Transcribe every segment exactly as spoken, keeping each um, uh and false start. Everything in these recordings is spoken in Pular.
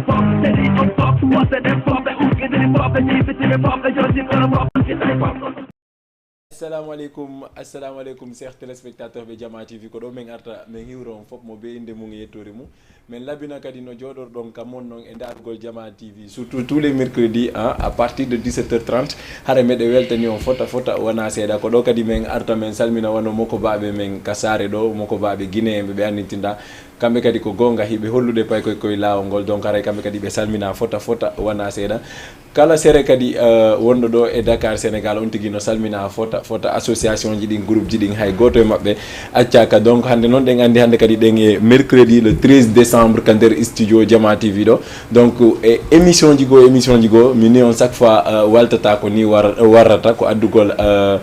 Pop, c'est des hop, pop, moi c'est des pop, et où que des pop, et des petits pop, et je dis pas pop, c'est des pop. Assalamu aleykum, assalamu aleykum, chers téléspectateurs ɓe Jama T V. Ko ɗo men arta, men hiwro on fof mo be innde mum e yettoore mum. Men labina kadi no jooɗorɗon ka mon non e ndaarugol Jama T V, surtout tous les mercredis, hein, à partir de dix-sept heures trente. Hara meɗe weltani on fota fota wona seeɗa. Ko ɗo kadi men arta men salmina wano mokobaaɓe men ka saare ɗo, mokobaaɓe Guinéen ɓe ɓe anndintinɗa. Kamɓe kadi ko goonga hiɓe hollude paykoy koye laawol ngol, donc haray kamɓe kadi ɓe salmina fota fota wona seeɗa. Kala sere kadi, eh, wonɗo ɗo e Dakar, Sénégal, on tigi no salmina fota fota association ji ɗin, groupe ji ɗin, hay gooto e maɓɓe accaaka. Donc hannde noon ɗen anndi hannde kadi ɗen e mercredi le treize décembre ka nder studio Jama T V ɗo. Donc e émission ji goo, émission ji goo, mi ni on chaque fois, eh, waltata ko ni war-, warrata ko addugol, eh,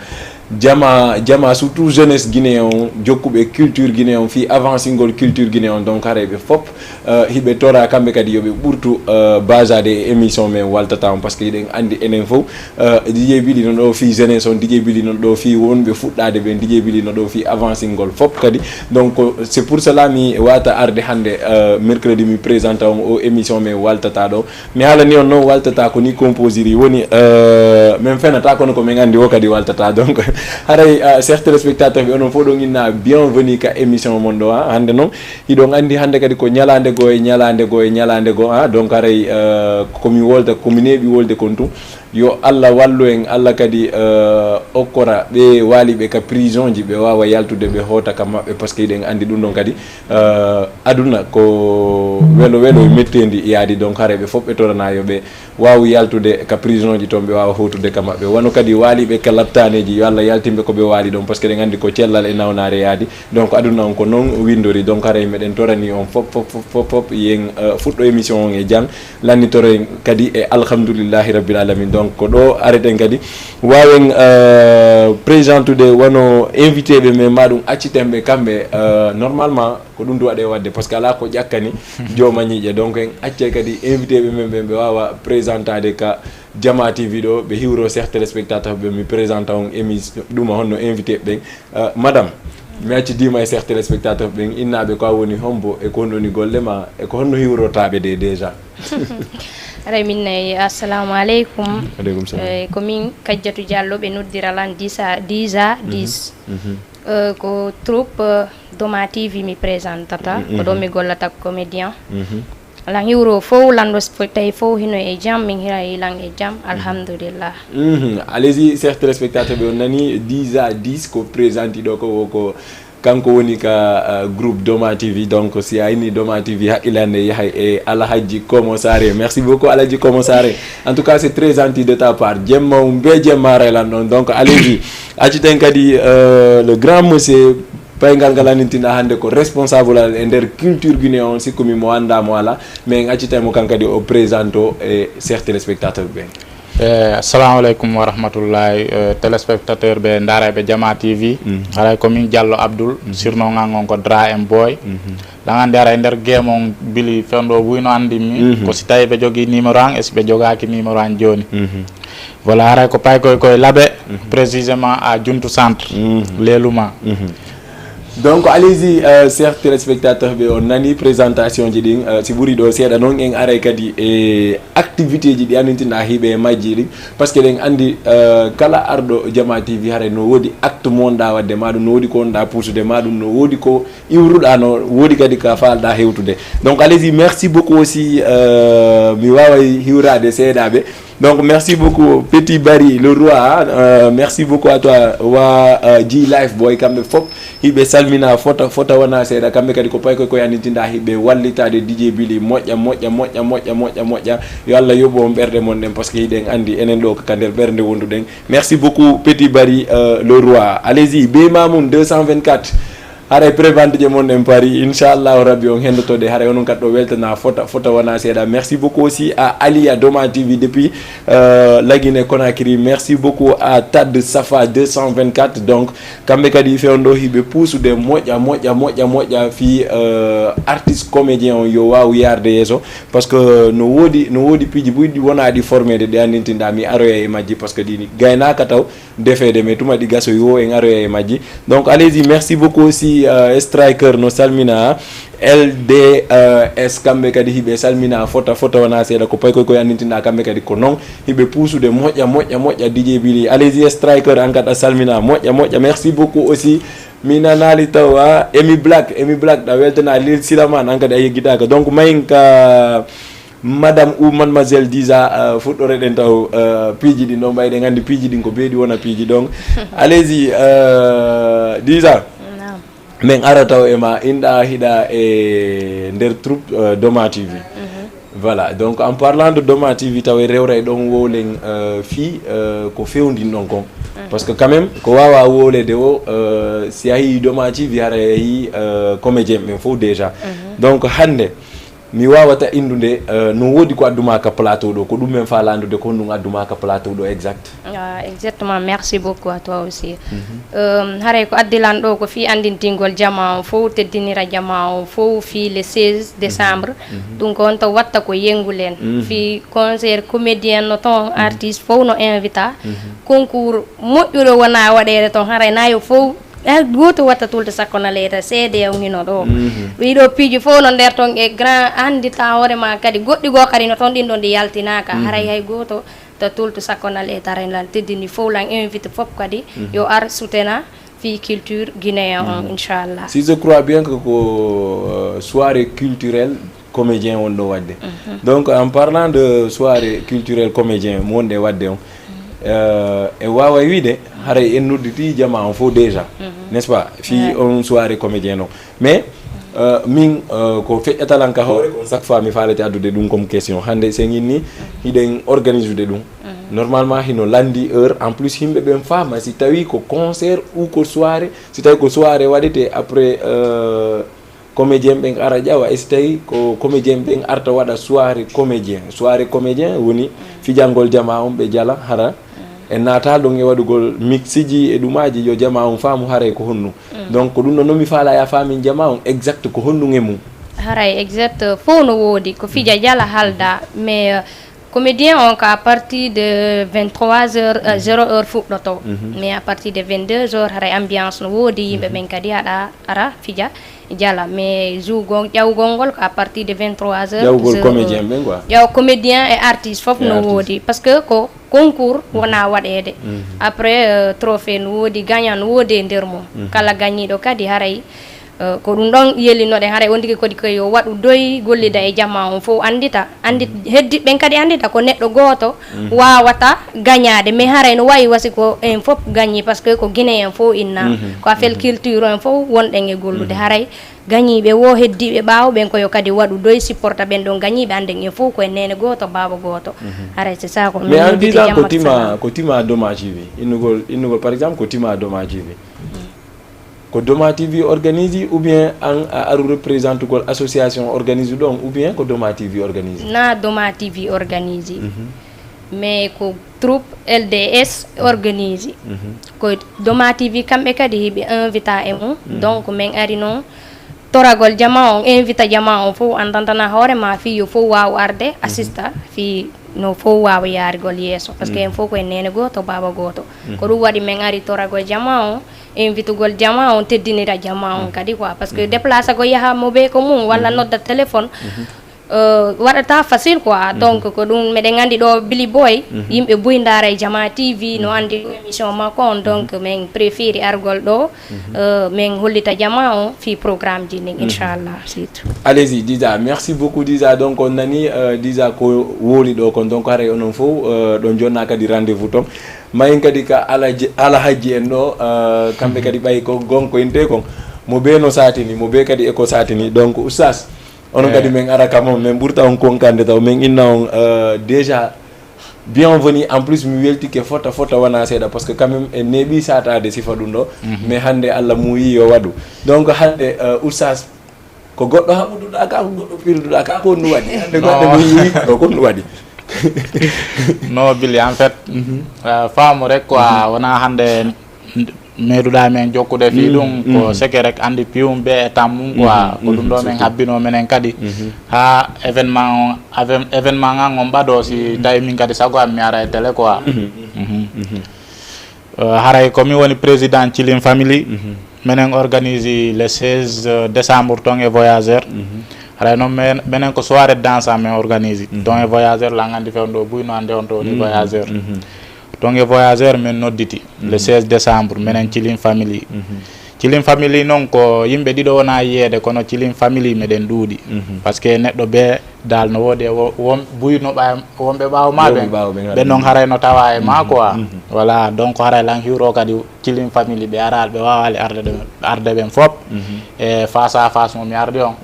Jama, jama, surtout jeunesse guinéen on, jokkuɓe culture guinéen on, fii avancingol culture guinéen on. Donc haray ɓe fof, eh, hiɓe tora kamɓe kadi yo ɓe ɓurtu, eh, basaade e émission men waltata on, parce que hiɗen anndi enen fof, eh, D J Bili no ɗo fii jeunesse on, D J Bili no ɗo fii wonɓe fuɗɗaade ɓen, D J Bili no ɗo fii avancingol fof kadi. Donc c'est pour cela mi wata arde hannde, eh, mercredi mi présenta on o émission men waltata ɗo. Mi haalani on non, waltata ko ni composiri woni, eh, men fenata kono ko men anndi o kadi waltata. Donc haray, eh, chers téléspectateurs ɓe, onon fof ɗon inna bienvenue ka émission mon ɗo, ha. Hannde non hiɗon anndi hannde kadi ko ñalaande goo e ñalaande goo e ñalaande goo, ha. Donc haray, eh, ko mi wolda, ko mi neeɓi wolde kon tun, yo Allah wallu en, Allah kadi, eh, okkora ɓe waaliɓe ka prison ji ɓe waawa yaltude ɓe hoota ka maɓɓe, parce que hiɗen anndi ɗum ɗon kadi, eh, aduna ko welo welo e metteendi yaadi. Donc haray ɓe fof ɓe torana yo ɓe waawu yaltude ka prison ji toon, ɓe waawa hootude ka maɓɓe. Wano kadi waaliɓe ka laptaaneeji, yo Allah yaltin ɓe ko ɓe waali ɗon, parce que ɗen anndi ko cellal e nawnaare yaadi. Donc aduna on ko non winndori. Donc haray meɗen torani on fof, fof, fof, fof, fof, yen, eh, fuɗɗo émission on e jam, lannitoro en kadi e alhamdulillahi rabbil alamin. Donc ko ɗo areten kadi waawen, eh, présentude wano invité ɓe, mais ma ɗum acciten ɓe kamɓe, eh, normalement ko ɗum ɗum waɗe waɗde, parce que alaa ko ƴakkani jooma ñiiƴe. Donc en accay kadi invité ɓe men ɓen ɓe waawa présentade ka Jama T V ɗo, ɓe hiwro chers téléspectateurs ɓe, mi présenta on émission ɗuma honno invité ɓen. Euh, madame, mi accidiima e chers téléspectateurs ɓen, innaaɓe ko a woni hombo e ko honno woni golle ma e ko honno hiwrortaaɓe de déjà? Aray min nayi, assalamu aleykum. Aleykum salam. Eh, ko min Kajjatu Diallo, ɓe noddira lan dix à, dix à dix. Mhm. Eh, ko troupe, eh, Doma T V mi présentata. Mhm. Ko ɗo mi gollata comédien. Mhm. Lan hiwro fow, lan ɗo sp-, tawi fow hino e jam, min hira e lan e jam, alhamdulillah. Mhm. Allez-y, chers téléspectateurs ɓe, on nani dix à dix ko présenti ɗo ko, ko kanko woni ka, uh, groupe Doma T V. Donc si a inni Doma T V, haqqille an ne yahay e Alhaji Komo Sare. Merci beaucoup Alhaji Komo Sare. En tout cas c'est très gentil de ta part. Jemma um be jemma raylan ɗon. Donc allez-y. Acciten kadi, euh, le grand monsieur Payngal ngal anndintinɗa hannde ko responsable al e nder culture guinéen on, sikku mi mo anndaa mo alaa, mais en accitay mo kan kadi o présente e chers téléspectateurs ɓen. Eh, assalamu aleykum wa rahmatullahi, eh, téléspectateur ɓe ndaarayɓe Jama T V. Mm. Haray ko min Diallo Abdoul, mm, surnom an on ko Dra M Boy. Mhm. Lan anndi haray nder game on Bili fewndo buy no anndi mi, mhm, ko si tawi ɓe jogii numéro an e si ɓe jogaaki numéro an jooni. Mhm. Voilà, haray ko paykoy koye Labe, mhm, précisément à Juntu Centre, mhm, Leluma. Mhm. Donc, allez-y, euh, chers téléspectateurs ɓe, on nani présentation ji ɗin, euh, si ɓuri ɗo seeɗa non, en aray kadi e activité ji ɗi anndintinɗa hiɓe e majji ɗin, parce que ɗen anndi, euh, kala arɗo Jama T V haray no woodi acte mo wonɗa waɗde, ma ɗum no woodi ko wonɗa puusude, ma ɗum no woodi ko iwruɗa, no woodi kadi ka faalɗa hewtude. Donc, allez-y, merci beaucoup aussi, euh, mi waaway hiwraade seeɗaaɓe. Donc merci beaucoup Petit Barry le roi, hein. Euh, merci beaucoup à toi wa, euh, G Life Boy, kamɓe fof hiɓe salmina fota fota wona seeɗa, kamɓe kadi ko paykoy koye anndintinɗa hiɓe wallitaade D J Bili moƴƴa moƴƴa moƴƴa moƴƴa moƴƴa moƴƴa. Yo Allah yoɓu on ɓerɗe mon ɗen, parce que hiɗen anndi enen ɗo ka nder ɓernde wonduɗen. Merci beaucoup Petit Barry, euh, le roi. Allez-y, Bey Mamoun deux cent vingt-quatre. Haray prévente je mon en pari, inchallahu rabbi on hendoto ɗe, haray onon kadi ɗo weltana fota fota wona seeɗa. Merci beaucoup aussi à Aliya Doma T V depuis, euh, la Guinée Conakry. Merci beaucoup à Tad Safa deux cent vingt-quatre. Donc kamɓe kadi fewndo hiɓe puusude moƴƴa moƴƴa moƴƴa moƴƴa fii, euh, artiste comédien on yo waawu yaarde yeeso, parce que no woodi no woodi piiji buy ɗi wona ɗi formeede ɗi anndintinɗa mi aroya e majji, parce que ɗini gaynaaka taw defeede, mais tuma ɗi gasoyi wo en aroya e majji. Donc allez-y, merci beaucoup aussi Eh, Striker no salmina. L D S, kamɓe kadi hiɓe salmina fota fota wona seeɗa, ko paykoy koy anndintinɗa, kamɓe kadi ko non hiɓe puusude moƴƴa moƴƴa moƴƴa. D J Billy, allez-y, Striker, an kadi a salmina moƴƴa moƴƴa, merci beaucoup aussi. Mi nanaali taw a Emi Black, Emi Black, ɗa weltana Lil Silaman, an kadi a yeggitaaka. Donc mayin ka Madame ou mademoiselle Disa, euh, fuɗɗore ɗen taw, euh, piiji ɗin ɗon, ɓay ɗen anndi piiji ɗin ko beeɗi wona piiji ɗon. Allez-y, euh, Disa. Naam. Men ara taw e ma, inɗa hiɗa e nder troupe, euh, Doma T V. Mhm. Voilà, donc en parlant de Doma T V, taw e rewra e ɗon wowlen, euh, fii, euh, ko fewndin ɗon kon. Mhm. Parce que quand même, ko wawa wowlede o, euh, si a yii Doma T V, hara a yii, euh, comédien ɓen fof déjà. Mhm. Donc hannde, mi wawata inndude, euh, no woodi ko addu ma ka plateau ɗo, ko ɗum men fa landude, ko honɗum addu ma ka plateau ɗo exact? Ah, exactement, merci beaucoup à toi aussi. Mhm. Euh, haray ko addi lan ɗo ko fii anndintingol jama on fow, teddinira jama on fow fii le seize décembre. Mhm. Ɗum ko on to watta ko yengulen. Mhm. Fii concert comédien no ton, mhm, artiste fow no invita. Mhm. Concours moƴƴuɗo wona waɗeede ton, haray na yo fow Hay gooto watta tulde sakko na leyta, seede on hino ɗo. Mhm. Ɗii ɗoo piiji fof no nder ton e grand anndita hoore maa kadi. Goɗɗi goo kadi no ton ɗin ɗon ɗi yaltinaaka. Mhm. Haray hay gooto ta tultu sakko na leyta, haray lan teddini fof lan invite fof kadi, mhm, yo ar sutena fii culture guinéen on, mhm, inchallah. Si je crois bien que ko, euh, soirée culturelle comédien wonɗo waɗde. Mhm. Donc, en parlant de soirée culturelle comédien mo wonɗe waɗde on, mhm, euh, e waaway wiide, haray en nodditii jamaa on fof déjà, mhm, n'est-ce pas? Fii, ouais, on soirée comédien on. Mais, euh, min, euh, ko feƴƴata lan ka hoore kon, chaque fois mi faalete addude ɗum comme question. Hannde sen inni, mhm, hiɗen organisude ɗum. Mhm. Normalement, hino lanndi heure. En plus, yimɓe ɓen faama si tawii ko concert ou ko soirée, si tawii ko soirée waɗetee après, euh, comédien ɓen ara ƴawa, e si tawi ko comédien ɓen arta waɗa soirée comédien. Soirée comédien woni, mm, fijangol jamaa on, ɓe jala, hara, mm, e naata ɗon e waɗugol mixeji e ɗumaaji, yo jamaa on faamu haray ko honnu. Mm. Donc, ko ɗum ɗon non mi faala ya faamin jamaa on exact ko honnu e mum. Haray exact fof no woodi, ko fija jala halda, mais, euh, comédien on ko à partir de vingt-trois heures, euh, mhm, zéro heure fuɗɗoto. Mhm. Mais à partir de vingt-deux heures, haray ambiance no woodi, yimɓe, mhm, ɓen kadi aɗa ara fija jala. Mais jour gon-, ƴawgol ngol ko à partir de vingt-trois heures, ƴawgol zéro heure. Comédien ɓen quoi. Ƴaw comédien e artiste fof, e no artiste, woodi. Parce que ko concours, mhm, wona waɗeede. Mhm. Après, euh, trophée no woodi, gagnant no woodi e nder mum. Mhm. Kala gagnant ɗo kadi haray Euh, ko ɗum ɗon yelinoɗen, haray on tigi kadi ko yo waɗu doy, gollida e jamaa on fof, anndita, anndi-, mhm, heddiɓe ɓen kadi anndita ko neɗɗo gooto, mhm, waawata gañaade, mais haray no wayi wasi ko en fof gañi, parce que ko Guinée en fof inna, mhm, ko affaire, mhm, culture en fof wonɗen e gollude, mhm, haray gañiiɓe wo heddiiɓe ɓaawo ɓen ko yo kadi waɗu doy, supporta ɓen ɗon gañiiɓe, annden en fof ko en neene gooto, baaba gooto. Mhm. Haray c'est ça ko min. Mais en nodditi disant ko jamma tima, salaam, ko tima Doma T V, innugol, innugol par exemple ko tima Doma T V. Mm. Ko Doma T V organise ou bien an a aru représentugol association organise ɗon ou bien ko Doma T V organise? Na Doma T V organise. Mhm. Mais ko troupe L D S organise. Mhm. Ko Doma T V kamɓe kadi hiɓe invita e mum. Mhm. Donc men ari non toragol jama on, invita jama on fof, andantana hoore ma fii yo fof waaw arde, mhm, assista fii no fow waawa yaarigol yeeso, parce que, mhm, en fof ko en neene gooto, baaba gooto. Mhm. Ko ɗum waɗi men ari toragol jama on, invitugol jama on, teddinira jama on, mhm, kadi quoi, parce que, mhm, déplace ko yaha mo be ko mum, walla, mhm, nodda téléphone, mhm, euh, waɗata facile quoi. Mhm. Donc ko ɗum meɗen anndi ɗo Billy Boy, mhm, yimɓe buy ndaara e Jama T V, no, mhm, anndi ɗum émission makko on, donc, mhm, men préféré argol ɗo, mhm, euh, men hollita jama on fii programme ji ɗin, mhm, inchallah, surtout. Allez-y, déjà. Merci beaucoup, déjà. Donc, on nani, euh, déjà ko woli ɗo kon. Donc, haray onon fof, euh, ɗon jonna kadi rendez-vous ton. Mayin kadi ka alaji-, alhaji en ɗo, euh, kamɓe, mhm, kadi ɓay ko gonko inte kon. Mo be no satini, mo be kadi e ko satini. Donc, Oustaz, onon, eh, kadi men ara ka mon, men ɓurta on konkande taw, men inna on, euh, déjà, bienvenue, en plus, mi weltike fota fota wona seeɗa, parce que quand même, en neeɓi sataade sifa ɗum ɗo, mhm, mais hannde Allah muuyi yo waɗu. Donc, hannde, euh, Oustaz, ko goɗɗo haɓuduɗa ka, ko goɗɗo pilduɗa ka, ko honɗum waɗi? Hannde goɗɗo mi yi'i ɗo, ko honɗum waɗi? Non, Billy, en fait, mhm, euh, faamu rek quoi, mhm, wona hannde meeɗuɗaa men jokkude fii, mm, ɗum, ko, mm, seke rek anndi piwum be e tammum quoi. Mhm, ko ɗum, mhm, ɗo men surtout habbinoo menen kadi. Mhm. Haa événement on, avén-, événement ngan on ɓadoo, si, mhm, tawi min kadi sago am mi ara e télé quoi. Mhm. Mhm. Mhm. Euh, haray ko mi woni président Chilling Family. Mhm. Menen organise le seize décembre ton e Voyageur. Haray non men, menen ko soirée danse men organise. Ton e Voyageur, lan andi fewndo buy no ande on to woni Voyageur. Ton e Voyageur men nodditi le seize décembre, menen Chilling Family. Chilling Family non ko yimɓe ɗiɗo wona yiyeede, kono Chilling Family meɗen ɗuuɗi. Parce que neɗɗo be dal no woodi e wo-, won buy no ɓa-, wonɓe ɓaawo ma ɓen, ɓe non haray no tawa e ma quoi. Voilà, donc haray lan hiwro kadi Chilling Family ɓe araali, ɓe waawaali arde ɗo, arde ɓen fop. E face à face mo mi ardi on.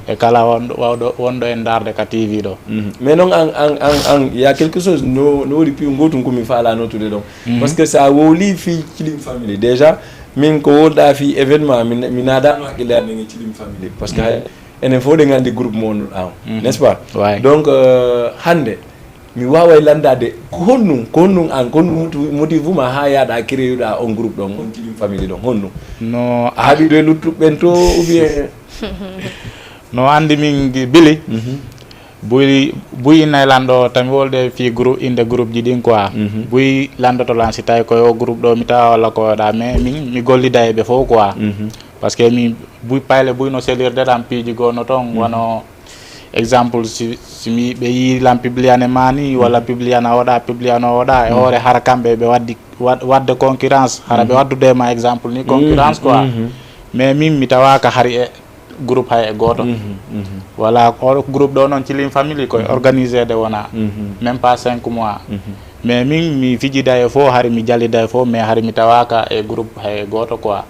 E kala wonɗo, wawɗo, wonɗo en darde ka T V ɗo. Mais non, an, an, an, an, il y a quelque chose, no, no woodi piyu gotum ko mi faala notude ɗon. Parce que sa wowli fii Chilling Family, déjà, min ko wolɗa fii événement, min, mi naadano hakkille an e Chilling Family. Parce que enen fof ɗen anndi groupe mo wonɗon an, n'est-ce pas? Donc, euh, hannde, mi waaway lanndaade ko honɗum, ko honɗum an, ko honɗum moti-, motive ma haa yaaɗa créer-ɗa on groupe ɗon, on Chilling Family ɗon, honɗum? No a haɓiɗo e luttuɓe ɓen to, ou bien? No anndi min gi-, Bili, buy, buy innay lan ɗo, tami wolde fii groupe, innde groupe ji ɗin quoi. Buy lanndoto lan si tawi ko yo groupe ɗo mi tawa walla ko ɗa, mais min, mi gollida e ɓe fof quoi. Parce que min buy payle buy no selirde ɗan piiji goo no ton, wano exemple, si, si mi ɓe yii lan publiane ma ni, walla publiana oɗa, publiano oɗa, e hoore hara kamɓe ɓe waddi, wad-, wadde concurrence, hara ɓe waddude ma exemple ni concurrence quoi. Mais min mi tawaaka hari e groupe hay e gooto. Voilà, o groupe ɗo non Chilling Family koye organisé de wona même pas cinq mois. Mais min mi fijida e fof, hari mi jalida e fof, mais hari mi tawaaka e groupe hay e gooto quoi.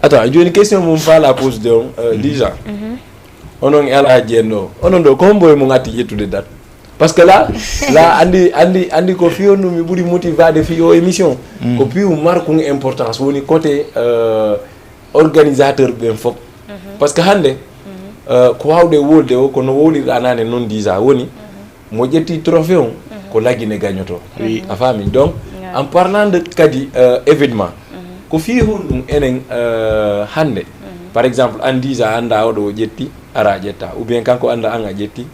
Attends, jooni question mo mi faala posude on, euh, déjà. Onon e Alhaji en ɗo. Onon ɗo, ko hombo e mon atti ƴettude date? Parce que là, là, anndi, anndi, anndi ko fii honɗum mi ɓuri motivade fii o émission. Ko piyu markun importance woni côté, euh, organisateur ɓen fof. Parce que hannde, euh, ko waawde wolde o, ko no wowlirɗa naane non déjà woni, mo ƴetti trophée on, ko Lagine gagnotoo. A faami? Donc, en parlant de kadi, euh, événement, ko fii honɗum enen, euh, hannde, par exemple, an déjà annda oɗo o ƴetti, ara a ƴetta, ou bien kanko annda an a ƴetti,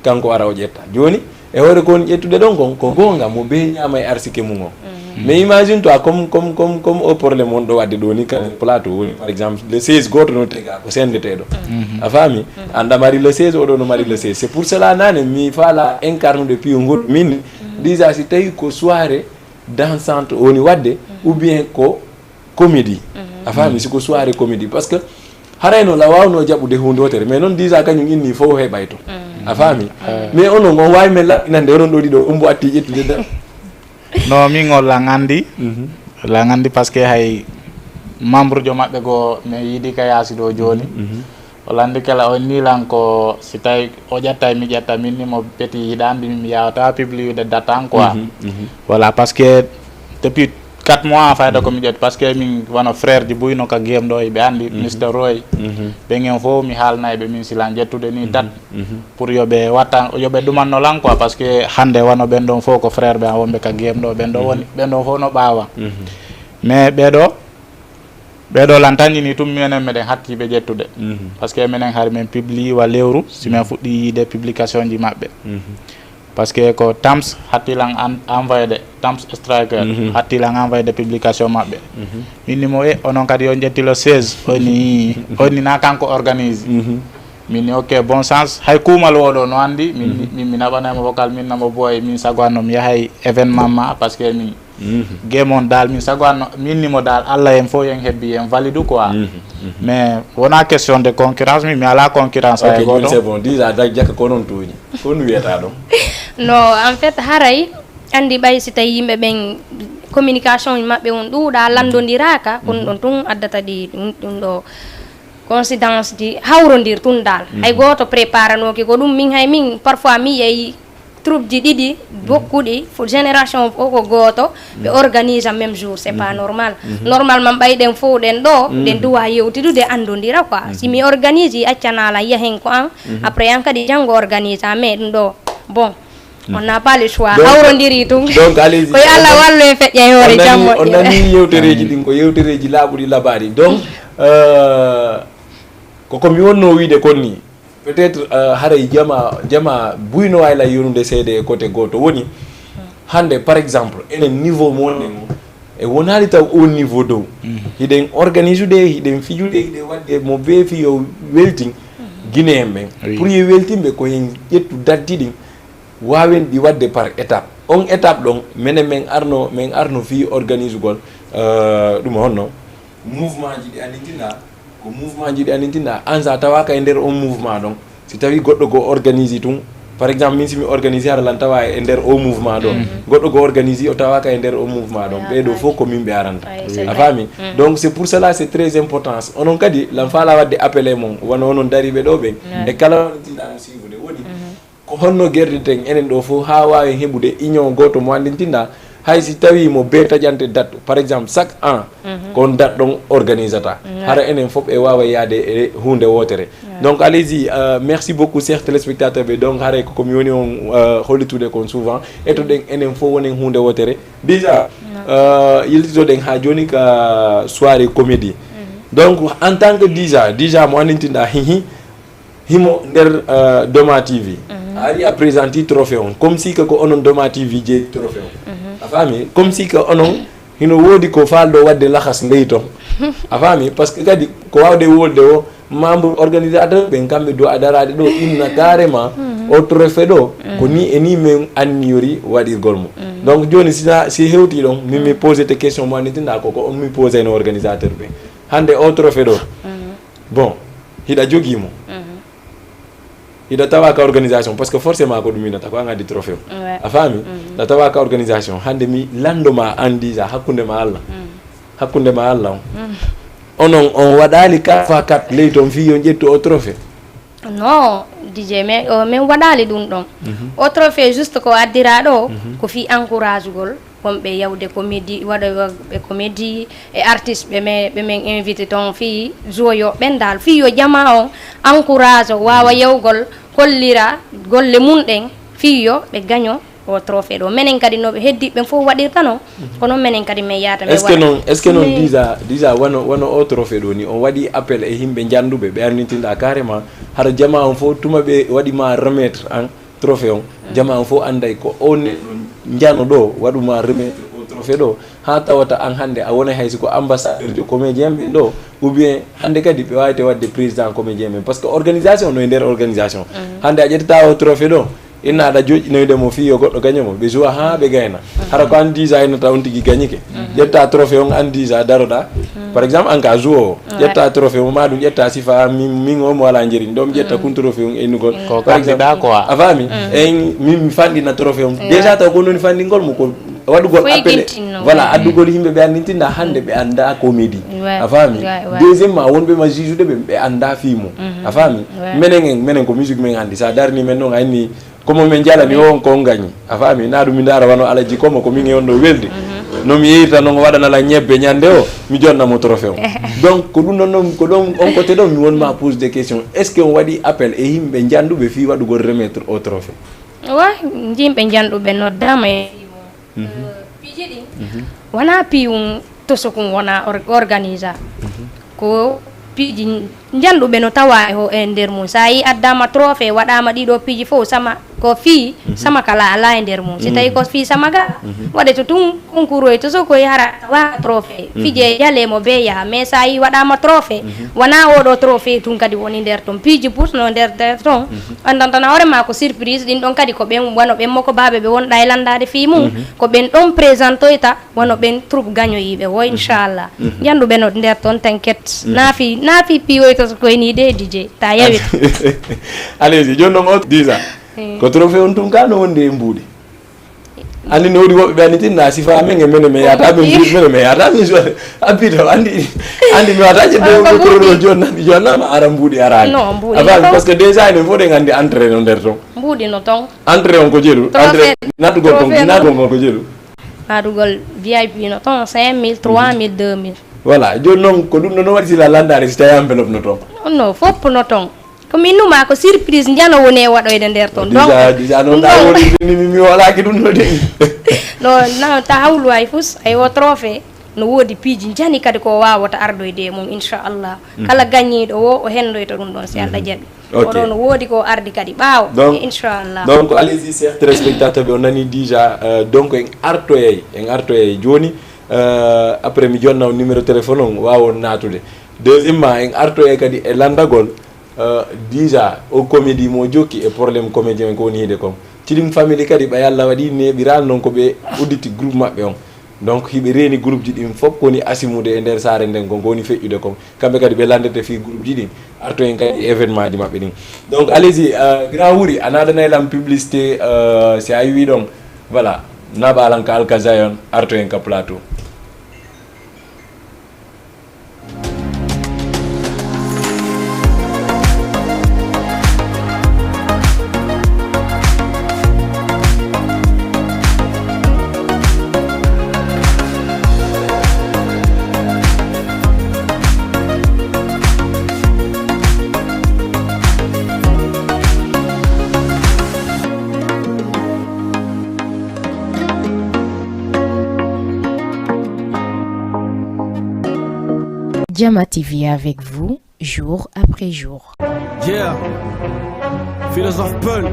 kanko ara o ƴetta. Jooni, e hoore ko woni ƴettude ɗon kon, ko goonga, mo bee ñaama e arsike mum on. Mais imagine toi, comme, comme, comme, comme o problème wonɗo waɗde ɗo ni ka plateau woni, par exemple, le seize, gooto no tega ko senndeteeɗo. A faami? An ɗa mari le seize, oɗo no mari le seize. C'est pour cela naane mi faala incarnude piyu ngol. Min, déjà, si tawi ko soirée dansante woni waɗde, ou bien ko comédie. A faami? Si ko soirée comédie. Parce que haray no la waawno jaɓude huunde wootere, mais non déjà kañum inni fof heɓay to. A faami? Mais onon, on waawi men laɓɓinande, onon ɗo ɗiɗo, on mbo atti ƴettude date? Non, min on lan anndi. Lan anndi parce que hay membre jo maɓɓe goo mi yiidi ka yaasi ɗo jooni. O lanndi kala, o inni lan ko si tawi o ƴettay, mi ƴetta, min ni mo petit yiɗa anndi, mi yaawata publiude date an quoi. Voilà, parce que depuis quatre mois fayda ko mi ƴetti, parce que min wano frère ji buy no ka game ɗo, iɓe anndi Mister Roy. Ɓen en fof mi haalnay ɓe min si lan ƴettude ni date pour yo ɓe watta, yo ɓe ɗumanno lan quoi, parce que hannde wano ɓen ɗon fof ko frère ɓe an wonɓe ka game ɗo, ɓen ɗon woni, ɓen ɗon fof no ɓaawa. Mais ɓee ɗo, ɓee ɗo lan tanƴini tun minen meɗen hatti ɓe ƴettude. Parce que minen hari min publie wa lewru, si min fuɗɗi yiide publication ji maɓɓe. Parce que ko Tams hatti lan an-, envoyé de, Tams Striker, hatti lan envoyé de publication maɓɓe. Min ni mo, e, onon kadi on ƴetti le seize, on ni, on ni na kanko organise. Min ni, ok, bon sens. Hay kuumal woo ɗo no anndi, min, min, mi naɓanay mo vocal, min na mo boy, min sago an no mi yahay événement ma, parce que min, game on dal, min sago an no, min ni mo dal, Alla en fof en hebbi, en valide quoi. Mais wona question de concurrence, min mi ala concurrence hay gooto. Ok, jooni c'est bon, déjà, da-, jaka ko non tooñi. Ko on wiyata ɗon? No, en fait, haray, anndi ɓay si tawi yimɓe ɓen communication maɓɓe on ɗuuɗa, lanndondiraaka, ko ɗum ɗon tun addata ɗi, ɗum, ɗum ɗo coïncidence ji hawrondir tun dal. Hay gooto préparanooki ko ɗum. Min hay min, parfois mi yehi troupe ji ɗiɗi bokkuɗi, fo génération o ko gooto, ɓe organise même jour, c'est pas normal. Normalement, ɓay ɗen fof ɗen ɗo, ɗen duwa yewtidude, anndondira quoi. Si mi organise, accana lan yahen ko an, après an kadi janngo organise, mais ɗum ɗo, bon, on n'a pas le choix. Donc, hawrondiri tun. Donc, allez-y. Ko yo Allah wallu en feƴƴa e hoore jammo. On nani yewtereeji ɗin, ko yewtereeji laaɓuɗi labaaɗi. Donc, euh, ko ko mi wonno wiide kon ni, peut-être, euh, haray jama, jama buyno ay la yonude seede e côté gooto. Woni, hannde, par exemple, enen niveau mo wonɗen o, E wonaali taw au niveau dow. Hiɗen organisude, hiɗen fijude, hiɗen waɗde mo bee fii yo weltin Guinéen ɓen. Pour yo weltin ɓe, ko hen ƴettu datti ɗin, waawen ɗi waɗde par étape. On étape ɗon, menen men arno, men arno fii organisugol, euh, ɗum honno? Mouvement ji ɗi annitinɗaa, ko mouvement ji ɗi annitinɗaa. An, sa tawaaka e nder on mouvement ɗon, si tawi goɗɗo goo organisi tun, par exemple, min si mi organisi hara lan tawa e nder o mouvement ɗo, goɗɗo goo organisi o tawaaka e nder o mouvement ɗon, ɓee ɗoo fof ko min ɓe aranta. A faami? Donc, c'est pour cela, c'est très important. Onon kadi, lan faala waɗde appel e mon, wano onon dariiɓe ɗoo ɓen, e kala wano tinɗaa no siifude woni, ko honno gerdeten enen ɗoo fof haa waawen heɓude union gooto mo anndintinɗaa, hay si tawii mo bee taƴante date, par exemple, chaque an, ko on date ɗon organisata. Hara enen fof e waawa yaade e huunde wootere. Donc, allez-y, euh, merci beaucoup, chers téléspectateurs ɓe. Donc, haray ko ko mi woni on, euh, hollitude kon souvent. Etoɗen enen fof wonen huunde wootere. Déjà, euh, yiltitoɗen haa jooni ka soirée comédie. Donc, en tant que déjà, déjà mo anndintinɗaa, hihi, himo nder, euh, Doma T V. A ari a présenti trophée on. Comme si que ko onon Doma T V jeyi trophée on. A faami? Comme si que onon hino woodi ko faalɗo waɗde lahas ley ton. A faami? Parce que kadi ko waawde wolde o, membre organisateur ɓen kamɓe duwa daraade ɗo inna carrément o trophée ɗo, ko ni e ni men anniyori waɗirgol mo. Donc jooni si na, si hewti ɗon, min mi posé te question mo annitinɗaa ko, ko on mi posé no organisateur ɓen. Hannde o trophée ɗo, bon, hiɗa jogii mo. Hiɗa tawa ka organisation, parce que forcément ko ɗum winata, ko an addi trophée o. A faami? Hiɗa tawa ka organisation, hannde mi lanndo ma an déjà, hakkunde ma Allah. Hakkunde ma Allah on. Onon, on waɗaali quatre fois quatre ley ton fii on ƴettu o trophée? Non, D J, mais, o, min waɗaali ɗum ɗon. O trophée juste ko addiraa ɗo, ko fii encouragugol wonɓe yawde comédie, waɗoɓe comédie e artiste ɓe men, ɓe men invité ton fii joyo ɓen dal, fii yo jamaa on encourage, waawa yawgol, hollira golle mun ɗen, fii yo ɓe gaño o trophée ɗo. Menen kadi no ɓe heddiiɓe ɓen fof waɗirta non, ko non menen kadi men yaata men Est-ce que waɗa. Non, est-ce que non Mais déjà, déjà wano, wano o trophée ɗo ni, on waɗi appel e yimɓe njanduɓe, ɓe annitinɗaa carrément, hara jamaa on fof tuma ɓe waɗi ma remettre an, trophée on, jamaa on fof annday ko on neɗɗo njano ɗo waɗu ma remettre o trophée ɗo, haa tawata an hannde a wonay hay si ko ambassadeur jo comédien ɓe ɗo, ou bien hannde kadi ɓe waawete waɗde président comédien ɓe, parce que organisation no e nder organisation. Hannde a ƴettata o trophée ɗo, inna aɗa joƴƴinoyde mo fii yo goɗɗo gaño mo, ɓe joua haa ɓe gayna. Hara ko an déjà innata on tigi gañike. Ƴetta trophée on an déjà daroɗa. Par exemple, an ka joueur o, ƴetta trophée mo, ma ɗum ƴetta sifa, min, min o mo alaa njeriñ. Ɗo mi ƴetta kun trophée on e innugol. Ko par exemple, candidat quoi. A faami? En, min mi fanɗina trophée on. Déjà taw ko non fanɗingol mo ko waɗugol Foy appel. Giltinno. Voilà, addugol yimɓe ɓe anndintinɗaa hannde ɓe anndaa comédie. Ouais. A faami? Ouais, ouais. Deuxièmement, wonɓe ma juge ɓe, ɓe anndaa fii mo. A faami? Ouais. Menen en, menen ko musique men anndi. Sa darni men non, a inni ko mo men jalani o, on ko on gañi. A faami? Na ɗum mi ndaara wano Alaji Komo, ko min e on ɗo weldi. No mi yeyirta non, o waɗana lan ñebbe ñande o, mi jonna mo trophée on. Donc, ko ɗum ɗon non, ko ɗon on côté ɗon, mi won ma poser des questions. Est-ce que on waɗi appel e yimɓe njanduɓe fii waɗugol remettre o trophée? Wa, yimɓe njanduɓe noddaama e fii mo. Piiji ɗin, wonaa piiwun toso kun wonaa or-, organisa. Ko piiji njanɗuɓe no tawaa e ho-, e nder mun. So a yii addaama trophée, waɗaama ɗiɗo piiji fof, sama ko fii, sama kala alaa e nder mun. Si tawii ko fii sama ga, waɗete tun concours oy to so koy hara tawaa trophée. Fije jalee mo bee yaha. Mais so a yii waɗaama trophée, wonaa oo ɗoo trophée tun kadi woni nder ton. Piiji pus no nder, nder ton. Anndantana hoore maa ko surprise. Ɗin ɗon kadi ko ɓen wano ɓen mokobaaɓe ɓe wonɗaa e lanndaade fii mun. Ko ɓen ɗon présentoyta. Wano ɓen troupe gañoyiiɓe wo, inchallah. Njanɗuɓe no nder ton, t'inquiète. Naafi, naafi piiwoyta so koy nii de, D J, ta yawita. Allez-y, jooni non o Disa. Ko trophée on tun ka no wonde e mbuuɗi. Anndi no woodi woɓɓe ɓe anndi tin na sifa men e mene me yata min jouer, mene me yata min jouer. Abita, anndi, anndi mi wata je be ko ko mbuuɗi. Jooni nan, jooni nan ma ara mbuuɗi araani. Non, mbuuɗi non. Parce que déjà enen fof ɗen anndi entrée no nder ton. Mbuuɗi no ton. Entrée on ko jeru, trophée, entrée, natugol kon, trophée natugol non. Kon ko jeru. Naatugol V I P no ton, cinq mille, trois mille, deux mille. Voilà, jooni non ko ɗum ɗo no waɗi sila lanndaare si tawi enveloppe no ton. Non, non, fof no ton. Ko min numa ko surprise njano woni e waɗoyde nder ton. Donc, déjà, déjà non, ɗum ɗa ɗon woni ni mi, mi walaaki ɗum no de. Non, non, ta hawlu hay fus, ay o trophée, no woodi piiji njani kadi ko waawata ardoyde e mum, inchallah. Kala gañiiɗo wo, o henndoyta ɗum ɗon si Allah jaɓi. Ok. Oɗo no woodi ko ardi kadi ɓaawo. Donc, inchallah. Donc, allez-y, chers téléspectateurs, ɓe on nani déjà, euh, donc, en artoyay, en artoyay jooni, Euh, après, mi jonna on numéro téléphone on, waawon naatude. Deuxièmement, en artoyay kadi e lanndagol, euh, déjà, o comédie mo jokki e problème comédien ko woni hiide kon. Cilim Family kadi, ɓay Alla waɗi neeɓiraali non ko ɓe udditi groupe maɓɓe on. Donc, hiɓe reeni groupe ji ɗin fof ko woni asimude e nder saare nden kon, ko woni feƴƴude kon. Kamɓe kadi ɓe lanndete fii groupe ji ɗin, artoyen kadi e événement ji maɓɓe ɗin. Donc, allez-y, euh, Grand Wuri, a naɗanay lan publicité, euh, si a yiwi ɗon, voilà, naɓa lan ka Alkazayon, artoyen ka plateau. Jama T V avec vous, jour après jour. Yeah. Philosophe Peul.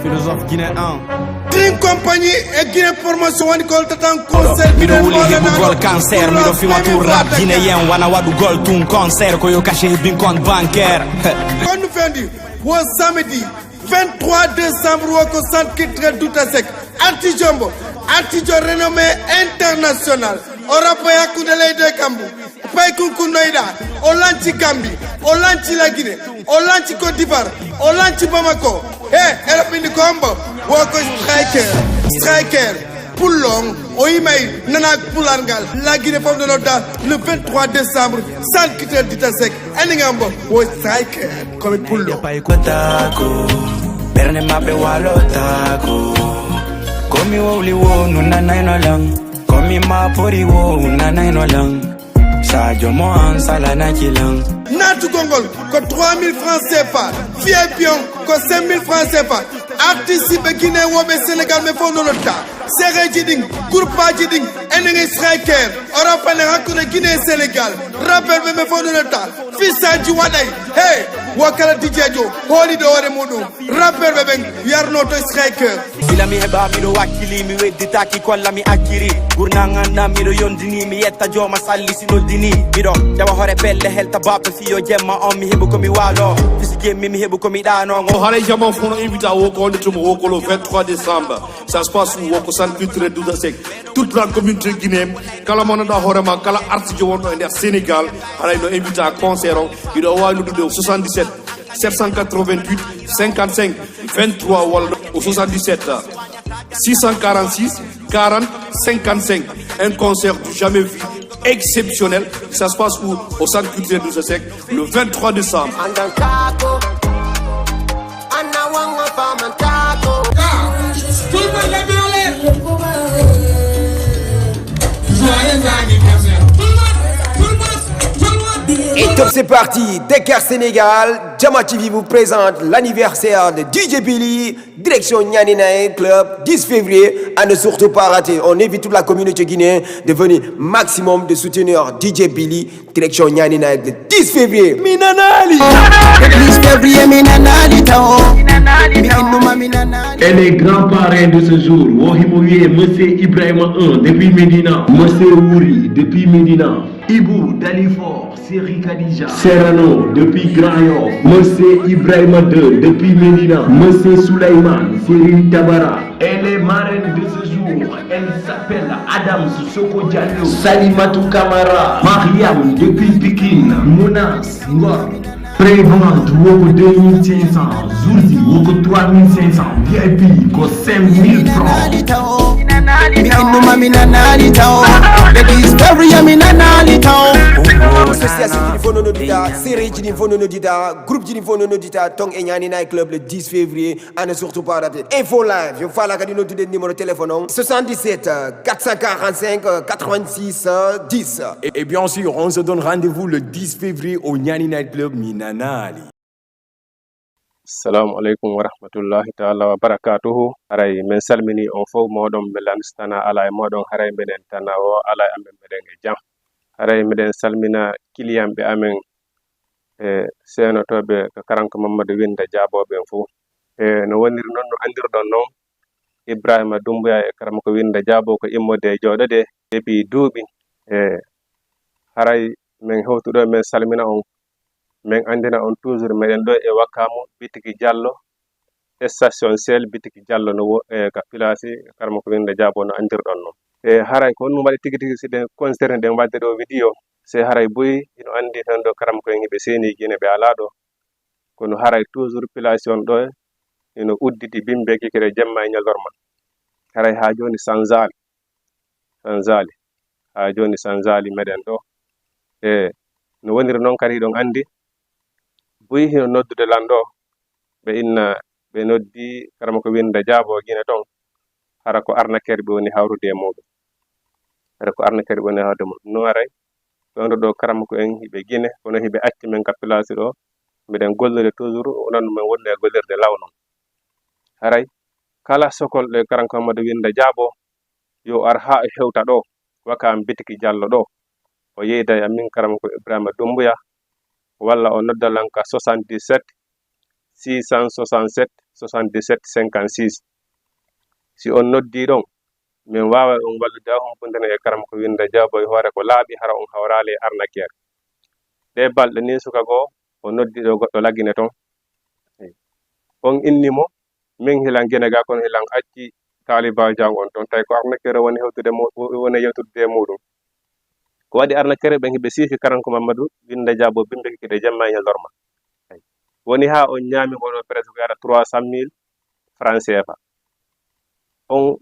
Philosophe guinéen. Dream Company e Guinée Promotion woni ko holtata concert miɗo wuli heɓugol cancer, miɗo fima tour rap guinéen, wana waɗugol tun concert, ko yo caché heɓin compte bancaire. Kon no fendi, wo samedi vingt-trois décembre, wo ko centre culturel Douta Seck. Artijo mbo, artijo renommé international. O rappo e hakkunde leydi e kambu. Pay kunkunnoyɗa, o lanci Gambi, o lanci la Guinée, o lanci Côte d'Ivoire, o lanci Bamako. He, eɗo ɓindi ko hombo, wo ko striker, striker, pullo on, o yimay nana pular ngal. La Guinée fof no nodda le vingt-trois décembre, centre culturel Douta Seck, enen ngambo, wo striker, komi pullo. Ɓe pay ko taako, ɓernde maɓɓe walotaako. Komi wowli wo nunanayno lan, komi ma pori wo nunanayno lan. Sadio mo an salanaki lan. Naatugol ngol ko trois mille francs C F A, V I P on ko cinq mille francs C F A. Artiste ɓe Guinée woɓe Sénégal ɓe fof no lotta. Sereji ɗin, groupe aji ɗin, enen e striker. O rafane hakkunde Guinée e Sénégal. Rappeur ɓe ɓe fof no lotta. Fisaji waɗay. Hey, wo kala D J jo, hooliɗo hoore muɗum. Rappeur ɓe ɓen yarnoto striker. Gila mi heɓa miɗo wakkili, mi wedditaki kolla mi akkiri. Gurna nganda miɗo yondini, mi yetta jooma salli si noddini. Miɗo jawa hoore pelle helta bappe fiyo jemma on, mi heɓu ko mi waalo. Fisi jemmi mi heɓu ko mi ɗaano. O haray jaman fof no invita wo ko wonde tuma wo ko le vingt-trois décembre. Ça se passe où? Wo ko centre culturel Douta Seck. Toute la communauté guinéenne, kala mo nanda hoore ma, kala artiste wonɗo e nder Sénégal, haray no invita concert on. Hiɗo waawi noddude o soixante-dix-sept sept cent quatre-vingt-huit cinquante-cinq vingt-trois walla au soixante-dix-sept six cent quarante-six quarante cinquante-cinq. Un concert du jamais vu, exceptionnel. Ça se passe où? Au centre culturel Douta Seck, le vingt-trois décembre. Tout le monde, lève en l'air. Joyeux anniversaire. Tout le monde, tout le monde, tout le monde. Et top, c'est parti. Dakar, Sénégal, Jama T V vous présente l'anniversaire de D J Billy, direction Niani Night Club, dix février, à ne surtout pas rater. On invite toute la communauté guinéenne de venir maximum de soutenir D J Billy, direction Niani Night le dix février. Mi nanaali. Le dix février, mi nanaali taw. Mi innuma, mi nanaali. Et les grands parrains de ce jour, wo himo wi'ee Monsieur Ibrahima un depuis Médina, Monsieur Wuri depuis Médina, Ibou Dalifor, Séri Khadija, Serrano depuis Grand Yoff, Monsieur Ibrahima deux depuis Médina, Monsieur Souleymane, Séri Tabara. Et les marraines de ce jour, elle s'appelle Adams Soko Diallo, Salimatu Kamara, Mariam depuis Pikine, Mounas Ngor, Prévente, wo ko deux mille cinq cents, Zourzi, wo ko trois mille cinq cents, V I P, ko cinq mille francs. Mi innuma, mi nanaali taw. Le dix février, mi nanaali taw. Association ji ɗin fof no nodduɗa, série ji ɗin fof no nodduɗa, groupe ji ɗin fof no nodduɗa, ton e Niani Night Club le dix février. À ne surtout pas rater. Info Live, yo faala kadi noddude numéro téléphone on, soixante-dix-sept quatre cent quarante-cinq quatre-vingt-six dix. Et, et bien sûr, on se donne rendez-vous le dix février au Niani Night Club, mi nanaali. Assalamu aleykum wa rahmatullahi taala wa barakatuhu. Haray men salmini on fof, moɗon, mi lannditana alaa e moɗon, haray meɗen tana o alaa e amen, meɗen e jam. Haray meɗen salmina kiliyanɓe amen, e seenotooɓe ka Karamoko Mammadu Winnda Jaabo ɓen fof. E no woniri non, no anndirɗon non, Ibrahima Dummbuya e Karamoko Winnda Jaabo ko immorde e jooɗode. Depuis duuɓi, e haray men hewtuɗo, men salmina on, men anndina on toujours meɗen ɗo e Wakamu, bitiki Jallo, station Shell, bitiki Jallo no wo-, e ka pilaasi Karamoko Winnda Jaabo no anndirɗon non. E haray ko honɗun waɗi tigi tigi si ɗen concerné ɗen waɗde ɗo vidéo, se haray buy hino anndi tan ɗo Karamoko en hiɓe seeni Gine ɓe alaa ɗo, kono haray toujours pilaasi on ɗo hino udditi bimbi e kikiiɗe jemma e ñalorma. Haray haa jooni sanzaali, sanzaali. Haa jooni sanzaali meɗen ɗo. E no woniri non kadi hiɗon anndi, buy hino noddude lan ɗo, ɓe inna, ɓe noddi Karamoko Winnda Jaabo Gine ton, hara ko arnakeer ɓe woni hawrude e muuɗun. Hara ko arnakeer ɓe woni hawrude e muuɗun. No haray, ɓe wonɗo ɗo Karamoko en hiɓe Gine, kono hiɓe acci men ka pilaasi ɗo, miɗen gollude toujours, onon men wonde e gollirde law non. Haray, kala sokol ɗo e Karamoko Mammadu Winnda Jaabo, yo ar haa o hewta ɗo, Wakaam bitiki Jallo ɗo. O yeyda e amin Karamoko Ibrahima Dumbuya, walla o nodda lan ka soixante-dix-sept, six cent soixante-sept, soixante-dix-sept, cinquante-six. Si on noddii ɗon, men waaway on wallude haa humpitinen e Karamoko Winnda Jaabo e hoore ko laaɓi, hara on hawraali e arnakeer. Ɗee balɗe nii suka goo, o noddi ɗo goɗɗo Lagine ton. On inni mo, min hilan Gine ga, kono hilan acci taalibaajo an on ton. Tawi ko arnakeer o woni hewtude mo, o woni yewtude e muuɗun. Ko waɗi arnakeer ɓen hiɓe siifi Karamoko Mammadu Winnda Jaabo bimbi e kikiiɗe jemma e ñalorma. Woni haa on ñaami mo ɗo presque ko yaata trois cent mille francs C F A. On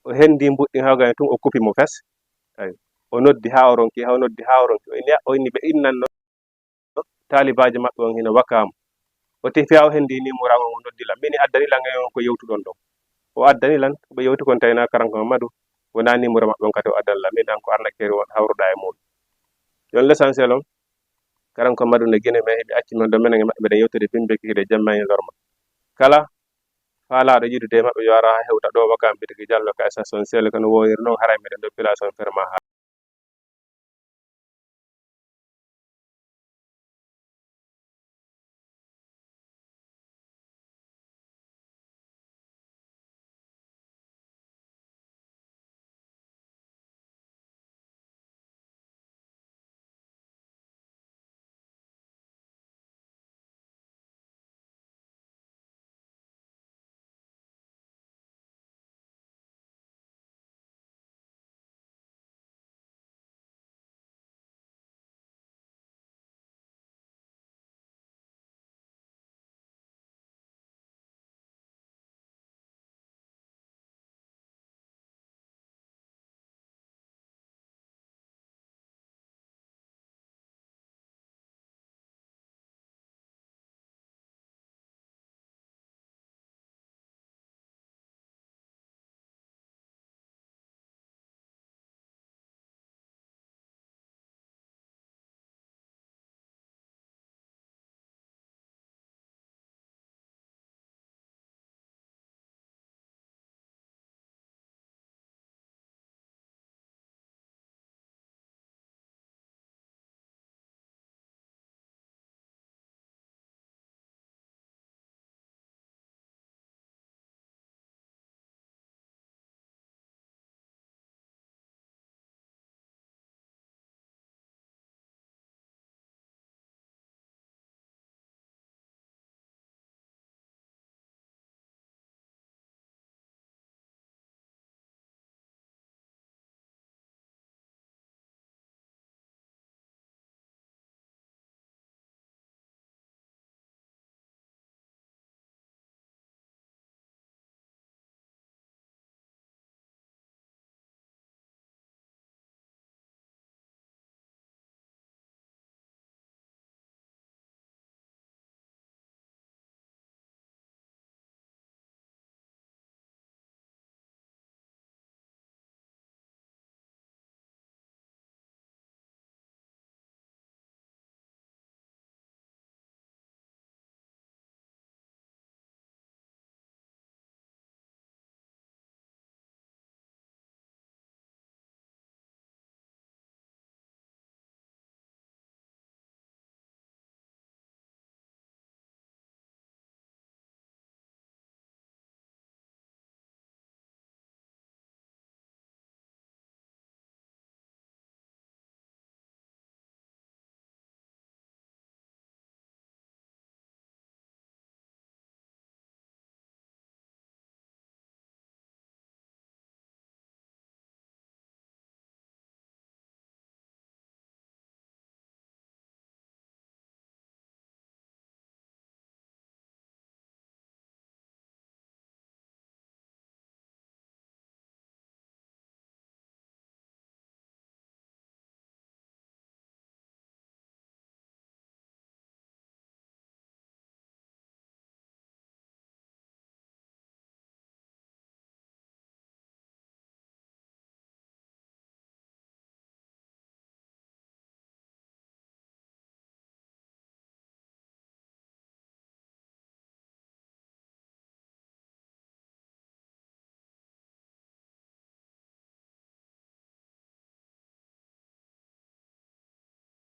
o hendi mbuɗɗin hawgani tun, o kupi mo fes. Ay, o noddi haa o ronki, haa o noddi haa o ronki. O inni, o inni ɓe innanno taalibaajo maɓɓe on hino Wakamu. O tefi haa o hendi numéro an on, o noddi lan. Min addani lan e on ko yewtuɗon ɗon. O addani lan ko ɓe yewti kon, tawi na Karamoko Mammadu wonaa numéro maɓɓe on kadi o addani lan. Min an ko arnakeeri on hawruɗaa e muuɗun. Yon l'essentiel on, Karamoko Mammadu no Gine, men hiɓe acci men ɗo, menen e maɓɓe meɗen yewtude bimbi e kikiiɗe jemma e ñalorma. Kala faalaaɗo yiidude e maɓɓe yo ar haa hewta ɗo Wakaam bitiki Jallo ka station Shell, kono woniri non haray meɗen ɗo pilaasi on fermaa haa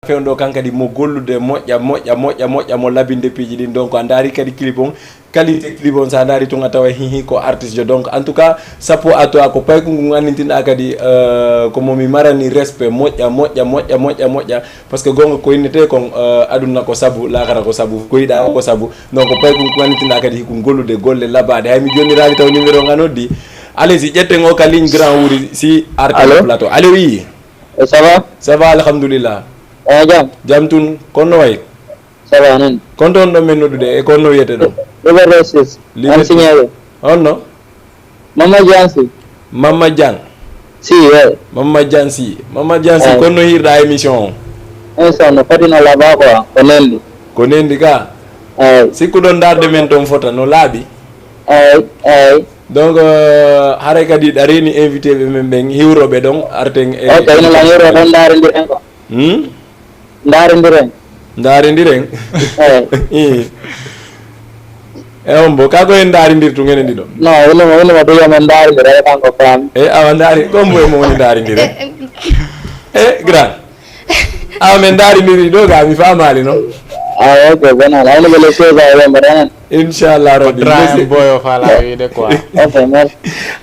Fewndo kan kadi mo gollude moƴƴa, moƴƴa, moƴƴa, moƴƴa, mo labinde piiji ɗin. Donc, a ndaari kadi clip on, qualité clip on, sa ndaari tun a tawa hihi ko artiste jo. Donc, en tout cas, chapeau à toi, ko paykun ngun annintinɗa kadi, euh, ko mo mi marani respect, moƴƴa, moƴƴa, moƴƴa, moƴƴa, moƴƴa. Parce que gonga ko innete kon, euh, aduna ko sabu, lakara ko sabu, ko yiɗa ko sabu. Donc, paykun ngun annintinɗa kadi hikun gollude golle labaɗe. Hay mi jonniraali taw numéro nga noddi. Allez, si ƴetten o ka ligne grand wuri, si arta Allô? Plateau. Allô, oui. Eh, ça va? Ça va, alhamdulillah. Eh, jam? Jam tun, kono no wayi? Ça va, non? Kono toon ɗon men noddude, e kono no wiyete ɗon? Liberté six. Liberté. An signaler. On no? Mama Jansi. Mama Jan. Si, eh. Mama Jansi. Mama Jansi, eh. Kono no hirɗa émission on? Émission no foti no laaɓa quoi, ko nendi. Ko nendi ka? Eh. Sikkuɗon ndaarde men toon fota, no laaɓi? Eh, eh. Donc, euh, haray kadi ɗa reeni invité ɓe men ɓen, hiwroɓe ɗon, arten e. Ok, ino lan hiwro ɗon ndaarindiren ko. Hmm? Ndaarindiren. Ndaarindiren? Eh. Ii. E on bo, ka ko en ndaarindirtu ngene ɗiɗo? Non, ino mo, ino mo duya men ndaarindira, e kanko faami. E awa ndaari, ko mbo e mo woni ndaarindire? E grand. Awa men ndaarindiri ɗo ga, mi faamaali non. Ah, ok, bon, ala, ino ɓe le seize a yomba ɗanan. Inchallah Rabbi. Tra en boyo fala wiide quoi. Ok, merci.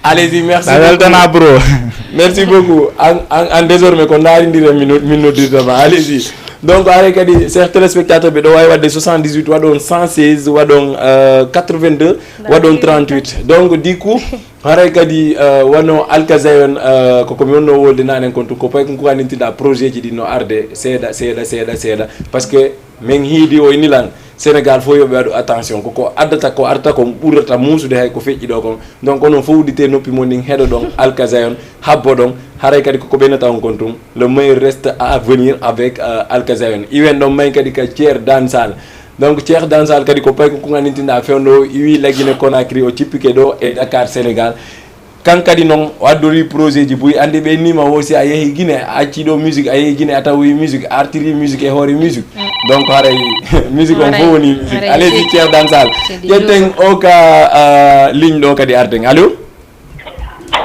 Allez-y, merci. Na weltana, beaucoup, bro. Merci beaucoup. An, an, an désormais ko ndaarindire min no-, min noddirta ma. Allez-y. Donc, haray kadi, chers téléspectateurs, ɓe ɗo wawi wadde soixante-dix-huit, waɗon cent seize, waɗon, euh, quatre-vingt-deux, waɗon trente-huit. Donc, du coup, haray kadi, euh, wano Alkazayon, euh, koko mi wonno wolde nanen kon tun, ko pay ko ko annintinɗa projet ji ɗi no arde seeɗa, seeɗa, seeɗa, seeɗa. Parce que men hiidi o ini lan, Sénégal fof yo ɓe waɗu attention. Ko ko addata, ko arta, ko ɓurata muusude hay ko feƴƴi ɗo kon. Donc, onon fof uddite noppi mon ɗin, heɗoɗon Alkazayon, habboɗon. Haray kadi ko ko ɓennata on kon tun. Le meilleur reste à venir avec, euh, Alkazayon. Iwen ɗon may kadi ka Thier Dansal. Donc, Thier Dansal kadi ko pay ko ko annintinɗa fewndo o iwi la Guinée Conakry, o cippike ɗo e Dakar, Sénégal. Kan kadi non, o addori projet ji buy, andi ɓe nima wo si a yehi Guinée, a acci ɗo musique, a yehi Guinée, a tawoyi musique, a artiri musique e hoore musique. Mm. Donc, haray musique on fof woni musique. Haray. Allez-y, Thier Dansal. Ƴetten o ka, ah, ligne ɗo kadi arten. Allô?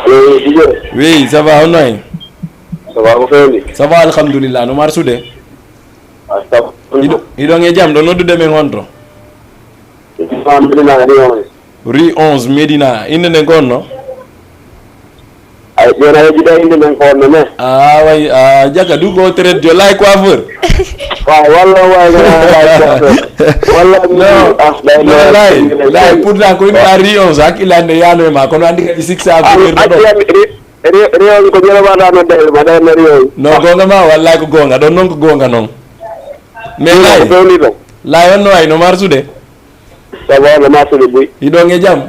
Allô, oui, D J. Oui, ça va, honno en? Ça va, ko fewni? Ça va, alhamdulillah. No marsude? Astagfirullah. Hiɗo, hiɗon e jam, ɗo noddude men honto? Rue onze, Médina. Innde nden ko honno? Ay, ɓen a yejjita innde nden ko honno, mais? Ah, way, ah, jaka du ko traite jo, Laye coiffeur. Wa-, walla, wa-, walla, Laye coiffeur. Walla, non, ah, Laye, non, Laye, Laye, Laye, pourtant ko inde a rue onze, hakkille an ne yaano e ma, kono andi kadi six a ko ah, wirno ɗo. Acci, ri-, ri-, rue onze ko ñalawma ɗa no dayre ma, ɗa no rue onze. Non, gonga ma, wallahi ko gonga, ɗon non ko gonga non. Mais Laye, ko fewni ɗon. Laye, honno wayi, no marsude? Ça va, no marsude buy. Hiɗon e jam?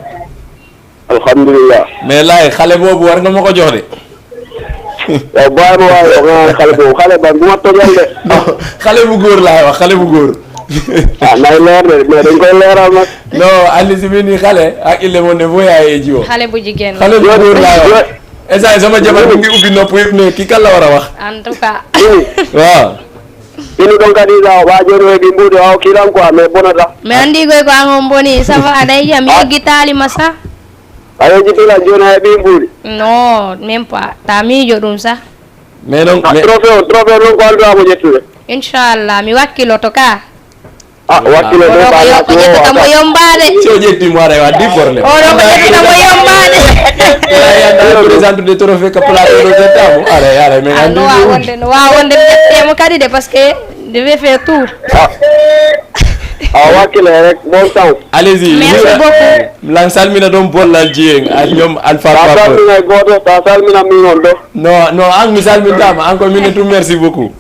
Alhamdulillah. Mais Laye, xale boobu war nga ma ko jox de. Yow, bàyyi ma waaye, yow, nga naan xale boobu. Xale ban, bu ma tojal de. Non, xale bu góor laay wax, xale bu góor. Ah, nay leer de, mais dañ koy leeral nag. Non, Alice mi nii xale, ak ille moom ne foo yaayee ji woo. Xale bu jigéen la. Xale bu góor laay wax. Instant sama jabar mi ngi ubbi nopp yëpp ne kii kan la war a wax. En tout cas. Waaw. Inu ɗon kadi sa o ɓa jooni o heɓi mbuuɗi o kiilan quoi, mais bonata. Mi anndi koy ko an on boni, ça va, aɗa yiya, mi yeggitaali ma sa. A yejjitiila jooni a heɓi mbuuɗi? Non, même pas. Ta miijo ɗum sa. Mais non, ah, mais trophée on, trophée on non ko alɗo amo ƴettude? Inchallah, mi wakkiloto ka. Ah, wakkilo ɗo ko yo-, ko ƴettata mo yombaade. Si o ƴetti mo, aray, wa di problème. O ɗo ko ƴettata mo yombaade. Aray, anda présentude trophée ka plateau ɗo ƴetta mo. Aray, aray, men andi. Ah, no waawa wonde, no waawa wonde mi ƴettee mo kadi de, parce que je vais faire tout. Ah. Ah, wakkilo rek, bon temps. Allez-y. Merci beaucoup. Lan salmina ɗon Bollal Dieng, ak ñoom Alpha Papa. Ta salmina gooto, ta salmina min on ɗo. Non, non, an mi salmintaama, an ko min tout, merci beaucoup.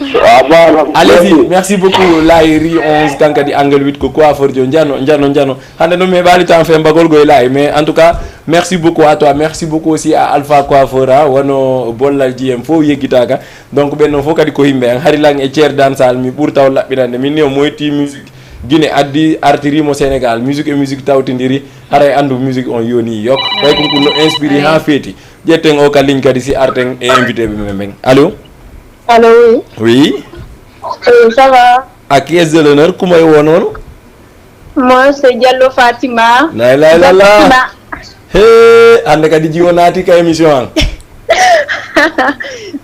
Ah, baax na. Allez-y, merci beaucoup. Laye, rue onze, kan kadi angle huit, ko coiffeur jo, njano, njano, njano. Hannde non mi heɓaali temps fembagol goy Laye, mais en tout cas, merci beaucoup à toi. Merci beaucoup aussi à Alpha Coiffeur, ah, wano Bollal Dieng fof yeggitaaka. Donc, ɓen non fof kadi ko yimɓe an. Hari lan e Thier Dansal, mi ɓurta o laɓɓinande. Min ni o moyti musique Guinée, addi, artiri mo Sénégal. Musique e musique tawtindiri. Haray anndu musique on yoni yok. Ɓay kon kun no inspiré haa feeti. Ƴetten o ka ligne kadi si arten e invité ɓe men ɓen. Allô? Allô, oui. Oui. Oui, ça va? À qui est-ce de l'honneur? Kuma e wo noon? Moi, c'est Diallo Fatima. La ilaha illallah. Fatima. He, hannde kadi jiwo naati ka émission an.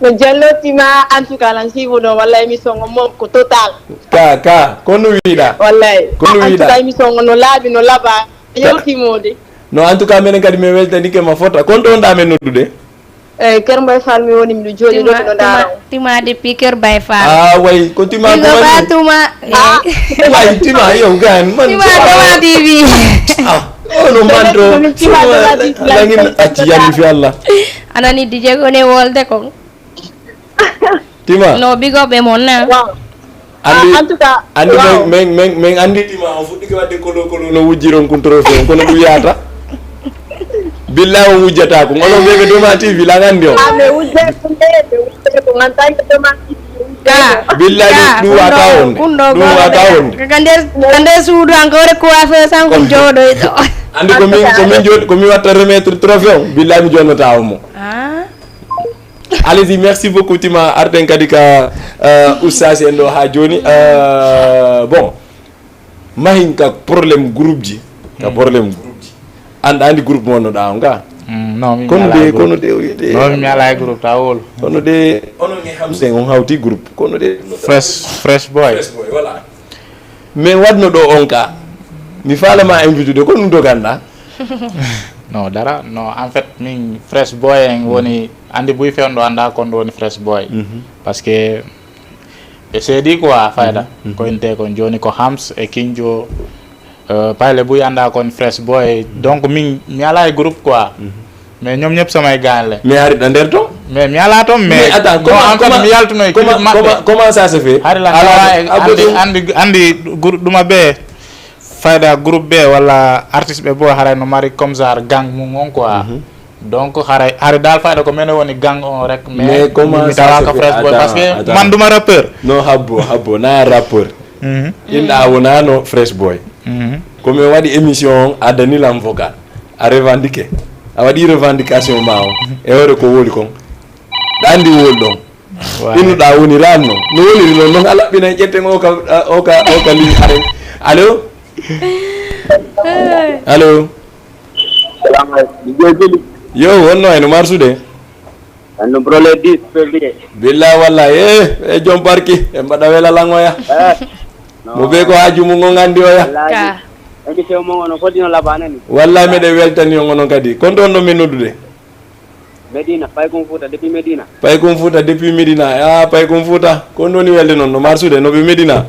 No Jallo Tima, en tout cas, lan siibo ɗon, wallay émission on moom ko total. Ka, ka, ko no wiɗa? Wallay. Ko no wiɗa? En tout cas, émission on no laaɓi, no laaɓa. Yewti moodi. No, en tout cas, menen kadi mi weltanike ma fota. Kon to wonɗa men noddude? Eh, Kër Mbaye Fall mi woni, miɗo jooɗi ɗo, miɗo ndaara on. Tima depuis Kër Mbaye Fall. Ah, way, ko Tima ko woni? Tuma. Ah. Way, Tima, yo, gan, man. Tima Tuma T V. Ah, oh, no, man, to. Tima Tuma T V. Langin, acci, yalli fi Allah. Anani D J Gone wolde kon. Tima. No, big up e mon na. Waaw. Andi, ah, en tout cas, andi, waaw. Men, men, men, men andi Tima, o fuɗɗike wadde kolo, kolo, no wujjiron kun trophée, kono ɗum yaata. Billahi o wujjata ko. Onon ɓe ɓe Doma T V, la ngandi o. Ah, mais wujje ko nde, mais wujje ko en tant que Doma T V, wujje ko. Billahi ka, ɗum, ɗum wata on. Ɗum wata on. Ka nder, ka nder suudu encore coiffeur san kun jooɗoy ɗo. Andi ko min, ko min jooɗi, ko min watta remettre trophée on, billahi mi jonnata on mo. Ah. Allez-y, merci beaucoup, Tima. Arten kadi ka, euh, ustaasi en ɗo ha joni. Euh, bon, mahin ka problème groupe ji. Ka problème groupe ji. An ɗa andi groupe mo no ɗa on ga? Mm, non, min kono mi alaa de, e groupe. Kono de, de. Non, min mi alaa e groupe, ta wolu. Kono de, onon e Hamsen on hawti groupe. Kono de. Fresh, Fresh Boy. Fresh Boy, voilà. Mais waɗno ɗo on ka, mi faala ma invitude, ko ɗum doganɗa? Non, dara. Non, en fait, min Fresh Boy en woni, andi buy fewndo anda kon ɗo woni Fresh Boy. Mhm. Parce que ɓe seedi quoi, fayda. Mhm, mhm. Ko inte kon joni ko Hams e Kinjo, euh, payle buy anda kon Fresh Boy. Donc min, mi ala e groupe quoi. Mhm. Mais ñoom ñëpp samay gaañ la. Mais hari ɗa nder ton? Mais mi alaa ton, mais, mais attends, non, comment, en fait, comment, mi yaltuno e comment, clip maɓɓe. Comment, comment ça se fait? Hari lan tawa e andi, andi, andi groupe ɗuma ɓe, fayda groupe ɓe walla artiste ɓe bo haray no mari comme genre gang mum on quoi. Mhm. Donc haray, hari dal fayda ko mene woni gang on rek, mais mi tawa ka Fresh Boy, parce que man duma rappeur. Non, habbo, habbo, na rappeur. Mhm. Inɗa wonano Fresh Boy. Mhm. Ko mi waɗi émission on, a dani lan vocal. A revendiqué. A waɗi revendication ma on. E hoore ko woli kon. Ɗa andi woli ɗon. Waaw. Innuɗa woni ran non. No woliri non, non a laɓɓinay ƴetten o ka, o ka, o ka ligne aren. Allo? Allo? Salamu aleykum. Yo, wonno e no marsude? An ɗum problème dix février. Billa walla, eh, e jom barki, e mbaɗa wela langoya. Eh, no. Mo be ko haaju mum on andi oya. Wallaahi. Ka. Émission mon on foti no labana ni. Wallaahi meɗen weltani on onon kadi. Kon ɗon ɗo min noddude? Medina, Paykun Fuuta, depuis Medina. Paykun Fuuta, depuis Medina. Ah, Paykun Fuuta. Kon ɗoni welde non, no marsude, no ɓe Medina?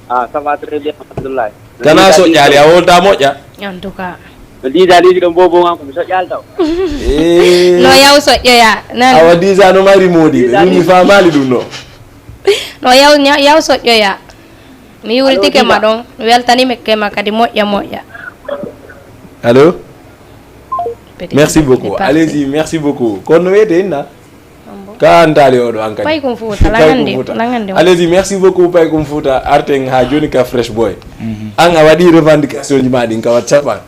Ah, ça va très bien, alhamdulillah. Kana soƴƴaali, a wolta moƴƴa? En tout cas. No disa ɗiɗi ɗon bobo ngan ko mi soƴƴaali taw. Eh. No yaw soƴƴoya, nani? Awa disa no mari moodi, ɗum mi faamaali ɗum ɗo. No yaw, nya-, yaw soƴƴoya. Mi yuultike ma ɗon, mi weltanike ma kadi moƴƴa moƴƴa. Allo? Peut-être. Merci beaucoup. Allez-y, merci beaucoup. Kono no wiyete inna? Ka an taali oɗo an kadi. Paykun Fuuta, Paykun Fuuta. Allez-y, merci beaucoup, Paykun Fuuta. Arten ha joni ka Fresh Boy. Mhm. An a waɗi revendication ji ma ɗin ka WhatsApp an.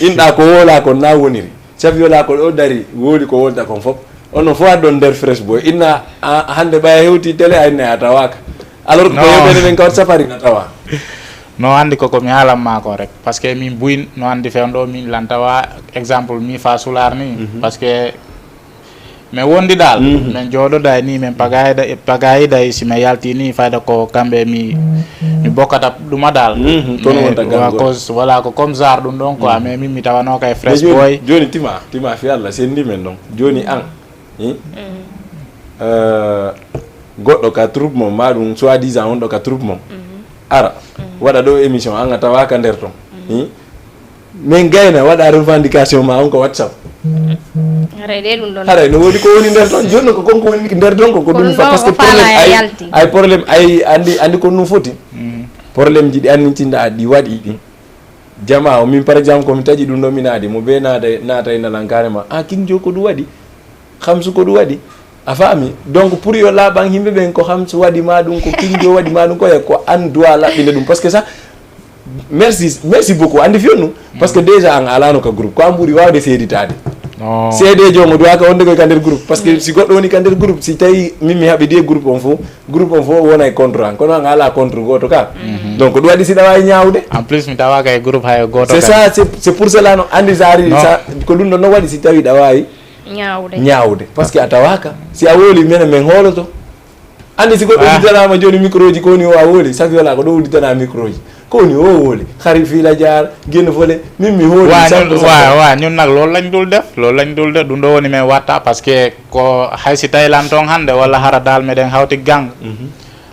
Inɗa ko wola kon na woniri. Safi wola ko ɗo dari, woli ko wolta kon fof. Onon fof aɗon nder Fresh Boy. Inna, a, hande ɓaya hewti télé, a inna a tawaka. Alors que ko yewtere nden ka WhatsApp ari na tawa. No andi ko, ko mi haalan ma ko rek. Parce que min buy no andi fewndo min lan tawa exemple mi fa sular ni. Mhm. Parce que men wondi dal, mhm, men jooɗoday ni, men pagayda, pagayday si men yalti ni, fayda ko kamɓe mi, mi bokkata ɗuma dal. Mhm, kono mais wonta wa gangol. Cause, voilà, ko comme genre ɗum ɗon quoi, mhm, mais min mi tawano kay Fresh Boy. Joni, tima, tima fi Allah, sendi men ɗon. Joni an, hi? Mhm. Euh, goɗɗo ka troupe mon, ma ɗum soi-disant on ɗo ka troupe mon. Mhm. Ara, mhm, waɗa ɗo émission, an a tawaka nder ton. Mhm. Hi? Min gayna waɗa revendication ma on ko WhatsApp. Haray ɗe ɗum ɗon. Haray no woodi ko woni nder ton. Jooni ko kon ko woni nder ton ko, ko ɗum fa-, parce que problème ay, ay problème ay andi, andi ko ɗum foti. Mm. Problème ji ɗi annitinɗa ɗi waɗi ɗi. Jama o min par exemple ko mi taƴi ɗum ɗo mi naadi mo be naata, naata e nalan carrément. Ah, King Jo ko ɗum waɗi. Xamsu ko ɗum waɗi. A faami? Donc, pour yo laaɓan yimɓe ɓen, ko Xamsu waɗi ma ɗum, ko King Jo waɗi ma ɗum, ko e ko an duwa laɓɓinde ɗum. Parce que ça, merci, merci beaucoup. Andi fiyonnu? Parce que déjà an alaano ka groupe. Ko an ɓuri waawde seeditaade. Non. Seedeejo on o duwa ka wonde koy ka nder groupe. Parce que si goɗɗo woni ka nder groupe, si tawi min mi haɓidi e groupe on fof, groupe on fof wona e contre an. Kono an ala contre gooto ka. Mhm. Donc, ko ɗum waɗi si ɗa waawi ñaawde. En plus, mi tawaaka e groupe hay gooto. C'est ça, c'est, c'est pour cela no andi sa ari, sa, ko ɗum ɗon no waɗi si tawi ɗa waawi Ñaawde. Ñaawde. Parce que a tawaaka. Si a wowlii, menen men hooloto. Anndi si goɗɗo udditanaama jooni micro ji, ko woni o a wowlii? Safi wala ko ɗo udditana micro ji. Ko woni o wowlii? Hari Fiila Jaar, Geno Fole, min mi hoolii Wa, cent pour ñun, cent. wa, wa, ñun nag loolu lañ dul def, loolu lañ dul def, ɗum ɗo woni men watta, parce que ko hay si tawi lan toon hannde, walla hara dal meɗen hawti gang. Mhm.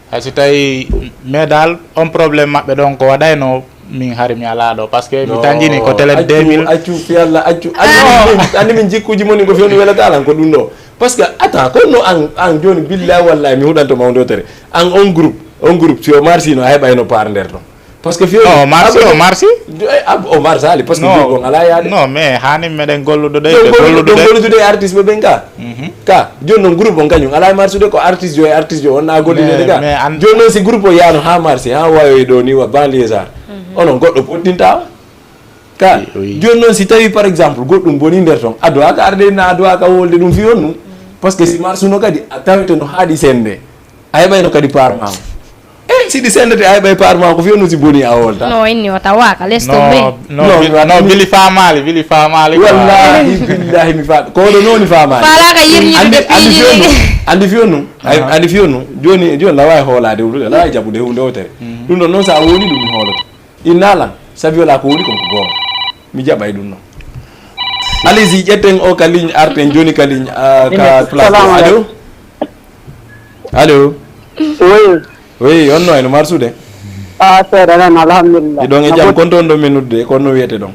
Hay si tawi, mais dal, on problème maɓɓe ɗon ko waɗayno, min hari mi alaa ɗo, parce que mi tanjini ko télé accu, deux mille. Accu, fi Allah, accu. Anndi min, anndi min jikkuuji mon ɗin ko fewndo welata lan ko ɗum ɗo. Parce que, attends, ko no an, an jooni, billahi wallahi, mi huɗanto ma huunde wootere. An on groupe, on groupe, si o marsi no, a heɓayno part nder ɗon. Parce que fiyo. Non, o marsi, o marsi. Eh, ah, o marsaali, parce que groupe on alaa yaade. Non, mais haani meɗen gollude ɗo, ɗo gollude ɗo e artiste ɓe ɓen ka. Mhm. Ka, jooni non groupe on kañum alaa e marsude, ko artiste jo e artiste jo on na gollineede ka. Mais, mais an- Jooni non si groupe o yaano haa marsi, haa wayoyi ɗo ni wa banlieusard. Mhm. Onon goɗɗo pottinta on. Ka, oui, oui. Jooni non si tawi par exemple goɗɗum boni nder ton, a dowaaka arde na a dowaaka wolde ɗum fi on ɗum. Parce que si marsuno kadi, a tawete no haaɗi sende. A heɓayno kadi part maa. Eh, si ɗi sendete, a heɓay part maa, ko fewndo si boni a wolta. No, inni o tawaaka, laisse tomber. No, no, no, bi-, mi waɗa no, mi- Bili faamaali, Bili faamaali quoi. Wallahi, billahi, mi fa-, ko oɗo noon mi faamaali. Faalaaka yirñitude piiji ɗi. Anndi, anndi fewndo, anndi fewndo, ay, anndi fewndo. Jooni, jooni, na waawi hoolaade huunde, na waawi jaɓude huunde wootere. Mhm. Ɗum ɗon noon, so a wowlii ɗum, mi hooloto. Inna lan, sabi wala ko woni kon ko goonga. Mi jaɓay ɗum non. Allez-y, ƴetten o ka ligne, arten jooni ka ligne, ah, ka place. Salamu aleykum. Allo? Allo? Oui. Oui, on no, no marsude? Ah, seeɗa tan, alhamdulillah. Hiɗon e jam, kon ton ɗo men noddude, kon no wiyete ɗon?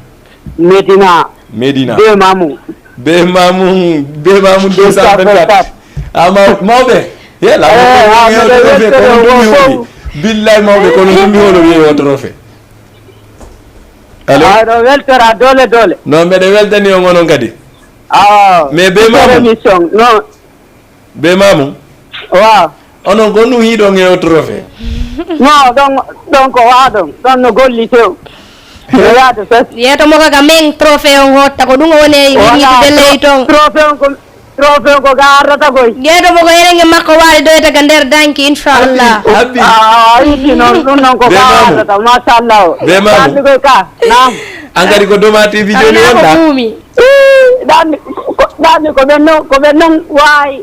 Medina. Medina. Be Mamu. Be Mamu, Be Mamu deux cent vingt-quatre. Ah, ma-, mawɓe. Ye, la, eh, ah, meɗen weltore ko ɗum mi o holi. Billahi mawɓe, kono ɗum mi holo wiye o trophée. Allo? Ah, ɗo weltora doole doole. No, mbeɗa weltani on onon kadi. Ah, mais Be Mamu. Émission, non. Be Mamu. Waaw. Onon ko ɗum hiɗon e o trophée. Non, ɗon, ɗon ko waaɗon. Ɗon no golli tew. No yaade fes. Yeeto mo ko ka men trophée on hotta ko ɗum o woni e. Voilà, yiɗi ɓe ley ton. Trophée on ko Trophée ko ga ardata koy. Geeto mo ko enen e makko waali ɗo e taga nder danki, inchallah. Habbi. Ah, itti noon, ɗum noon ko ga ardata, machallah. Be Mamu. Danki koy ka, naam. An kadi ko Doma T V jooni wonɗa? Ko buumi. Ii, danki, ko, danki ko ɓen noon, ko ɓen noon waawi.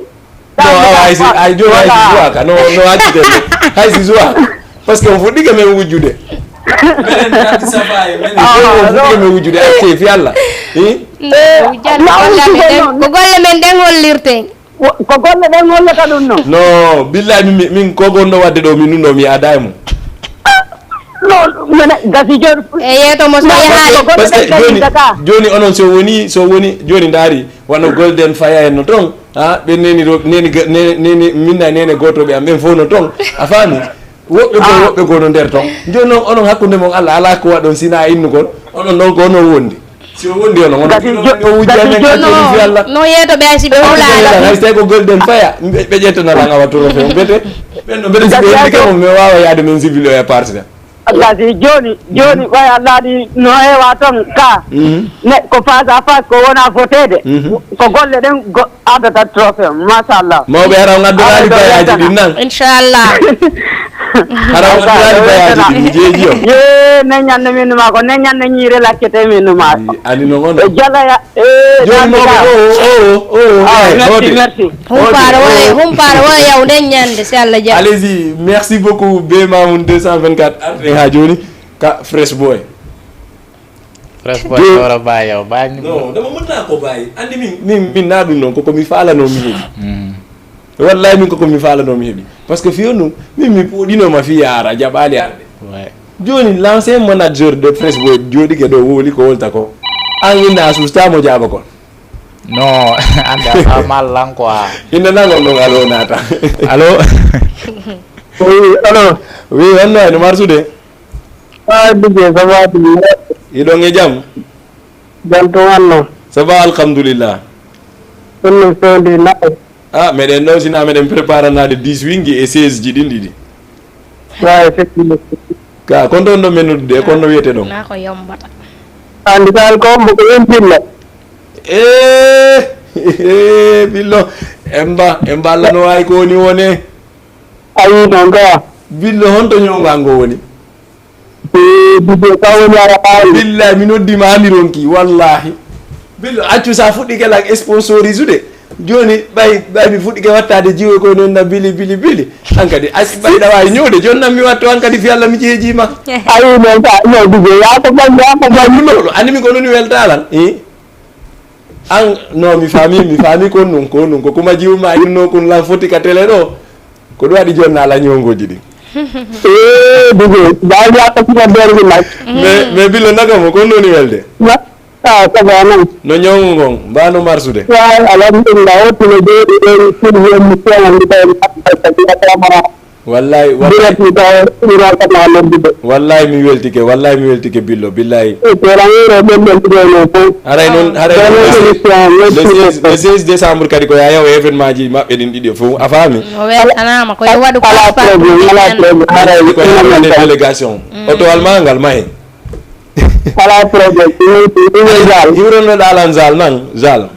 No, awa, hay si, ay, jooni hay si suwaaka. No, no acciten ɗum. Hay si suwaaka. Parce que on fuɗɗike men wujjude. Menen Nabi Safa e menen. Ah, on fuɗɗike men wujjude. Acce fi Allah. Hi? Wujjande ko golle men ɗen hollirten. Ko golle ɗen hollata ɗum non. No, billahi min, min ko gonɗo wadde ɗo, min ɗum ɗo mi ada e mum. No, mene gasi jooni. E yeeto mo so yahaali. Parce que jooni, jooni onon so woni, so woni, jooni ndaari, wano Golden Fire en no ton. Ha, ɓe neni ɗo, neni ga-, neni, neni, minna nene gooto ɓe am, ɓen fof no ton. A faami? Woɓɓe goo, woɓɓe goo no nder ton. Jooni noon, onon hakkunde mon Allah, alaa ko waɗon sinaa innugol. Onon noon ko onon wondi. Si o wondi onon, onon gasi jo-, o wujja gasi men jooni kadi, o fi Allah. No yeeto ɓe hay si ɓe wulaali. Hay si tawi ko Golden Fire, ɓe, ɓe ƴettana lan awa trophée, mbete, ɓen no mbete si ɓe heɓi kam, mi waawa yaade men civil o e partenaire. Gasi jooni, jooni, ɓay a laaɗi no heewa ton ka. Mhm. Ne, ko face à face, ko wona foteede. Mhm. Ko golle ɗen go-, addata trophée, machallah. Mawɓe, hara on addoraali bayaaji ɗin nan? Inchallah. Hara on addoraali bayaaji ɗin, mi jeeji on. Ye, ne ñande min ma ko, ne ñande ñiire laccete min ma ko. Ani no ngono. E jala ya, e jooni mawɓe, o, o, o, o, ah, merci, merci. Humpaare wona, humpaare wona yawde ñande, si Allah jaɓi. Allez-y, merci beaucoup, Be Mamoun deux cent vingt-quatre, arten haa jooni, ka Fresh Boy. Fresh Boy, Dora Baye, yow, Baye. Non, dama mën naa ko bàyyi. Andi min, min, min naa ɗum noon, ko ko mi faalanoo mi heɓi. Mm. Wallahi min ko ko mi faalanoo mi heɓi. Parce que fiyo nu, min mi puɗinoo ma fi yaara, jaɓaali arde. Ouais. Jooni, l'ancien manager de Fresh Boy, jooɗike ɗo, wowli ko wolta ko. An inna a suustaa mo jaaba kon. No, ande a faamaali lan quoi. Inna nan on ɗon allo naata. Allo? Oui, allo. Oui, on no, no marsude? Ah, D J, ça va, tu vas? Hiɗon e jam? Jam to wanno. Ça va, alhamdulillah. Ɗum no fewndi naɓe. Ah, meɗen ɗo, sina meɗen préparanaade dix wingi e seize ji ɗin ɗiɗi. Waawi, effectivement. Ka, kon ɗon ɗo men noddude, kon no wiyete ɗon? Naa ko yombata. Andi ka alko, mo ko en billa. Eh, eh, billo. Emba, emba Allah no waawi ko woni wone. Ayi, non ka. Billo, honto ñowngo ango woni? Eh, Dj J, ka woni ara ɓaari. Billahi, mi noddi ma, mi ronki, wallahi. Billo, accu sa fuɗɗike lan sponsorisude. Jooni, ɓay, ɓay mi fuɗɗike wattaade jiwo ko non na bili, bili, bili. An kadi, a, ɓay ɗa waawi ñowde. Jooni nan mi watto an kadi fi Alla mi jeejii ma. Ayi, non ka, non, Dj J, yaa ko bañ, yaa ko bañ. Ɗum ɗo, anndi mi ko non weltaa lan. Eh? An, no, mi faami, mi faami ko non, ko non. Ko kuma jiwu ma inno kun lan foti ka télé ɗo. Ko ɗum waɗi jooni na lan ñowngooji ɗin. Eh, Dj J, baal yaa ko suma bergi nag. Mais, mais Billo naka mo, ko non welde? Na, ah, ça va, non. No ñawngu ngon, mbaa no marsude? Waaw, alhamdulillah, o tino jooɗi ɗon, pour yo mi feewa, mi tawi mi haɓɓa, mi haɓɓa, mi haɓɓa. Wallahi, wallahi. Direct mi tawi, mi rokka ma noddude. Wallahi, mi weltike, wallahi, mi weltike, Billo, billahi. E, ko ran wuro ɓen ɓen ɗiɗo no fof. Haray non, haray non, le seize, le seize, le seize décembre kadi ko yaa yaw événement ji maɓɓe ɗin ɗiɗi fof, a faami? O weltanaama, ko yo waɗu. Alaa problème, alaa problème. Haray ko yaa waɗe délégation. Mm. Oto almangal mahe. Alaa problème. Ɗum, ɗum, ɗum, Zal. Hiwronoɗaa lan Zal nan, Zal.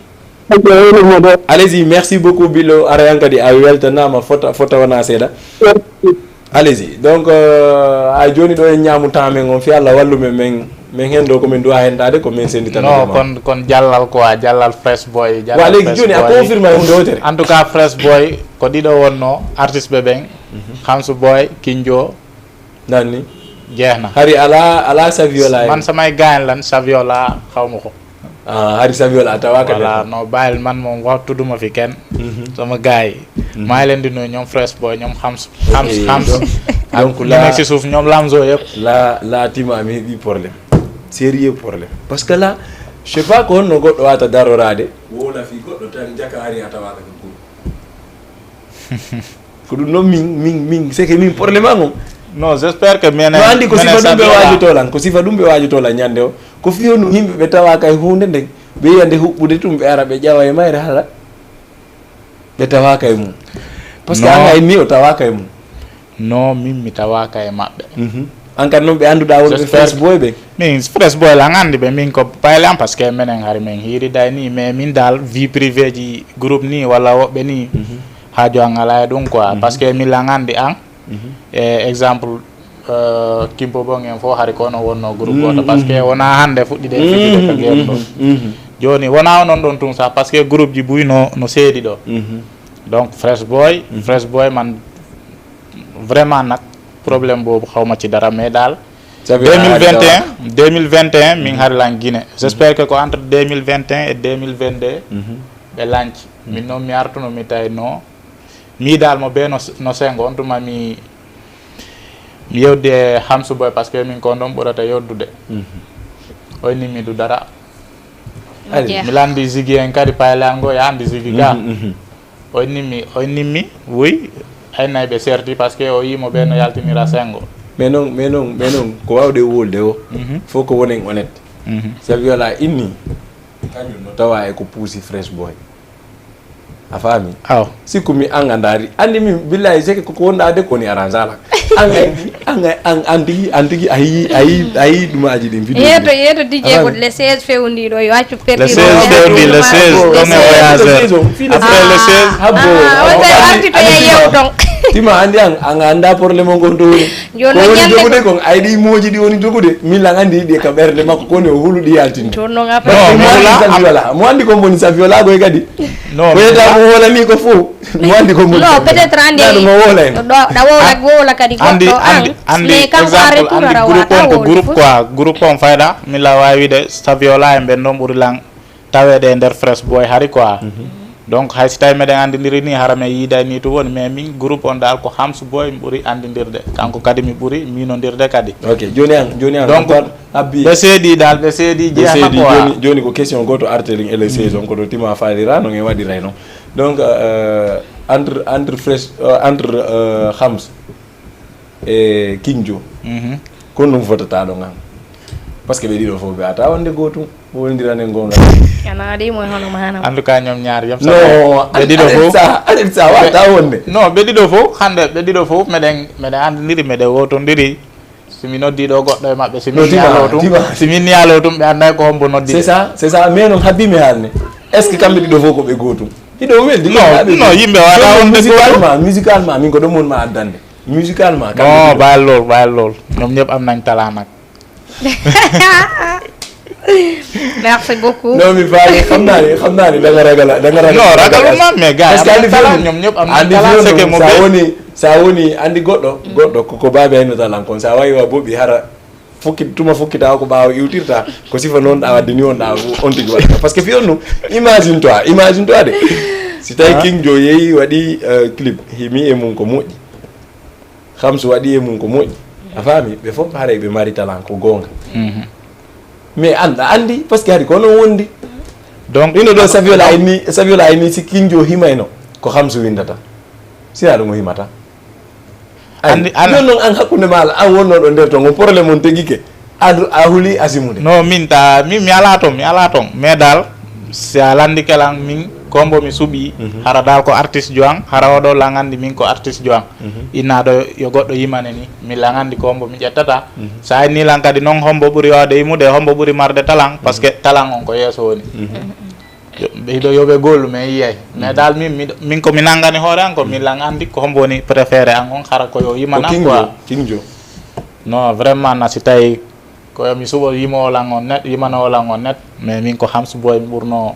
Ok, woni mo ɗo. Allez-y, merci beaucoup, Billo. Ara yan kadi a weltanaama fota, fota wona seeɗa. Merci. Allez-y. Donc, euh, a jooni ɗo en ñaamu temps men on, fi Alla wallu men, men, men hen ɗo ko men duwa hentaade, ko men senditana. Non, kon, kon jallal quoi, jallal Fresh Boy, jallal. Wa, léegi Fresh jooni a Boy. Confirme e huunde wootere. En tout cas, Fresh Boy, ko ɗiɗo wonno, artiste ɓe ɓen, Mhm. Hamsu Boy, Kinjo, Nan ni? Jeex na. Hari alaa, alaa Saviola. Man, samay gaañ lan, Saviola, xaw ma ko. Ah, hari Saviola, tawa ka. Voilà, non, bàyyil, man moom, wax, tudduma fi kenn. Mhm. Sama gaay yi. Mhm. Maa ngi leen di nuyu, ñoom Fresh Boy, ñoom Hams, Hams, Ok, Hams. Donc, ak donc ñi la, nekk si suuf, ñoom Lamzo yëpp. La, la tima mi heɓi problème. Sérieux problème. Parce que là, je sais pas ko honno goɗɗo wata daroraade. Wona fi goɗɗo tan jaka hari a tawaka ko. Ko ɗum ɗon min, min, min, c'est que min problème am on. Non, j'espère que menen, no anndi ko menen sifa ɗum ɓe Saviola waajotoo lan, ko sifa ɗum ɓe waajotoo lan ñannde o. Ko fii honɗum yimɓe ɓe tawaaka e huunde nden, ɓe yiya nde huɓɓude tun, ɓe ara ɓe ƴawa e mayre hara ɓe tawaaka e mum. Parce que an a inni o tawaaka e mum. Non, min mi tawaaka e maɓɓe. Mhm. An kadi non ɓe annduɗaa wonɓe J'espère Fresh Boy ɓe? Min Fresh Boy lan anndi ɓe, min ko payle am, parce que menen hari men hiiriday ni, mais min dal vie privée ji groupe ni, walla woɓɓe ni, Mhm. haaju an alaa e ɗum quoi. Mhm. Parce que min lan anndi an, Mhm. e exemple, euh, Kimpo Bong en fof hari ko no wonno groupe Mhm, gooto, parce que mhm. wonaa hannde fuɗɗiɗen fijude ka Mhm, game ɗo. Mhm, mhm. Jooni, wonaa onon ɗon tun sax, parce que groupe ji buy no, no seedi ɗo. Mhm. Donc, Fresh Boy, Mhm. Fresh Boy man, vraiment nak, problème boobu xaw ma ci dara, mais daal, Ça veut dire deux mille vingt et un, deux mille vingt et un, min Mhm. hari lan Guinée. Mhm. J'espère que ko entre deux mille vingt et un et deux mille vingt-deux, Mhm. ɓe lanci. Mhm. Min noon mi artuno, mi tawi no, mi daal mo bee no, no sengo, on tuma mi, mi yewdi e Hamsu Boy, parce que min ko ɗon ɓurata yewdude. Mhm. O inni mi du dara. Allez. Mi lanndi Ziggy en kadi, paylan ngo, ya anndi Ziggy ga. Mhm, mhm. O inni mi, o inni mi, wuy, ay nay ɓe serti, parce que o yii mo ɓe no yaltinira sengo. Mais non, mais non, mais non, ko waawde wolde o, Mhm. fof ko wonen honnête. Mhm. Saviola inni, kañum no tawa e ko puusi Fresh Boy. A faami? Aw. Sikku mi an a ndaari. Anndi min, billahi, c'est que ko, ko wonɗaa de ko woni arrangé lan. An, an, an, an, an tigi, an tigi, a yii, a yii, a yii ɗumaaji ɗin, vidéo Yeeto, ɗin. Yeeto D J Awa. Ko le seize fewndiiɗo, yo accu perdi Le seize ɗo, fewndiiɗo, le seize, Abo, ɗon e le seize, voyageur. Le seize, fii le Après le seize. seize. Abo, Ah, abo, on fait anndi, partie to anndi e tima. Yewton. Tima, anndi an, an anndaa problème on kon to woni. Jooni Ko woni ñannde jogude kon, ayɗi mooji ɗi woni jogude. Min lan anndi ɗi ka ɓernde makko, ko woni o huluɗi yaltinde. Jooni non a Non, mi Mo anndi hula, Saviola. Mo anndi kon woni Saviola koy kadi. Non, Ko mi yetta hula. mo hoolani ko fof. Mo anndi ko mo Non, peut-être anndi. Naɗo mo woola en. Ɗo, ɗa woola, Ah, woola kadi anndi, goɗɗo anndi, an. Anndi Mais kanko a exemple, retour anndi a groupe rawata on ko woola groupe fof. Quoi, groupe on fayda, mi la waawi wiide Saviola en ɓen ɗon ɓuri lan taweede e nder Fresh Boy hari quoi. Mhm. Donc, hay si tawi meɗen anndindiri ni, hara men yiiday ni to woni, mais min groupe on dal ko Hams Boy mi ɓuri anndindirde. Kanko kadi mi ɓuri miinondirde kadi. Ok, jooni an, jooni an, Donc, on parle Abbi. Ɓe seedi dal, ɓe seedi Ɓe jeeha seedi quoi. Jooni, jooni ko question gooto artelin e le Mm. saison, ko ɗo tima faalira, no en waɗiray non. Donc, euh, entre, entre Fresh, euh, entre, euh, Hams e King Joe, Mhm. ko ɗum fotata ɗon an? Parce que ɓe ɗiɗo fof ɓe ata wonde gootum, wondirane goonga. Kana ɗi mo hono ma hana. En tout cas, ñoom ñaar yëpp, ça Non, fait, ɓe an-, ɗiɗo aɗa fof. Sa, aɗa sa wata wonde. Non, ɓe ɗiɗo fof, hannde ɓe ɗiɗo fof, meɗen, meɗen anndindiri, meɗen wotondiri. Si mi noddi ɗo goɗɗo e maɓɓe, si No, min tima, niyalo tum, tima. Si min niyalo tum, ɓe annday ko hombo noddi. C'est ça, c'est ça. Mais non, habbi mi haalne. Est-ce que kamɓe ɗiɗo fof ko ɓe gootum? Ɗiɗo weldi, Non, kamɓe non, ɗiɗo. Yimɓe wata Kono wonde musicalement, gootum. Musicalement, min ko ɗum woni ma addande. Musicalement, kamɓe Non, ɗiɗo. Bàyyil lool, bàyyil lool. Ñoom ñëpp am nañ talent nag. Merci beaucoup. Non, mi faami, xam naa ni, xam naa ni da nga ragal, da nga ragal. Non, ragaluma, mais gars yi, parce que am nañ talent, ñoom ñëpp am nañ talent, c'est que mo sa woni, sa woni, andi goɗɗo, goɗɗo, ko, ko baabe ay no talent kon, sa wayi wa boɓi hara, fukki, tuma fukkita ko ɓaawo iwtirta, ko sifa non ɗa wadde ni on ɗa, on tigi waɗata. Parce que fi on no, imagine toi, imagine toi de. Si tawi King Joe yehi waɗi, euh, clip, himi e mum ko moƴƴi. Xam so waɗi e mum ko moƴƴi. A faami? Ɓe fof haray ɓe mari talent, ko goonga. Mhm. Mais an, a andi, parce que hari ko non wondi. Donc, ino ɗo Saviola ay ni, Saviola ay ni si King Joe himayno, ko Xam so windata. Si a ɗum o himata. Ay, andi, andi. Ɗon non an hakkunde ma, an wonno ɗo nder ton, on problème on tegike. A, a huli a simude. No, min ta, min mi ala ton, mi ala ton. Mais dal, si a landike lan, min, ko mbo mi suɓi, mhm, hara dal ko artiste jo an, hara oɗo lan andi min ko artiste jo an. Mhm. Inna ɗo yo goɗɗo yimane ni, mi lan andi ko mbo mi ƴettata. Mhm. Sa inni lan kadi non hombo ɓuri wawde yimude, hombo ɓuri marde talan, parce que talan on ko yeeso woni. Mhm. Yo, ɓe hiɗo yo ɓe gollu, mais yiyay. Mais dal min, miɗo, min ko mi nangani hoore an, ko min lan andi ko hombo woni préféré an on, hara ko yo yiman an quoi. King Joe, King Joe. Non, vraiment, na si tawi ko yo mi suɓo yimoowo lan on net, yimanoowo lan on net, mais min ko Hams Boy mi ɓurno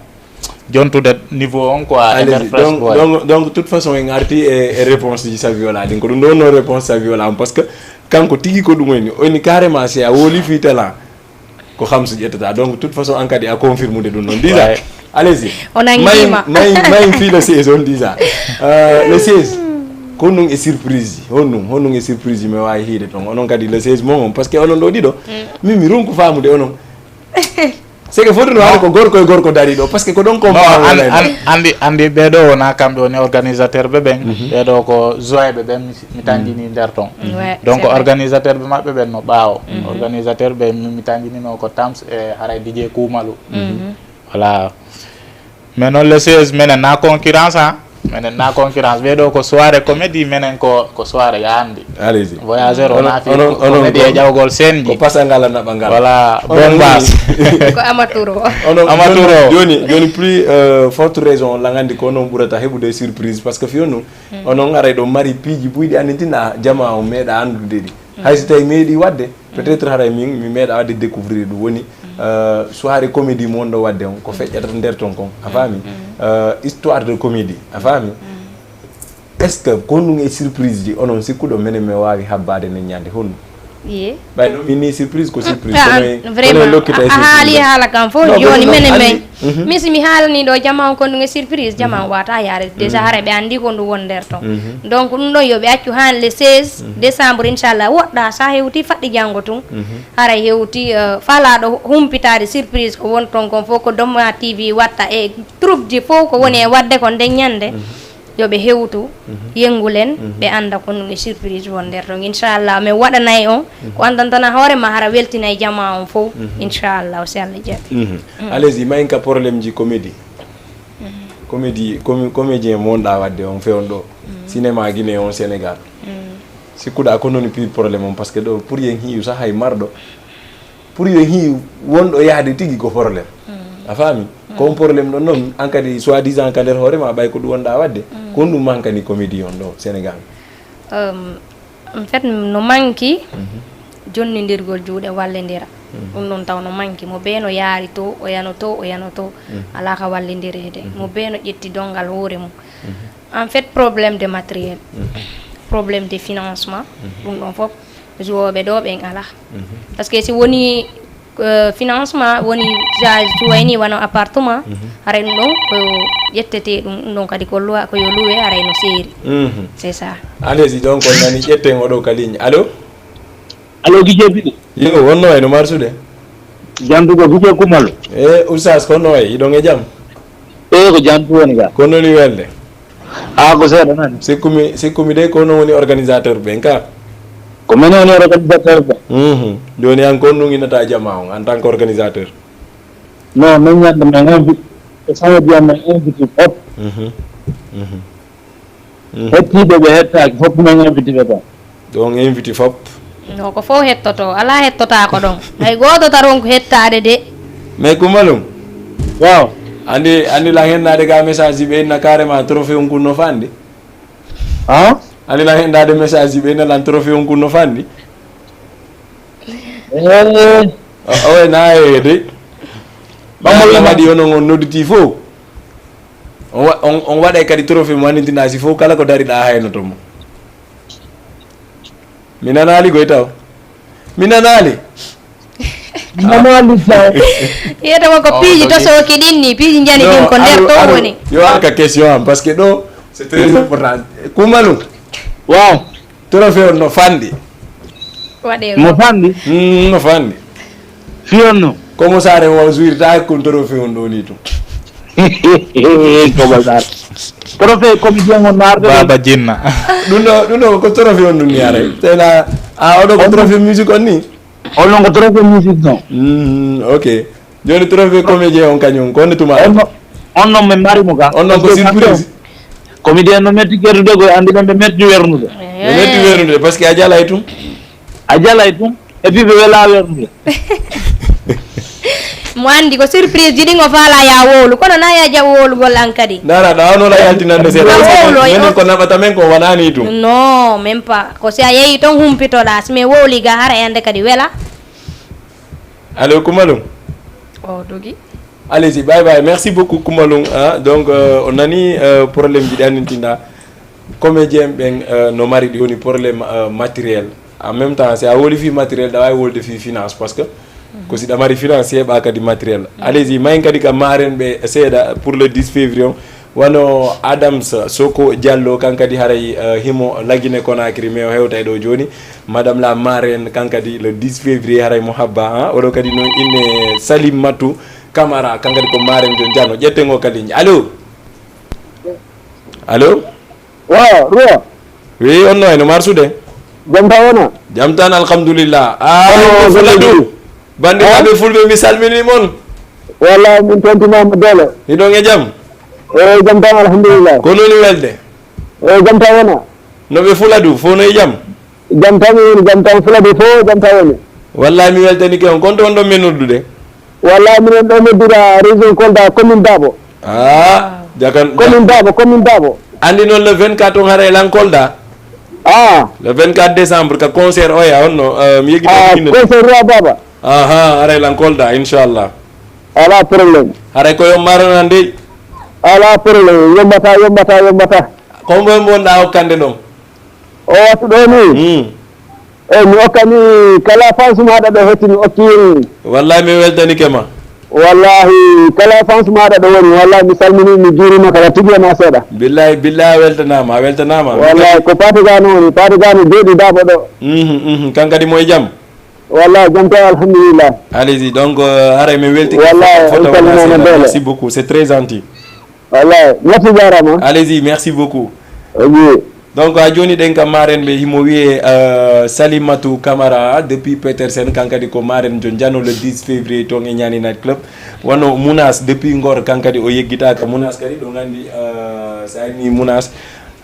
jontude niveau on quoi, e nder Fresh Boy. Allez-y. Donc, donc, donc, toute façon, en arti e, e réponse ji Saviola ɗin. Ko ɗum ɗo wonno réponse Saviola on, parce que kanko tigi ko ɗum woni. O ni carrément, si a woli fii talent, ko Hamsu ƴettata. Donc, toute façon, an kadi a confirmude ɗum ɗon. Déjà, ouais, allez-y. O nanngii ma. May, may, may fii le seize on déjà. Euh, le seize, ko honɗum e surprise ji? Honɗum, honɗum e surprise ji mi waawi hiide ton? Onon kadi le seize mon on, parce que onon ɗo ɗiɗo, min mi ronku faamude onon. C'est que foti no haala ko gorko e gorko dari ɗo, parce que ko ɗon ko an, andi, andi ɓee ɗo wona kamɓe woni organisateur ɓe ɓen, ɓee ɗo ko joie ɓe ɓen, mi, mi tanjini nder ton. Ouais, donc, c'est vrai. Organisateur ɓe maɓɓe ɓen no ɓaawo. Organisateur ɓe mi, mi tanjinino ko Tams e haray D J Kumalu. Voilà. Mais non, le seize, menen na concurrence, ha? Menen na concurrence. Ɓee ɗo ko soirée comédie, menen ko, ko soirée, ya andi. Allez-y. Voyageur, on a fait comédie e ƴawgol scène ji. Ko pasangal a naɓangal. Voilà, bombas. Ko amateur o. Amateur o. Joni, joni, joni plus, euh, forte raison, lan andi ko non ɓurata heɓude surprise, parce que fiyo non, onon aray ɗo mari piiji buyɗi annitinɗa jama on meeɗa andude ɗi. Hay so tawi meeɗi wadde, peut-être haray min, mi meeɗa wadde découvrir ɗum. Woni, euh, soirée comédie mo wonɗo wadde on, ko feƴƴata nder ton kon, a faami? Euh, histoire de comédie, a faami? Est-ce que ko honɗum e surprise ji onon sikkuɗo menen men waawi habbaade nen ñande honɗum? Iye. Ɓay no min ni surprise ko surprise, kono e, kono e vraiment, lokkita e surprise. A haali haala kan fof. Non, joni menen men Mhm. Min si mi haalanii ɗo jama on ko ɗum e surprise, jama on wata yaade. Déjà haray ɓe anndi ko ɗum won nder ton. Donc ɗum ɗon yo ɓe accu haa le seize décembre, inchallah, woɗɗa sa hewti faɗɗi janngo tun. Haray hewti, euh, falaaɗo humpitaade surprise ko won ton kon fof ko Doma T V watta e troupe ji fof ko woni e waɗde kon nden ñannde. Yo ɓe hewtu, yengulen, ɓe annda ko ɗum e surprise won nder ton. Inchallah, min waɗanay on ko anndantana hoore ma hara weltinay jama on fof. Inchallah, si Allah jaɓi. Allez-y, ma en ka problème ji comédie. Comédie, comé-, comédien mo wonɗa wadde on fewndo ɗo. Cinéma Guinée on Sénégal. Sikkuɗa ko non pire problème on, parce que ɗo pour yen hiyu sax hay marɗo. Pour yo hii wonɗo yahde tigi ko problème. A faami? Ko on problème ɗon non, an kadi soi-disant ka nder hoore ma, ɓay ko ɗum wonɗa wadde. Ko ɗum mankani comédie on ɗo Sénégal? Euh, en fait, no manki jonnindirgol juuɗe wallindira. Ɗum ɗon taw no manki. Mo bee no yaari to, o yano to, o yano to. Alaa ka wallindireede. Mo bee no ƴetti donngal hoore mum. En fait, problème de matériel, problème de financement, ɗum ɗon fof, joueɓe ɗo ɓen alaa. Parce que si woni, euh, financement, woni ja-, si wayni wano appartement, haray ɗum ɗon ko ƴettete ɗum, ɗum ɗon kadi ko loi, ko yo loué, haray no seeri. C'est ça. Allez-y, donc, on nani ƴetten oɗo ka ligne. Allô? Allo, Gijee Biɗi. Yo, wonno e no marsude? Jantugo Gijee Kumalu. E, Oustaz, ko no e? Hiɗon e jam? E, ko jantu woni ga. Ko noni welde? A, ko seeɗa nani. Sikkumi, sikkumi de ko non woni organisateur ɓen ka? Ko men woni organisateur ɓen. Mhm. Joni an kon ɗum innata jama on en tant que organisateur? Non, men ñande men invite, ko samedi an men invite fof. Mhm. Mhm. Hettiiɓe ɓe hettaaki fof, men invitiɓe ɗon. Ɗon inviti fof. No, ko fof hettoto, alaa hettotaako ɗon. Hay gooto taron ko hettaade de. Mais Kumalum. Waaw. Andi, andi lan hennaade ga message ɓe inna carrément trophée on kun no fandi. Ah? Andi lan hennaade message ɓe inna lan trophée on kun no fandi. Eh. O, o, na e de. Ɓay Allah waɗi onon on nodditii fow. On wa-, on, on waɗay kadi trophée mo anndintinaa si fow kala ko dariɗaa haynoto mo. Mi nanaali goy taw. Mi nanaali. Mi nanaali taw. Yeto mo ko piiji tosooki ɗin ni, piiji njani ɗin ko nder ton woni. Yo arka question am, parce que ɗo, c'est très important. Kumalou. Waaw. Trophée on no fanɗi. Waɗee mo fanɗi? Mm, no fanɗi. Fii on no? Komo Saare o juirta kon trophée on ɗo ni tun. Komo Saare. Trophée comédien on no arde. Baba Jinna. Ɗum ɗo, ɗum ɗo ko trophée on ɗum ni are. Tena, a, oɗo ko trophée musique on ni? On non ko trophée musique non. Mm, ok. Jooni trophée comédien on kañum, ko honde tuma? On non, on non min mari mo ka. On non ko surprise. Comédien no metti gertude ko andi ɓe metti wernude. Ɓe metti wernude, parce que a jalay tun. A jalay tun. Et puis ɓe wela wernude. Mo andi ko surprise ji ɗin o faala ya wowlu, kono na ya jaɓu wowlugol an kadi. Ndara, ɗa wano la yaltinande seeɗa. Wowlu, menen ko naɓata men ko wonani tun. Non, même pas. Ko si a yehi ton humpitoɗa, si mi wowli ga hara e ande kadi wela. Allo, Kumalung. O dogi. Allez-y, bye bye. Merci beaucoup, Kumalung. Hein? Donc, euh, on a ni, euh, problème de annitinda. Comédien ɓen, euh, no mari ɗi woni problème, euh, matériel. En même temps, si a woli fi matériel, ɗa wawi wolde fi finance, parce que ko si ɗa mari finance, heɓa kadi matériel. Allez-y, mayin kadi ka maren ɓe seeɗa pour le dix février on. Wano Adams Soko Diallo, kan kadi haray, eh, himo Lagine Conakry, mais o hewtay ɗo jooni. Madame la marraine, kan kadi le dix février haray mo habba, ha? Oɗo kadi no inne Salimatu Camara, kan kadi ko marraine jon jano. Ƴetten o ka ligne. Allo? Allo? Wa, Ruwa. Wi, on no e no marsude? Jam tan wona? Jam tan, alhamdulillah. Ah, oh, fula du. Bandiraɓe fulɓe, mi salmini mon. Wallahi, min tontinama doole. Hiɗon e jam? Eyi, jam tan, alhamdulillah. Ko noni welde? Eyi, jam tan wona? No ɓe fula du, fof no e jam? Jam tan woni, jam tan, fula du fof, jam tan woni. Wallahi, mi weltanike on. Kon to on ɗon min noddude? Wallahi, minen ɗo noddira région Kolda, commune Dabo. Ah, jakan, commune Dabo, commune Dabo. Andi noon le vingt-quatre on haray lan Kolda? Ah. Le vingt-quatre décembre ka concert oya on no, euh, mi yeggi ah, concert Roi Baba. Aha, haray lan Kolda, inchallah. Ala problème. Haray ko yo maronan dey. Ala problème, yombata, yombata, yombata. Ko mbo, mbo nda hokkande ɗon? O wattu ɗo ni? Mm. Eyi, mi okkani kala fans maaɗa ɗo hetti, mi okki. Wallahi, mi weltanike ma. Wallahi, kala fans maaɗa ɗo woni, wallahi, mi salmini, mi juurima kala tigi e ma seeɗa. Billahi, billahi, a weltanama, a weltanama. Wallahi, ko Paate Gano woni, Paate Gano jooɗi Dabo ɗo. Mhm, mhm, kan kadi mo e jam? Wallahi, jam tan, alhamdulillah. Allez-y, donc, euh, haray mi weltike. Wallahi, foto, on salminama seeɗa. Merci beaucoup, c'est très gentil. Wallahi, merci, jarama. Allez-y, merci beaucoup. Ok. Donc, ha jooni ɗen kam maren ɓe himo wiye, euh, Salimatu Camara depuis Petersen, kan kadi ko maren jo jano le dix février ton e Ñaani Night Club. Wano Mounas depuis Ngor, kan kadi o yeggitaka. Mounas kadi ɗo gandi, euh, sa inni Mounas,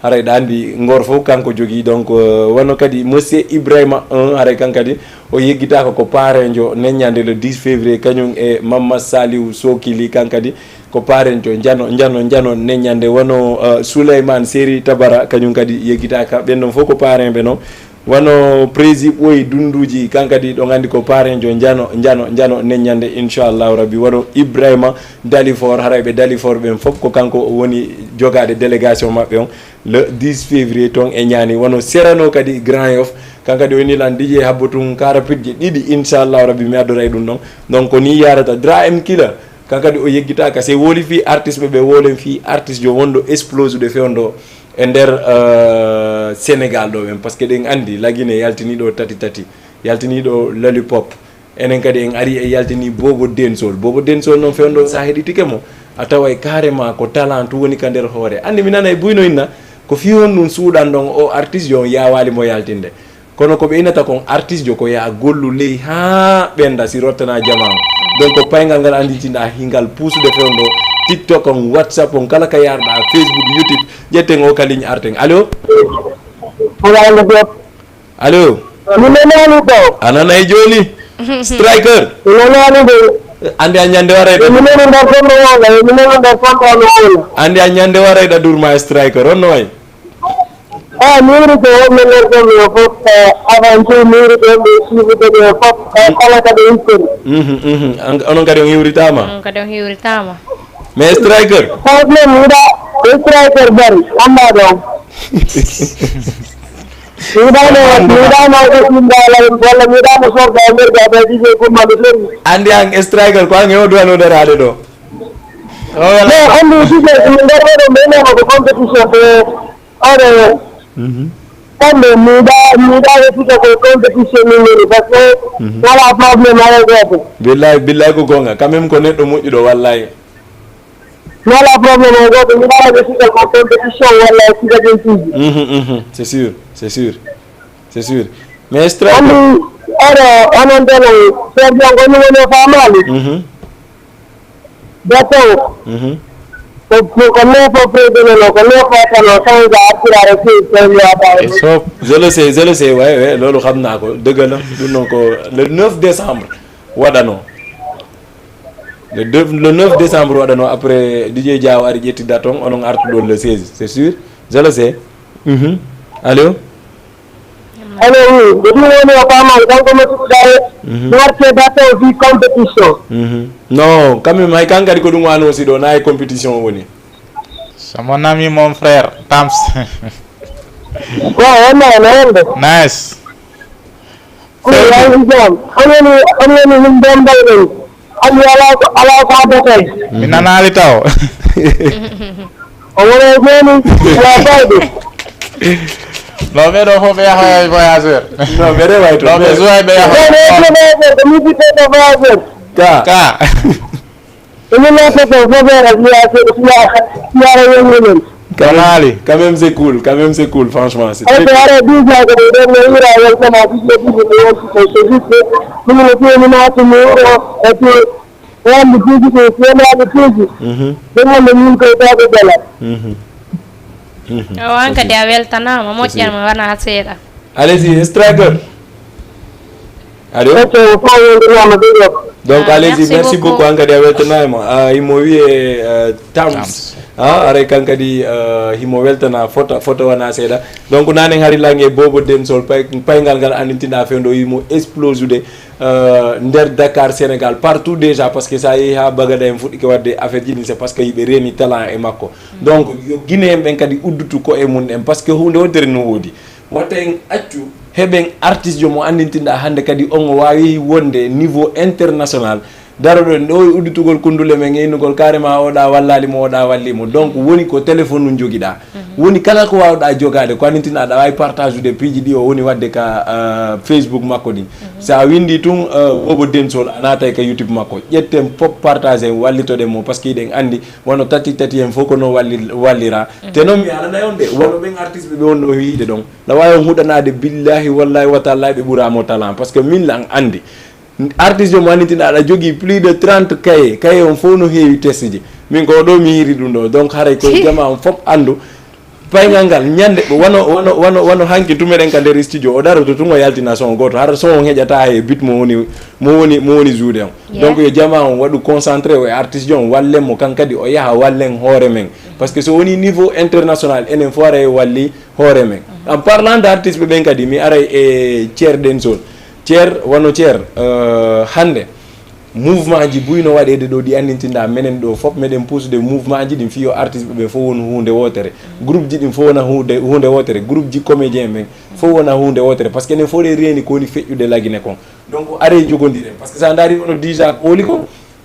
haray ɗa andi Ngor fof kanko jogi. Donc, euh, wano kadi Monsieur Ibrahima un, haray kan kadi o yeggitaka ko parenjo neññande le dix février, kañum e Mamma Saliou Sokili, kan kadi ko parenjo jano, jano, jano neññande. Wano, uh, Souleymane Seri Tabara, kañum kadi yeggitaka. Ɓen ɗon fof ko parenɓe non. Wano Prési Ɓoy Dunduji, kan kadi ɗo gandi ko parenjo jano, jano, jano neññande, inchallahu rabbi. Wano Ibrahima Dalifor, haray ɓe Dalifor ɓen fof ko kanko woni jogaade délégation maɓɓe on le dix février ton e Ñaani. Wano Serano kadi Grand Yoff, kan kadi o inni lan D J habbo tun karapitje ɗiɗi, inchallahu rabbi, mi addoray ɗum ɗon. Donc, ko ni yarata. Dra M Killer, kan kadi o yeggitaka. Se woli fii artiste ɓe, ɓe wolen fii artiste jo wonɗo explosude fewndo e nder, euh, Sénégal ɗo ɓen. Parce que ɗen andi Lagine yaltini ɗo tati tati, yaltini ɗo lollipop. Enen kadi en ari e yaltini Bobo Densol. Bobo Densol non fewndo sa heɗitike mo, a taway carrément ko talent tun woni ka nder hoore. Andi mi nanay Buyno inna, ko fii honɗum suuɗan ɗon o artiste jo on yaawaali mo yaltinde. Kono ko ɓe innata kon artiste jo ko yaa gollu ley haa ɓenda si rottana jamaa on. Donc ko payngal ngal anditinɗa hingal puusude fewndo TikTok on, WhatsApp on, kala ka yarɗa, Facebook, YouTube, ƴetten o ka ligne arten. Allo? Allo? Mi nanaani ko. A nanay jooni? Striker. Mi nanaani de. Andi a ñande waray da. Mi nani nder tonɗo wonga, mi nani nder tonɗo no wonga. Andi a ñande waray da durma Striker, on no way? Ah, miwrito wonɓe nder ɗon ɓe fof, eh, aventure miwrito wonɓe suufude ɓe fof, eh, kala ka ɓe hikkori. Mhm, mhm. An-, onon kadi on hiwritaama? Onon kadi on hiwritaama. Mais Striker? Franchement, mi yiɗa, Striker bari, anndaa ɗo. Mi yiɗaano, mi yiɗaano ko ɗum walla, walla mi yiɗaano sorda e nder ɓe, ɓe D J Kumba mi sori. Anndi an Striker, ko an e o duwano daraade ɗo? Oh, voilà. Mais anndi D J, mi nder ɗo, mi nder ko compétition, ɓe Oɗo. Mhm. Kamɓe miɗa, miɗa wettude ko compétition min woni, parce que Mhm. wala problème hay gooto. Billahi, billahi ko gonga. Quand même ko neɗɗo moƴƴuɗo, wallahi. Wala problème hay gooto. Miɗa wettude ko compétition walla sigadentuuji. Mhm, mhm. C'est sûr, c'est sûr. C'est sûr. Mais Striker. Anndi, oɗo, onon ɗon, Serge, on ko ɗum woni o faamaali? Mhm. Bateau. Mhm. Ko, ko, ko neuf heures président o, ko neuf heures tan o, tawi ko artiraare fii, tawi mi waɗa. Et so, je le sais, je le sais, ouais, ouais, loolu xam naa ko, dëgg la, ɗum noon ko le neuf décembre waɗano. Le deux, le neuf décembre waɗano, après D J Diaw ari ƴetti date on, onon artuɗon le seize, c'est sûr, je le sais. Mhm. Allô? Allo, oui, ko ɗum woni o faamaali, kanko Masiiɗo Daare, Mhm. warte bateau fii compétition. Mhm. Non, quand même, hay kan kadi ko ɗum wano si ɗo, na e compétition o woni. C'est mon ami, mon frère, Tams. Bon, on est, on est. Nice. Ko yaani jam. On woni, on woni min Bambay ɗon. Hannde alaa ko, alaa ko addata en. Mi nanaali taw. O wona e jooni, ya fayde. Non, ɓee ɗoo fof ɓe yahoya e voyageur. Non, ɓe rewa e toon. Non, ɓe suwa ɓe yahoya. Non, ɓe voyageur, ko mi ɓiɗɗo ko voyageur. Ka. Ka. Ko min non, ko ko voyageur, ya, ya, ya, ya, ya, ya, ya. Quand même, quand même, c'est cool. Quand même, c'est cool, franchement. C'est très cool. Ara, déjà, ko ɗo, ɗo, mi wira, welcome, a ɗiɗi, ɗiɗi, ɗiɗi, ɗiɗi, c'est juste, min, no feewi, ma, ko mi wuro, et puis, wonde piiji ɗi, feewnaaɓe piiji. Mhm. Ɗum wonde min koye tawɓe bela. Mhm. Mhm. Awa, an kadi a weltanaama, moƴƴere ma wonaa seeɗa. Allez-y, Striker. Allô? Ok, o fof weltanaama, big up. Donc, ah, allez-y, merci beaucoup. An kadi a weltanaama. Ah, himo wiyee, euh, Tams. Tams. Ah, aray kan kadi, euh, himo weltana fota, fota wonaa seeɗa. Donc, nanen hari langue Bobo Densol, pay-, payngal ngal anndintinɗaa fewndo himo explosude, euh, nder Dakar, Sénégal, partout déjà, parce que sa yehi haa Bagada en fuɗɗike waɗde affaire ji ɗin, c'est parce que yiɓe reeni talent e makko. Donc, yo Guinéen ɓen kadi uddutu ko'e mun en, parce que huunde wontere no woodi. Wata en accu heɓen artiste jo mo anndintinɗaa hannde kadi on o waawi wonde niveau international. Daroɗen ɗo e udditugol kunndule men e innugol carrément oɗa wallaali mo, oɗa walli mo. Donc woni ko téléphone nun jogiɗaa. Mhm. Woni kala ko waawɗaa jogaade, ko anndintinɗaa aɗa waawi partage ude piiji ɗi o woni waɗde ka, euh, Facebook makko ɗin. Mhm. Sa winndi tun, euh, Bobo Densol, a naatay ka YouTube makko. Ƴetten pop partage en wallitoɗen mo, parce que hiɗen anndi wano tati tati en fof ko no walli-, wallira. Mhm. Te noon mi alanay on de, wano ɓen artiste ɓe ɓe wonno wiide ɗon. Na waawi on huɗanaade, billahi, wallahi, wa tallahi, ɓe ɓuraa mo talent. Parce que min lan anndi. Artiste mo annitinɗaa aɗa jogii plus de trente cahier. Cahier on fof no heewi test ji. Min ko ɗo mi yiiri ɗum ɗo. Donc haray koye jama on fof anndu. Payngal ngal, ñande, wano, wano, wano, wano hanki tumeɗen ka nder studio, o daroto tun o yaltina son gooto. Hara son on heƴata he bit mo woni, mo woni, mo woni jouer on. Yeah. Donc yo jama on waɗu concentré o e artiste on, wallen mo kan kadi o yaha wallen hoore men. Parce que so woni niveau international, enen fof haray walli hoore men. En parlant d'artiste ɓe ɓen kadi, mi aray e Cher Densol. Cher, wano Cher, euh, hannde, mouvement ji buy no waɗeede ɗo, ɗi anndintinɗaa menen ɗo fof, meɗen puusude mouvement ji ɗin fii yo artiste ɓe fof wonu huunde wootere. Groupe ji ɗin fof wona huunde, huunde wootere. Groupe ji comédien ɓen fof wona huunde wootere. Parce que enen fof ɗen reeni ko woni feƴƴude lagine kon. Donc, aree jogondiren. Parce que sa ndaari wano déjà ko woni ko,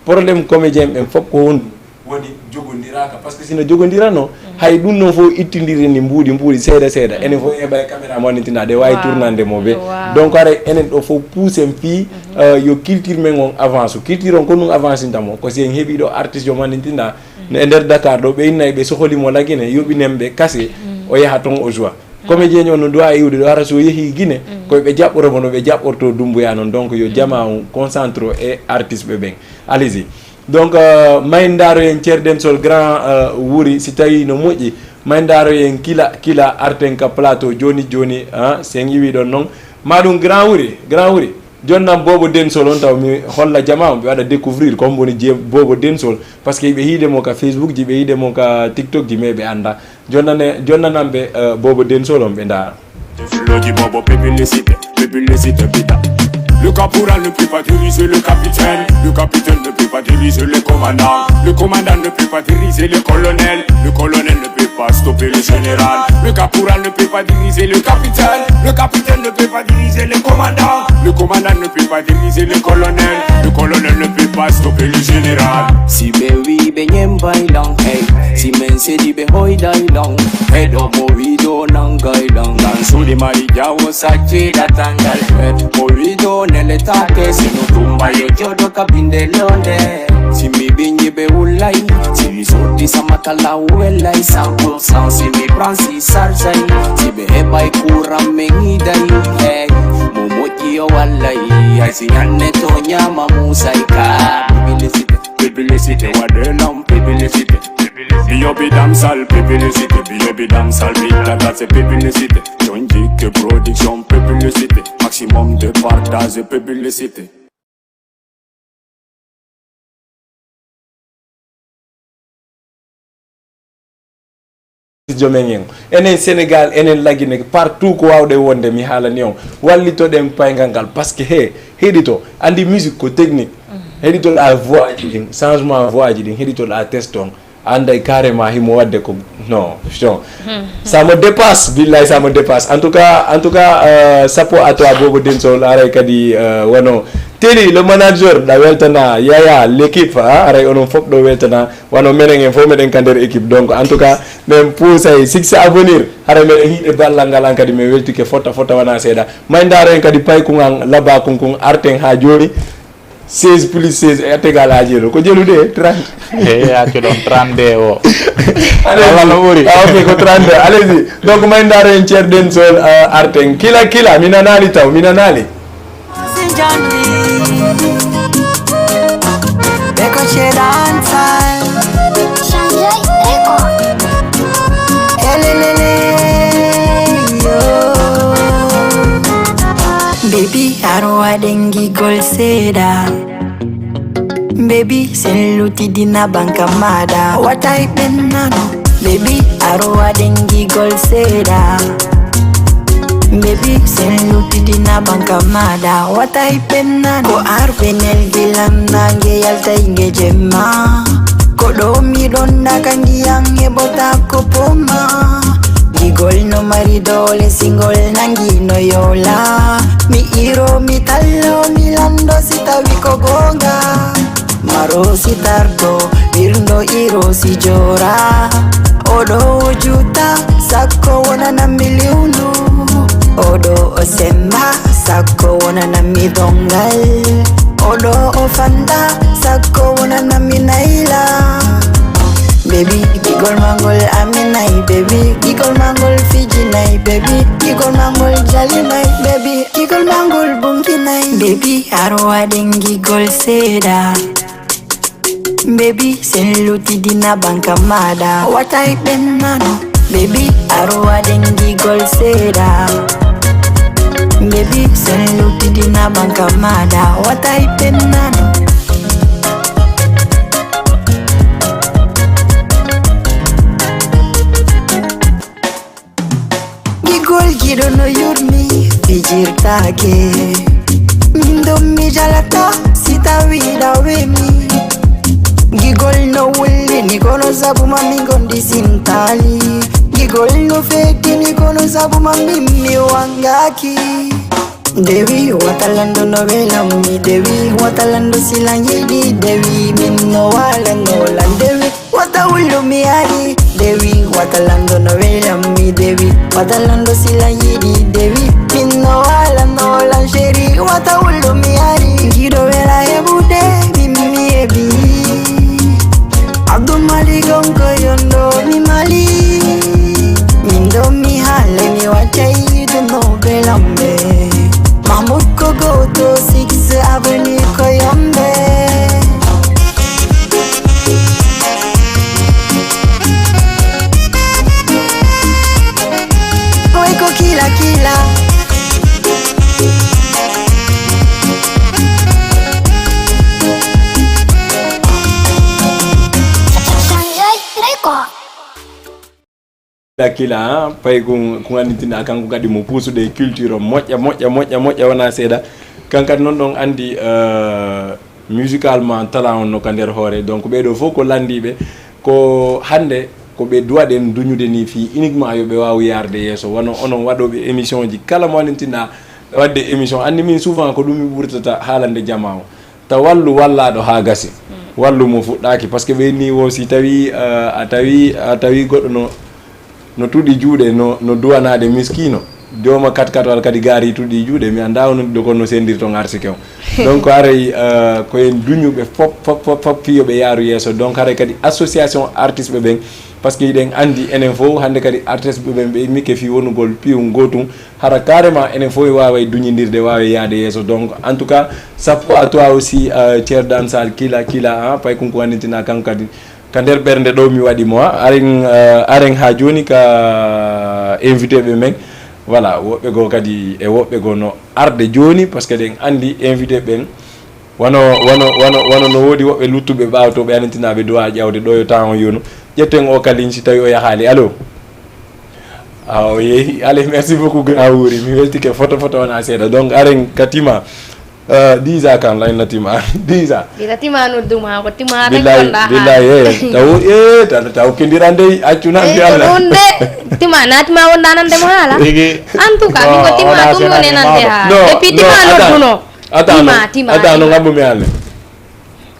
problème comédien ɓen fof ko honɗum? Woni jogondiraaka, parce que si no jogondirano, hay ɗum non fof ittindiri ni mbuuɗi, mbuuɗi seeɗa seeɗa. Enen fof heɓa e caméra mo annitinaa, ɗe waawi tournande mo ɓe. Waaw. Donc, haray enen ɗo fof puusen fii, euh, yo culture men on avance. Culture on ko ɗum avanceinta mo? Ko si en heɓii ɗo artiste yo mo annitinaa, no e nder Dakar ɗo, ɓe inna ɓe sohli mo lagine, yoɓinen ɓe kase, o yaha ton o joua. Comédien on no duwa e iwde ɗo, hara so yehi Guinée, ko ɓe jaɓɓoro mo no ɓe jaɓɓorto Dumbuya non. Donc, yo jama on concentre e artiste ɓe ɓen. Allez-y. Donc, euh, may ndaaro en Cer Densol, grand, euh, Wuri, si tawi no moƴƴi, may ndaaro en kila, kila arten ka plateau, joni, joni, ah, si en iwi ɗon non. Ma ɗum grand Wuri, grand Wuri. Jonnan Bobo Densol on taw mi holla jama on, ɓe waɗa découvrir ko hombo woni je-, Bobo Densol, parce que ɓe hiide mo ka Facebook ji, ɓe hiide mo ka TikTok ji, mais ɓe annda. Jonnane, jonnanan ɓe, euh, Bobo Densol on ɓe ndaara. Logi Bobo, publicité, publicité, bida. Le caporal ne peut pas diriger le capitaine. Le capitaine ne peut pas diriger le commandant. Le commandant ne peut pas diriger le colonel. Le colonel ne peut pas stopper le général. Le caporal ne peut pas diriger le capitaine. Le capitaine ne peut pas diriger le commandant. Le commandant ne peut pas diriger le colonel. Le colonel ne peut pas stopper le général. Si ɓe wi'i ɓe ñembay lan, hey. Si men sedi ɓe hoyday lan. Heɗo mo wi'i ɗo nangay lan. Lan suuɗi mari jawo sacci datangal. Heɗo mo wi'i ɗo nele tate. Si no tumba yo joɗo ka binde londe. Si mi ɓiñi ɓe wullay. Si mi sotti sama kala wellay cent pour cent. Si mi pransi sarsay. Si ɓe heɓay kuram men iday. Hey, mo moƴƴi yo wallay. Ay si ñanne to ñama musay ka. Publicité, publicité, waɗe lan publicité. Biyobi damsal publicité, biyobi damsal big data c'est publicité. John Jike production publicité, maximum de partage publicité. Jomen en. Enen Sénégal, enen Lagine, partout ko waawɗen wonde, mi haalani on. Wallitoɗen payngal ngal, parce que, he, heɗito, andi musique ko technique. Heɗitoɗaa voix ji ɗin, changement voix ji ɗin, heɗitoɗaa test on. Anday carrément himo wadde ko, non, non. Ça me dépasse, billahi, ça me dépasse. En tout cas, en tout cas, euh, chapeau à toi, Bobo Densol, aray kadi, euh, wano Teli, le manager, ɗa weltana, Yaya, l'équipe, ha, aray onon fof ɗo weltana, wano menen en fof meɗen ka nder équipe. Donc, en tout cas, men puusay succès à venir, haray meɗen hiɗe ballal ngal an kadi, men weltike fota, fota wona seeɗa. May ndaaren kadi paykun an, labakun kun, arten ha jooni. Seize plus seize est égal à zéro. Ko jelude, trente. He, accu ɗon, trente-deux o. Allez-y. Wala no ɓuri. Ah, ok, ko trente-deux. Allez-y. Donc, may ndaaren Ceerno Densol, euh, arten. Kila, kila, mi nanaali taw, mi nanaali. Beko ce dansa. Elelele, yo. Baby, arowa dengigol seda. Baby, sen lutidina banka mada. Watay ɓennano. Baby, arowa dengigol seda. Baby, sen lutidina banka mada. Watay ɓennano. Ko arbenel bilan nange yaltay nge jemma. Ko ɗo miɗon naka ndiyan e bota ko poma. Gigol no mari doole singol nangi no yola. Mi iro mi tallo mi lando si tawi ko gonga. Maro si tardo, ɓirndo iro si jora. Oɗo o juta, sakko wonana mi liwnu. Oɗo o semba, sakko wonana mi dongal. Oɗo o fanda, sakko wonana mi nayla. Baby, gigol mangol aminay, baby, gigol mangol fijinay, baby, gigol mangol jalinay, baby, gigol mangol bunkinay, baby, arowa dengigol seda. Baby, sen lutidina banka mada. Watay ɓennano. Baby, arowa dengigol seda. Baby, sen lutidina banka mada. Watay ɓennano. Gigol giɗo no yurmi fijirtaake. Min ɗon mi jalata si tawi ɗawemi. Gigol no wullini kono sabu ma min gondi sintali. Gigol no fetini kono sabu ma min mi wangaki. Dewi watalando no welammi dewi watalando silan yiɗi dewi min no walano lan dewi. Wata wullu mi ari dewi wata lando no welam mi dewi wata lando sila yiɗi dewi min no wala no lan sheri wata wullu mi ari giɗo wela heɓude min mi heɓi abdul malik on ko yondo mi mali min ɗo mi haale mi waccay ɗum no belamɓe mahmud ko goto six avenue ko yombe Oy ko ki Kila, kila, ah, pay ko, ko anndintinaa kanko kadi mo puusude e culture o moƴƴa, moƴƴa, moƴƴa, moƴƴa, wonaa seeɗa. Kan kadi non ɗon anndi, eh, musicalement talent on no ka nder hoore. Donc, ɓee ɗoo fof ko lanndiiɓe, ko hannde ko ɓe duwaɗen duñude nii fii uniquement yo ɓe waawu yaarde yeeso. Wano onon waɗooɓe émission ji, kala mo anndintinaa waɗde émission, anndi min souvent ko ɗum mi ɓurtata haalande jamaa o. Ta wallu wallaaɗo haa gasi. Wallu mo fuɗɗaaki, parce que ɓe nii wo si tawi, eh, a tawi, a tawi goɗɗo no, no tuɗi juuɗe, no, no duwanaade miskiino. Jooma kat kat walla kadi gaari tuɗi juuɗe, mi anndaa on ɗo kono no sendirton arsike on. Donc, haray, eh, ko en duñuɓe fop, fop, fop, fop fii yo ɓe yaaru yeeso. Donc, haray kadi association artiste ɓe ɓen, parce que hiɗen anndi enen fof hannde kadi artiste ɓe ɓen ɓe immike fii wonugol piyun gootun. Hara carrément enen fof en waaway duñindirde, waaway yaade yeeso. Donc, en tout cas, chapeau à toi aussi, euh, Ceerno Dame Sall, kila, kila, ah, pay kon ko wannditinaa kanko kadi. Ka nder ɓernde ɗo mi waɗi mo, ah, aren, euh, aren haa jooni ka invité ɓe men. Voilà, woɓɓe goo kadi e woɓɓe goo no arde jooni, parce que ɗen anndi invité ɓen wano, wano, wano, wano no woodi woɓɓe luttuɓe ɓaawo to ɓe anintinaaɓe duwaa ƴawde ɗo yo temps on yonu. Ƴetten o kalin si tawi o yahaali. Allo? Ah, o yehi. Allez, merci beaucoup, grand Wuri. Mi weltike foto, foto wona seeɗa. Donc, aren ka tima. Euh, dix ans kan, lay na tima. Dix ans. Ila tima no duma, ko tima tan Billahi, konda ha. Billahi, eh. Taw, eh, taw, taw kindiran dey, accu nan Eh, fi ko Allah. Ɗum de, tima, na tima wonda nan de mo hala. Tigi. En tout cas, min ko No, tima wona ɗum woni senani nan de mawɗo. Ha. No, Et puis, no, tima no attends. Duno. Attends, Tima, non. Tima, Attends, non, tima. Ngabbu mi haale.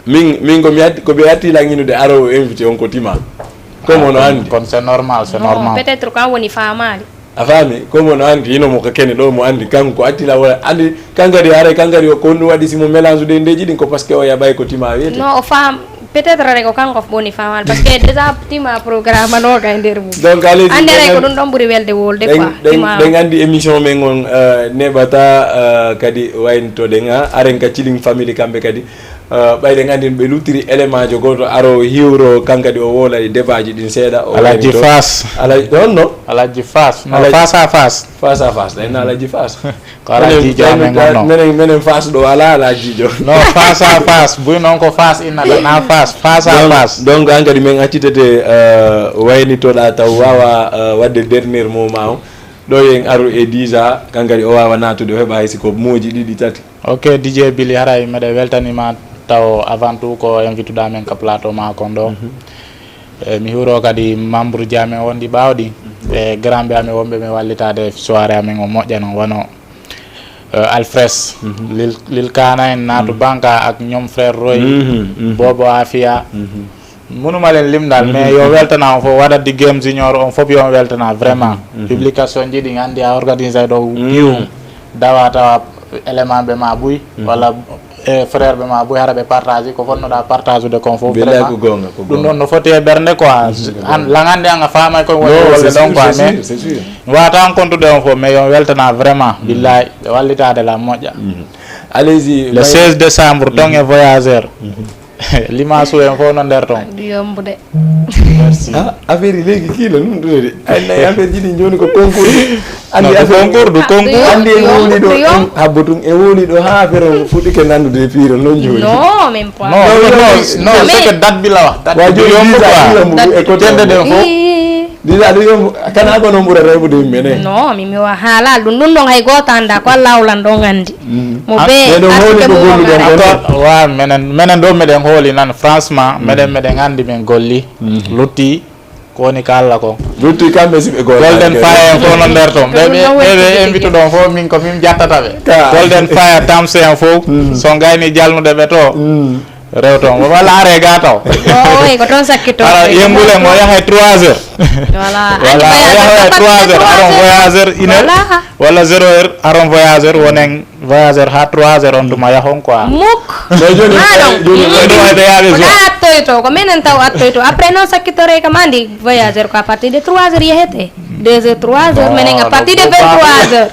Min, min ko mi atti, ko mi atti langinude aro o invité on ko tima. Comme Ah, on kon, andi. Kon c'est normal, c'est Non, normal. Peut-être ko an woni faamaali. A faami? Comme on andi, hino mo ka kene ɗo mo andi, kanko atti la wala, andi, kankadi haray, kankadi o ko honɗum waɗi si mo mélange de ndeji ɗin ko parce que o yaɓay ko tima wiyete. Non, o faam, peut-être rek ko kanko woni faamaali, parce que déjà tima programme no ka e nder mum. Donc, allez-y, Ande ray ko ɗen ɗum ɗon ɓuri welde wolde ɗen, quoi, ɗen, tima. Ɗen andi émission men on, euh, neɓata, euh, kadi waynto ɗen, ha, aren ka Ciling Family kamɓe kadi. Euh, ɓay ɗen anndi ɓe luttiri élément jo gooto aro hiwro, kankadi o woola e débat ji ɗin seeɗa, o Alhaji wayni to. Fass. Alhaji, ɗon no? Alhaji Fass. No, Alhaji Face à Face. Face à Face, ɗen no Alhaji Fass. Ko Alhaji Menen, Diagne menen, on no. Menen, menen Fass ɗo alaa Alhaji jo. No, Face à Face. Buy non ko Fass inna ɗo, na Face. Face à Donc, Face. Donc, an kadi men accitete, euh, waynitoɗa taw wawa, euh, waɗde dernier mot ma o. Ɗo yen aru e dix ans, kankadi o wawa natude, o heɓa hay si ko moji ɗiɗi, tati. Ok, D J Billy, haray meɗen weltanima taw avant tout ko invituɗo amen ka plateau ma kon ɗo. Mhm. E mi huro kadi membre ji amen wonɗi ɓawo ɗi. Mhm. E grand ɓe amen wonɓe mi wallitade soirée amen o moƴƴa non wano, eh, Alfres, Mhm. Lil, Lil Kana en Natou Mhm. Banka ak ñoom frère Roy, Mhm, mhm. Bobo Afia. Mhm. Munuma len limdal, Mhm, mais yo mhm. weltana on fof, waɗa di Game Junior on fof yo on weltana, vraiment. Mhm, mhm. Publication ji ɗin anndi a organisé ɗo Mhm. piw, dawa tawa élément ɓe ma buy, Mhm. walla, eh, frère ɓe ma buy, hara ɓe partage, ko fonnoɗa partage de kon fof, Billahi vraiment. Ko gonga, ko Ɗum gonga. Ɗon no foti e ɓernde quoi. Mhm, ko An, gonga. Langande an a faamay koye woni Non, wolde c'est ɗon sûr, quoi, c'est mais sûr, c'est sûr. Wata on kontude on fof, mais yo on weltana vraiment, Mhm. billahi, ɓe wallitade la moƴƴa. Mhm. Allez-y, Le may- seize décembre, ton Mhm. e voyageur. Mhm. Limasu en fof no nder ton. Du yombude. Merci. Ah, affaire yi léegi kii la, nu mu tuddati de? Ay, nay, affaire ji ɗi jooni ko concours. Anndi Non, du affaire concours, du Ah, concours. du Anndi en yombu, wowli ɗo, du yombu. En habbo tun, en wowli ɗo haa affaire on fuɗɗike nanndude e piiro, non jooni? Non, même pas. Non, Non, non, yombi. Non, c'est Mais que date bi la wax. Date Waa bi jooni yombu visa quoi. bi yombu Date e bi côté Tende on. Den fof. Ii. Déjà, ɗum yo, kana ko non ɓurata heɓude yimɓe ne? Non, mi, mi wa-, haalaa ɗum. Ɗum ɗon hay gooto anndaa, ko Allaahu lan ɗon anndi. Mm. Mo Ah, bee ɓe ɗon hooli arsuɓe ko mum on golluɗon haray. Kon. Ko, wa, menen, menen ɗo meɗen hooli nan, franchement, Mm. meɗen, meɗen anndi men golli, Mm. lutti, ko woni ka Alla kon. Lutti kamɓe si ɓe gollaaki Golden kay. Fire en fof no nder ton. Ɓe, ɓe, Ɗum ɗon ɓe, ɓe welti invite tigi. Ɗon fof, min ko min jattata ɓe. Ka. Golden Fire, Tamsi en fof, Mm. so ngayni jalnude ɓe to. Mm. Rew ton, walla are ga taw. O, oy, ko toon sakkitoo. Ara, yembule mo yaha e trois heures. Voilà. Voilà, Anndi o yaha e voyageur trois heures, aron voyageur une heure. Voilà. Walla zéro heure, aron voyageur, wonen voyageur ha trois heures, on tuma yahon quoi. Muk. Mais joni, Maa ɗon. joni, Ɗum ɗum wayde yaade ko jour. Ɗa attoyto, ko menen taw attoyto. Après non sakkitore kam anndi voyageur ko à partir de trois heures yehete. Deux heures, trois heures, Bon, menen à partir de donc, vingt-trois heures.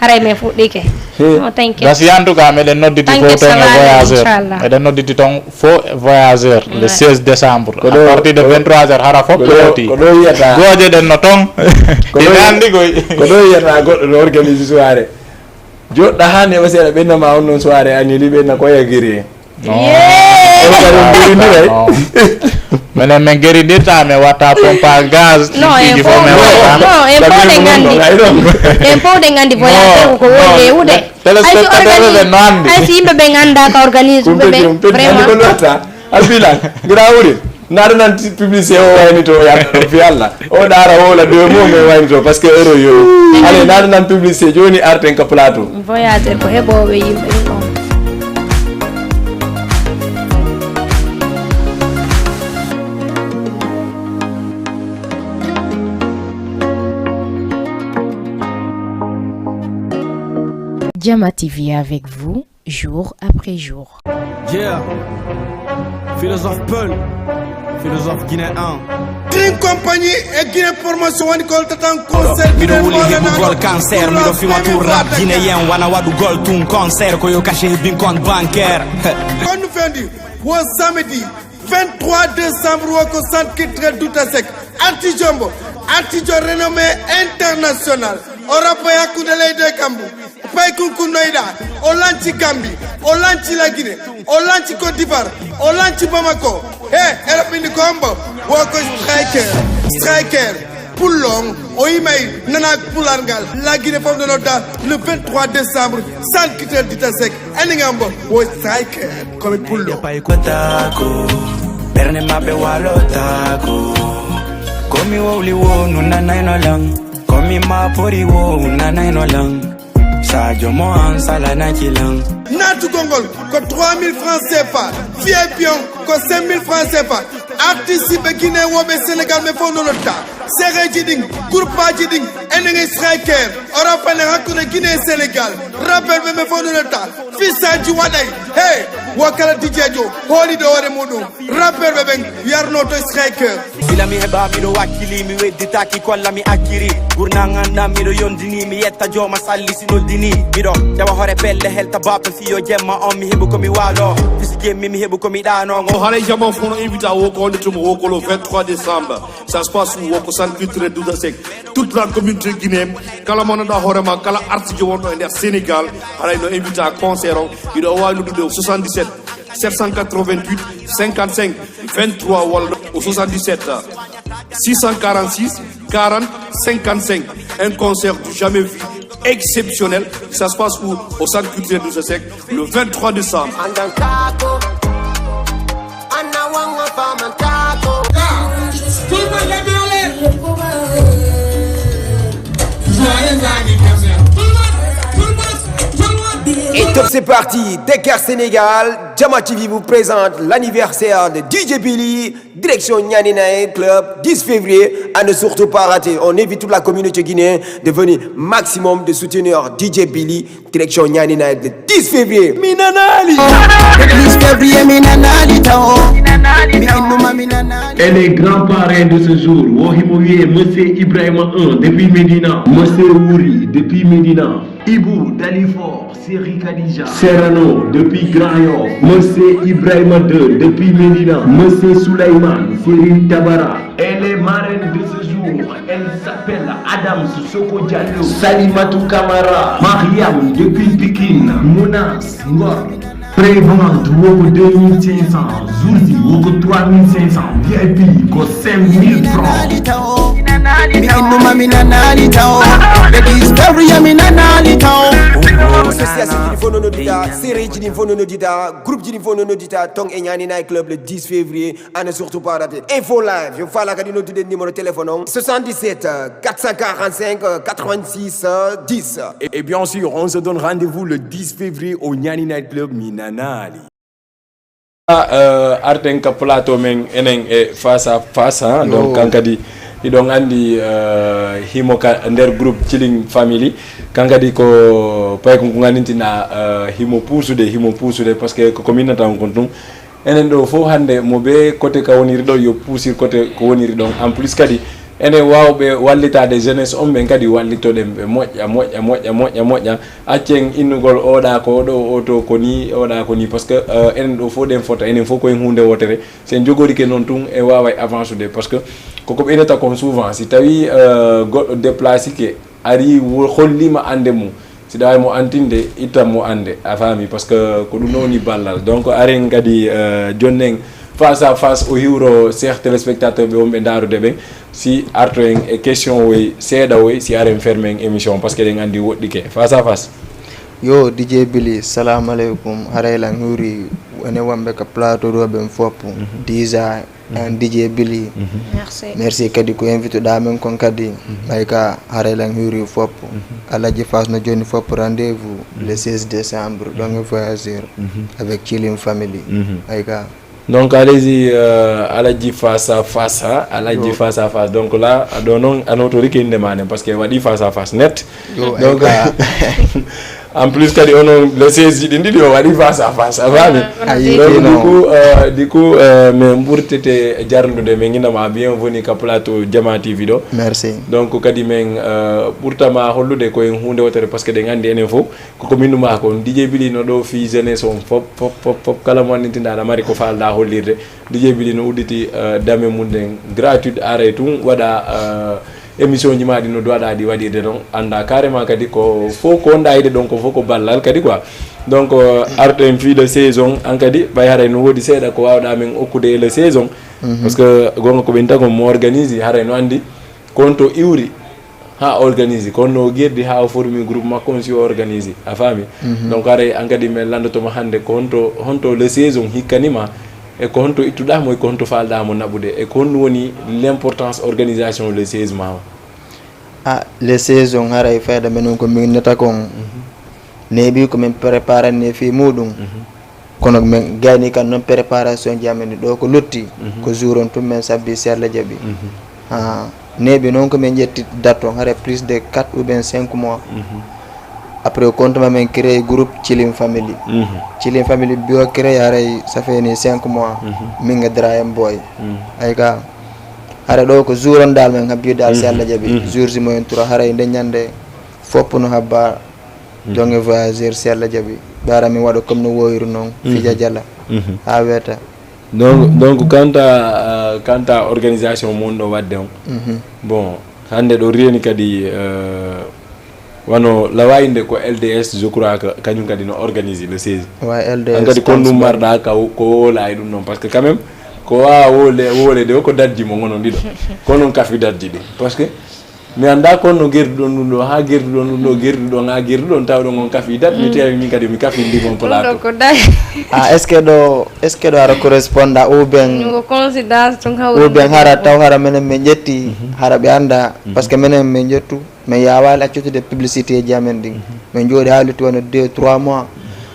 Haray men fuɗɗike. He. No, thank you. Gasi, en tout cas, meɗen nodditi Thank fof you, ton e Savali, voyageur. Inchallah. Meɗen nodditi ton fof e voyageur, le Ouais. seize décembre. Ko À ɗo, partir de ko, vingt-trois heures, hara fof ko ɗo, ko yawti. Ko ɗo yiyata. Gooje ɗen no ton. Ko ɗo Ina yi-, anndi koy. Ko ɗo yiyata goɗɗo no organise soirée. Joɗɗa haa neɓa seeɗa, ɓenna ma on non soirée annulée, ɓenna ko yagiri. Yee! Menen men gerindirta, men watta pompe à gaz. Non, tigi fof men watta. Non, en fof ɗen nganndi. En fof ɗen nganndi voyateur ko woni lewude. Hay si telespectateur ɓe no anndi. Hay si yimɓe ɓen annda ka organise ɓe ɓen. Vraiment. Alfila, ngira wuri. Naɗo nan ti-, publicité o wayni to yatta ɗo fi Allah. O ɗaara wowla deux mots, mais wayni to, parce que heure o yowi. Allez, naɗo nan publicité, jooni arten ka plateau. Voyateur ko heɓoowo yimɓe ɗum on. Jama T V avec vous, jour après jour. Yeah. Philosophe Peul. Philosophe guinéen. Dream Company e Guinée Promotion woni ko holtata on concert. Miɗo wuli heɓugol cancer, miɗo fima tun rap guinéen, wana waɗugol tun concert, ko yo cachet hebbin compte bancaire. Konno fendi, wo samedi vingt-trois décembre, wo ko Centre Culturel Douta Seck. Artijo mbo, artijo renommé international. O rappa e hakkunde leydi e kammu. Pay kunkunnoyɗa, o lanci Gambie, o lanci La Guinée, o lanci Côte d'Ivoire, o lanci Bamako. He, eɗo ɓindi ko hombo? Wo ko Striker, Striker, pullo on, o yimay nana pular ngal. La Guinée fof no nodda le vingt-trois décembre, Centre Culturel Douta Seck. Andi ngam mbo, wo Striker, komi pullo. Ɓe pay kotaako, ɓernde maɓɓe walotaako. Komi wowli wo nunanayno lan, komi mapori wo nunanayno lan. Sadio mo an sala na ci lan. Naatugol ngol ko trois mille francs C F A, V I P on ko cinq mille francs C F A. Artiste ɓe Guinée woɓe Sénégal ɓe fof no lotta. Sereji ɗin, groupe aji ɗin, enen e Striker, o rappane hakkunde Guinée e Sénégal. Rappel ɓe ɓe fof no lotta. Fisaji waɗay, hey, wo kala D J jo hooli ɗo hoore muɗum. Rappeur ɓe ɓen yarno to Striker. Gila mi heɓa miɗo wakkili, mi wedditaki kolla mi acciri. Gurnangan ɗam miɗo yondini, mi yetta jooma salli si noddini. Miɗo jawa hoore pelle helta bappe fiyo jemma on, mi heɓu ko mi waalo. Fisi jemmi mi heɓu ko mi ɗaano. O haray jama fono invita wo ko wonde tuma wo ko le vingt-trois décembre. Ça se passe où? Wo ko Centre Culturel Douta Seck. Toute la communauté guinéenne, kala mo nanda hoore ma, kala artiste wonɗo e nder Sénégal, haray no invita concert o. Miɗo waawi noddude o soixante-dix-sept sept cent quatre-vingt-huit cinquante-cinq vingt-trois walla au soixante-dix-sept six cent quarante-six quarante cinquante-cinq. Un concert du jamais vu, exceptionnel. Ça se passe où? Au Centre Culturel Douta Seck, le vingt-trois décembre. Et top, c'est parti. Dakar, Sénégal, Jama T V vous présente l'anniversaire de D J Billy, direction Niani Night Club, dix février, à ne surtout pas rater. On invite toute la communauté guinéenne de venir maximum, de soutenir D J Billy, direction Niani Night le dix février. Mi nanaali. Le dix février, mi nanaali taw. Mi innuma, mi nanaali. Et les grands parrains de ce jour, wo himo wi'ee Monsieur Ibrahima un depuis Médina, Monsieur Wuri depuis Médina, Ibou Dalifort, Série Khadija, Serrano depuis Grand Yoff, Monsieur Ibrahima deux depuis Médina, Monsieur Souleymane, Série Tabara. Et les marraines de ce jour, elle s'appelle Adams Soko Diallo, Salimatou Camara, Mariam depuis Pikine, Mounas Ngor. Prévente wo ko deux mille cinq cents, Zourzi wo ko trois mille cinq cents, V I P ko cinq mille francs. Mi innuma mi nanaali taw. Le dix février mi nanaali taw. Association ji ɗin fof no noddita, série ji ɗin fof no noddita, groupe ji ɗin fof no noddita, ton e Niani Night Club le dix février. À ne surtout pas rater. Info Live, yo faala kadi noddude numéro téléphone on, soixante-dix-sept quatre cent quarante-cinq quatre-vingt-six dix. Et, et bien sûr, on se donne rendez-vous le dix février au Niani Night Club, mi nanaali. Ah, euh, arten ka plateau men enen e face à face, hein. Donc, kan kadi, hiɗon anndi, euh, himo ka nder groupe Chilling Family. Kan kadi ko pay ko nganndintinaa, euh, himo puusude, himo puusude, parce que ko, ko minnata on kon tun. Enen ɗo fof hannde mo bee côté ka woniri ɗon yo puusir côté ko woniri ɗon. En plus kadi enen waawɓe wallitaade jeunesse on ɓen kadi wallitoɗen ɓe moƴƴa, moƴƴa, moƴƴa, moƴƴa, moƴƴa. Accen innugol oɗa ko ɗo, o to ko ni, oɗa ko ni. Parce que, euh, enen ɗo fof ɗen fota, enen fof ko en huunde wootere. Si en jogorike noon tun en waaway avancude. Parce que ko ko ɓeynata kon souvent, si tawii, euh, goɗɗo déplacike, ari wo-, holliima annde mum, Si ɗa mo antinde, ittan mo ande, a faami, parce que ko ɗum ɗon woni ballal. Donc, aren kadi, euh, jonnen face à face o hiwro, chers téléspectateurs ɓe wonɓe ndaarude ɓen, si arto en e question woy, seeɗa woy, si aren ferme en émission, parce que ɗen andi woɗɗike. Face à face. Yo, D J Billy, salamu aleykum. Haray lan hiwri, enen wonɓe ka plateau ɗo ɓen fof. Mhm. Déjà, Mhm. An D J Billy. Mhm. Merci. Merci kadi ko invite ɗa men kon kadi. Mhm. Ay ka haray lan hiwri fof. Mhm. Alaji Fass no joni fof rendez-vous Mhm. le seize décembre, donc Mhm. voyageur Mhm. avec Chilling Family. Mhm. Ay ka. Donc, allez-y, euh, Alaji face à face, hein, Alaji Yo. face à face. Donc là, ɗo non, a notori ke inde ma nen, parce que waɗi face à face net. Yo, Donc, ay ka. En plus, kadi onon, le seize ji ɗin ɗiɗi o waɗi face à face, a faami? Ah, on a Ayi, Donc, du non. coup, euh, du coup, euh, min ɓurtete jarnude, min inama bienvenue ka plateau Jama T V ɗo. Merci. Donc, kadi min, euh, ɓurtama hollude ko en huunde wotere, parce que ɗen andi enen fof, koko min numa ko D J Billy no ɗo fii jeunesse on fof, fof, fof, fof, kala mo anndintinɗa aɗa mari ko faalɗa hollirde. D J Billy no udditi, euh, dame mum ɗen gratuit, aray tun waɗa, euh, émission ji ma ɗi no duwaɗa ɗi waɗirde ɗon, annda carrément kadi ko fof ko wonɗa yiɗe ɗon, ko fof ko ballal kadi quoi. Donc, euh, arɗen fii le seize on, an kadi, ɓay haray no woodi seeɗa ko waawɗa men okkude e le seize on. Mhm. Parce que gonga ko ɓen tagon mo organise, haray no anndi ko on to iwri, haa organise, ko on no gerdi haa o formi groupe makko on si o organise, a faami? Mhm. Donc, haray an kadi men lanndotoma hannde ko honto, honto le seize on hikkanima, e ko honto ittuɗa mo, e ko honto faalɗa mo naɓude, e ko honɗum woni l'importance organisation le seize ma o? Ah, le seize on haray fayda men on ko min neta kon. Mhm. Neeɓi ko min préparani e fii muɗum. Mhm. Kono min gayni kan non préparation ji amen ɗi ɗo ko lutti, Mhm. ko jour on tun min sabbi si Alla jaɓi. Mhm. Ah, neeɓi non ko min ƴetti date on haray plus de quatre ou bien cinq mois. Mhm. Après, compte ma min créé groupe Chilling Family. Mhm. Chilling Family bi o créé haray ça fait ni cinq mois. Mhm. Min ga Dra M Boy. Mhm. Ay ka, haray ɗo ko jour on dal min habbi dal si Mhm. Alla jaɓi. Mhm. Jour si mo en trois haray nde ñande fof no habba. Mhm. Jonge voyageur si Alla jaɓi. Ɓe ara min waɗa comme no woyru non, Mhm. fija jala. Mhm. Haa weeta. Donc, donc, quant à, euh, quant à organisation mon ɗo waɗde on, Mhm. bon, hannde ɗo reeni kadi, euh, wano lawayinde ko L D S, je crois que kañum kadi no organise le seize. Wa L D S An kadi kon ɗum marɗa ka wo-, ko woola e ɗum non, parce que quand même, ko waawa woole, woole de ko daddi mo ngono ɗiɗo. Kono on kafi daddi ɗi. Parce que mi annda kon no gerduɗon ɗum ɗo, haa gerduɗon ɗum ɗo, gerduɗon, haa gerduɗon, tawɗon on kafi dat, mi Mm. tewi min kadi mi kafi ndi mon Ɗum ɗo plateau. ko day. Ah, est-ce que ɗo, est-ce que ɗo hara corresponda ou bien, Ɗum ko coïncidence tun hawri ou bien ɗum hara ɗo. taw hara menen min ƴetti, Mhm. hara ɓe annda, Mhm. parce que menen min ƴettu, min yaawaali accutude publicité ji amen ɗin. Mhm. Min jooɗi haa lutti wano deux, trois mois,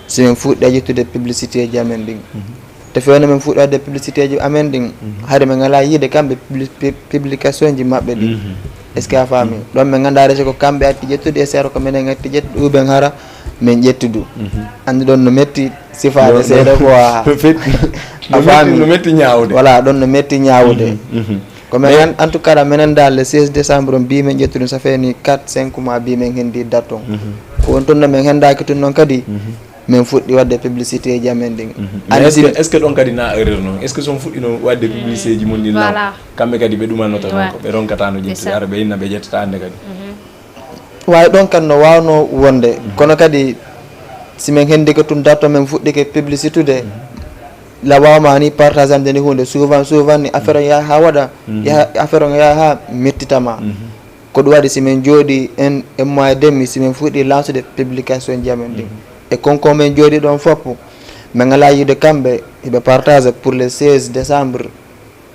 si min fuɗɗi accutude publicité ji amen ɗin. Mhm. Te fewndo min fuɗɗoode publicité ji amen ɗin, Mhm. hari min alaa yiide kamɓe publi-, pi-, publication ji maɓɓe ɗin. Mhm. Est-ce que a faami? Mhm. Ɗon min nganndaa rese ko kamɓe atti ƴettude e seeɗa ko minen atti ƴettude, ou bien hara min ƴettudu. Mhm. Anndi ɗon no metti sifaade Ɗon, seeɗa ɗon ko a, no fetti, a no metti, faami? no metti ñaawde. Voilà, ɗon no metti ñaawde. Mhm, mhm. Ko min Mais an-, en tout cas, minen daal, le seize décembre on, mbii min ƴettude, ça fait ni quatre, cinq mois, mbii min hendi date on. Mhm. Ko on tun no min hendaaki tun non kadi. Mhm. Min fuɗɗi waɗde publicité ji amen ɗin. Mhm. Mais Anndi est-ce si que, est-ce que ɗon kadi na erreur non? Est-ce que si on fuɗɗino waɗde publicité ji mon ɗin law? Voilà. Kamɓe kadi ɓe ɗumannoto non Ouais. ko ɓe ronkatano C'est ƴettude, ça. hara ɓe inna ɓe ƴettata hannde kadi. Mhm. Waawi ɗon kan no waawno wonde. Mhm. Kono kadi si min hendike tun date on min fuɗɗike publicité tude, Mhm. la waawma ni partage ande ni huunde souvent, souvent ni affaire on yaha haa waɗa, Mhm. yaha, affaire on yaha haa mettitama. Mhm. Ko ɗum waɗi si min jooɗi un, un mois et demi, si min fuɗɗi lancude publication ji amen ɗin. Mhm. E kon ko min jooɗi ɗon fof, min alaa yiide kamɓe, hiɓe partage pour le seize décembre,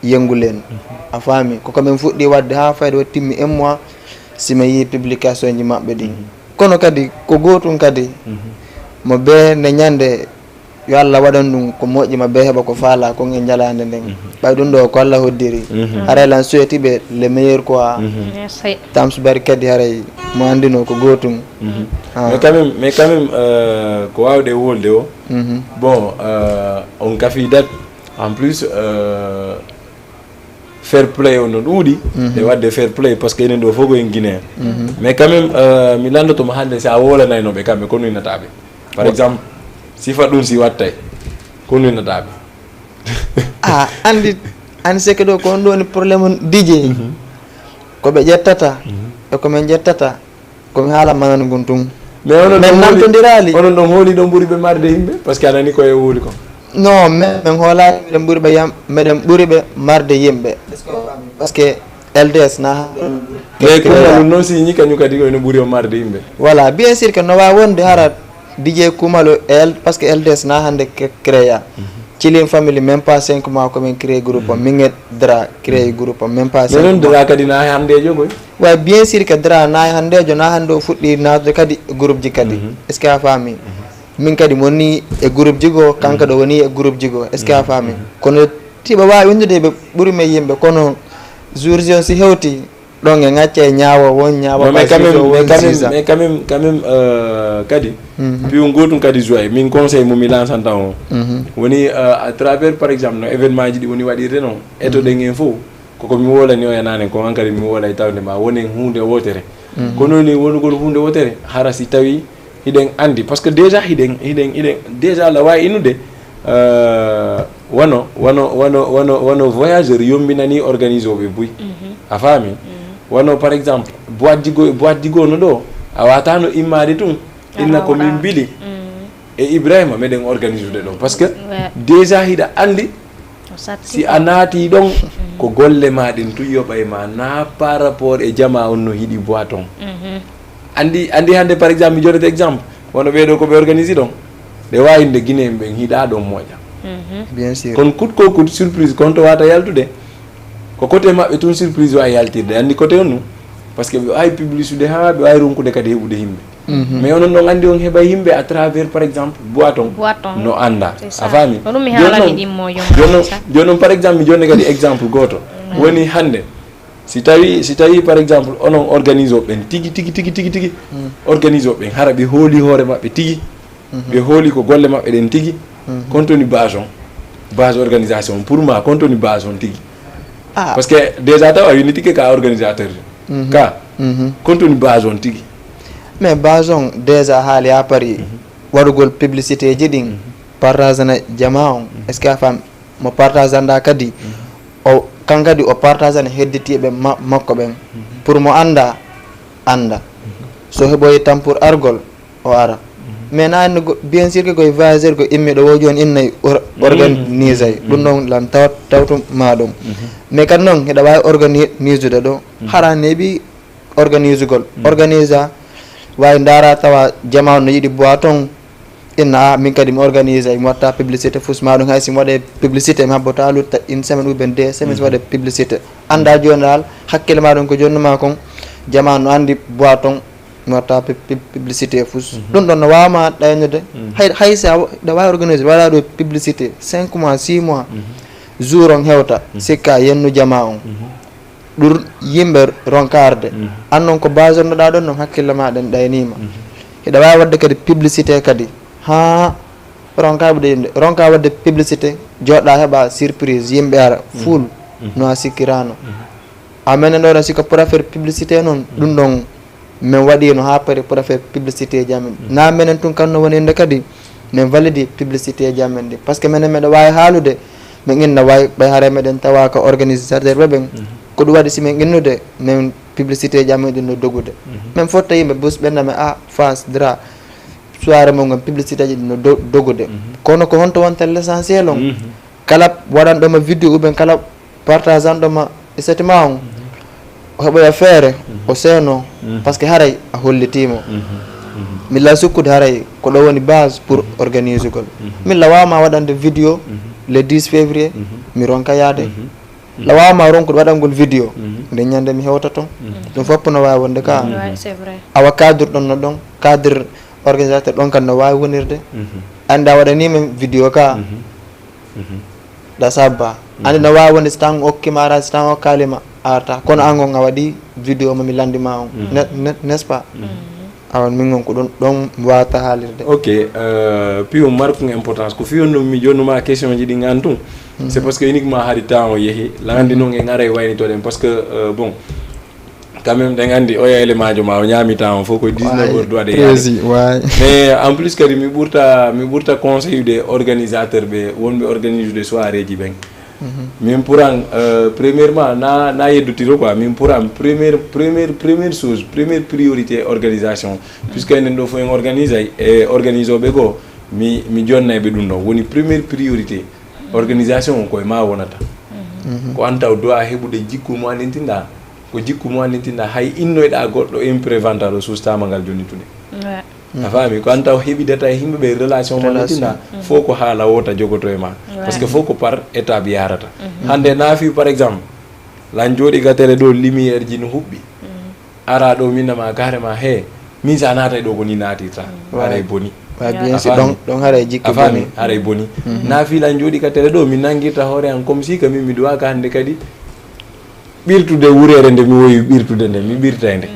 yengulen. Mhm. A faami? Ko ko min fuɗɗi waɗde haa fayde o timmi un mois, si min yii publication ji maɓɓe ɗin. Mhm. Kono kadi, ko gootum kadi, Mhm. mo bee nde ñande Yo Allah waɗan ɗum ko moƴƴi, ma ɓe heɓa ko faalaa kon e njalaande nden. Mhm. Ɓay ɗum ɗoo ko Allah hoddiri. Mhm. Haray lan suweti ɓe le meilleur quoi. Mhm. Merci. Tams Bari kadi haray mo anndino ko gootum. Mhm. Ah. Mais quand même, mais quand même, euh, ko waawde wolde o. Mhm. Bon, euh, on kafi dat. En plus, euh, fair play on no ɗuuɗi, Mhm. e waɗde fair play, parce que enen ɗo fof ko en Guinéen. Mhm. Mais quand même, euh, mi lanndotoma hannde, si a woolanayno ɓe kamɓe, ko nuynata ɓe? Par Wa- exemple, sifa ɗum si wattay, ko nuynata ɓe? Ah, anndi, anndi seke ɗo ko on ɗo woni problème on D J. Mhm. Ko ɓe ƴettata, Mhm. e ko min ƴettata, ko mi haala manan ngun tun. Mais onon Men ɗon hooli, namtondiraali. Onon ɗon hooli ɗon ɓuri ɓe marde yimɓe, parce que anani ko e wuli ko. Non, men, men hoolaali meɗen ɓuri ɓe yam, meɗen ɓuri ɓe marde yimɓe. Parce que L D S na hannde. Mais Kumalu noon si ñi kañum kadi ko ene ɓuri o marde yimɓe. Voilà, bien sûr que no waawi wonde hara D J Kumalu, L, parce que L D S na hannde cre-, créa. Chilling Family, même pas cinq mois ko men créé groupe, min e Dra créé groupe, même pas Mais noon cinq mois. Dra kadi na hanndeejo koy. Waawi bien sûr que Dra na hanndeejo, na hannde o fuɗɗi naatude kadi groupe ji kadi. Est-ce que a faami? Min kadi mi woni e groupe ji goo, kanko ɗo woni e groupe ji goo. Est-ce que a faami? Kono tiɓa waawi windude ɓe ɓuri men yimɓe, kono jour ji on si hewti, ɗon e ŋacca e ñaawo won, ñaawo Non, mais pas quand même, jour mais won quand même, sisa. Mais quand même, quand même, euh, kadi, Mhm. piyu gootum kadi joie, min conseil mo mi lancanta on. Mhm. Woni, euh, à travers, par exemple, no événement ji ɗi woni waɗirde noon, etoɗen en fof, koko mi wolani o e naane, ko an kadi mi wolay tawde ma wonen huunde wootere. Kono ni wonugol huunde wootere, hara si tawi hiɗen anndi, parce que déjà hiɗen, hiɗen, hiɗen, déjà la waawi innude, euh, wano, wano, wano, wano, wano voyageur yombinani organisooɓe buy. A faami? Wano, par exemple, boîte ji goo, boîte ji goo no ɗo, a waatano immaade tun, inna ko min mbili e Ibrahima, meɗen organisude ɗo. Parce que Ouais. Déjà hiɗa anndi, O satti si ko. A naati ɗon, ko golle ma ɗen tun yoɓay ma, na par rapport e jamaa on no hiɗi boîte on. Anndi, anndi hannde, par exemple, mi jonnete exemple, wano ɓee ɗoo ko ɓe organisi ɗon, ɓe waawi innde Guinéen ɓen hiɗa ɗon moƴƴa. Bien sûr. Kono coûte que coûte, surprise kon to wata yaltude, ko côté maɓɓe tun surprise waawi yaltirde. Anndi côté on, parce que ɓe waawi publicité haa ɓe waawi ronkude kadi heɓude yimɓe. Mais onon ɗon anndi on heɓay yimɓe à travers, par exemple, boîte on. Boîte on. No annda. C'est ça. A faami? Ko ɗum mi Jooni haalani non, ɗin mo yo jooni non, sa. Jooni non, par exemple, mi jonni kadi exemple gooto. Woni hannde, si tawi, si tawi, par exemple, onon organise ɓen tigi, tigi, tigi, tigi, tigi, organise ɓen, hara ɓe hooli hoore maɓɓe tigi, ɓe hooli ko golle maɓɓe ɗen tigi, kon toni base on, base organisation, pour moi, kon toni base on tigi. Ah. Parce que déjà tawa a winnditike ka organisateur. Ka, kon toni base on tigi. Mais base on déjà haali a pari waɗugol publicité ji ɗin, partage na jamaa on. Est-ce que a faami? Mo partage anda kadi, o, kan kadi o partage na hedditiiɓe ma-, makko ɓen. Pour mo anda, anda. So heɓoyi tan pour argol, o ara. Mais na anndi go-, bien sûr que koye voyageur ko immi ɗo woo jooni innay or-, organisay. Ɗum ɗon lan taw-, tawtu ma ɗum. Mais kadi noon, hiɗa waawi organisude ɗo, hara neeɓi organisugol. Organisa, waawi ndaara tawa jamaa no yiɗi boîte on, inna, "Ah, min kadi mi organisay, mi watta publicité fus ma ɗum, hay si mi waɗe publicité, mi habboto haa lutta une semaine ou bien deux semaines, mi waɗe publicité." Annda jooni dal, hakkille ma ɗum ko jonnuma kon, jamaa no anndi boîte on, mi watta pu-, pu-, publicité fus. Ɗum ɗon no waawma ɗaynude. Hay, hay si a wa-, hiɗa waawi organisé, waɗa ɗo publicité cinq mois, six mois, jour on hewta, sikka yennu jamaa on. Ɗum yimɓe ronka arde. An non ko base on ɗoɗa ɗon non hakkille ma ɗen ɗaynima. Hiɗa waawi waɗde kadi publicité kadi. Haa ronka ɓe ɗe yimɓe. Ronka waɗde publicité, joɗɗa heɓa surprise, yimɓe ara, full, no a sikkirano. A menen ɗo ɗon si ko pour affaire publicité non, ɗum ɗon min waɗino haa pari pour affaire publicité ji amen. Na menen tun kan no woninde kadi, min validi publicité ji amen ɗin. Parce que menen meɗa waawi haalude, min inna waawi ɓay haray meɗen tawa ka organisateur ɓe ɓen. Ko ɗum waɗi si min innude, min publicité ji amen ɗin no dogude. Min fotta yimɓe bus ɓe nami, "Ah, Fass, Dra, soirée mon ngon publicité ji ɗin no do-, dogude." Kono ko honto wonta l'essentiel on? Kala waɗanɗo ma vidéo ou bien kala partageanɗo ma statut ma on, o heɓoya feere, o seeno, parce que haray a hollitiimo. Min la sukkude haray ko ɗo woni base pour organisugol. Min la waawma waɗande vidéo le dix février, mi ronka yaade. La waawma ronkude waɗangol vidéo, nden ñande mi hewta ton. Ɗum fof no waawi wonde ka. Ouais, c'est vrai. Awa cadre ɗon no ɗon, cadre organisateur ɗon kan no waawi wonirde. Annda waɗani min vidéo ka. Ɗa sabba. Andi no waawi wonde si tan okkima ara, si tan okkalima arta. Kono an on a waɗi vidéo mo mi landima on. Ne-, ne-, n'est-ce pas? Awa min on ko ɗon, ɗon wata haalirde. Ok, euh, piyo markun importance. Ko fiyo no mi jonnuma question ji ɗin an tun. C'est parce que uniquement hari temps o yehi. Landi non en aray waynitoɗen. Parce que, euh, bon, quand même, ɗen andi oya élément jo ma o ñaami temps o fof ko dix-neuf heures doit de yaade. Crazy, ouais. Mais en plus kadi mi ɓurta, mi ɓurta conseil de organisateur ɓe, wonɓe organise de soirée ji ɓen. Min pour an, euh, premièrement, na, na yeddotiro quoi. Min pour an, première, première, première chose, première priorité, organisation. Puisque enen ɗo fof en organise ay, e organise ɓe goo, mi, mi jonnay ɓe ɗum ɗon. Woni première priorité, organisation on koye ma wonata. Ko an taw doit heɓude jikku mo anndintinɗa, ko jikku mo anndintinɗa, hay innoyɗa goɗɗo imprévent ɗo sustaama ngal jonnitude. A faami? Ko an taw heɓidata e yimɓe ɓe relation mo anndintinɗa, fof ko haala wota jogoto e ma. Parce que fof ko par étape yarata. Hannde naafi, par exemple, lan jooɗi ka télé ɗo, lumière ji no huɓɓi. Ara ɗo, min nama carrément, he, min sa naatay ɗo ko ni naatirta. Haray boni. A faami? Ɗon haray jikki boni. Haray boni. Naafi lan jooɗi ka télé ɗo, min nangirta hoore an comme si ka min mi duwa ka hannde kadi ɓirtude wureere nde mi wowi ɓirtude nde, mi ɓirtay nde.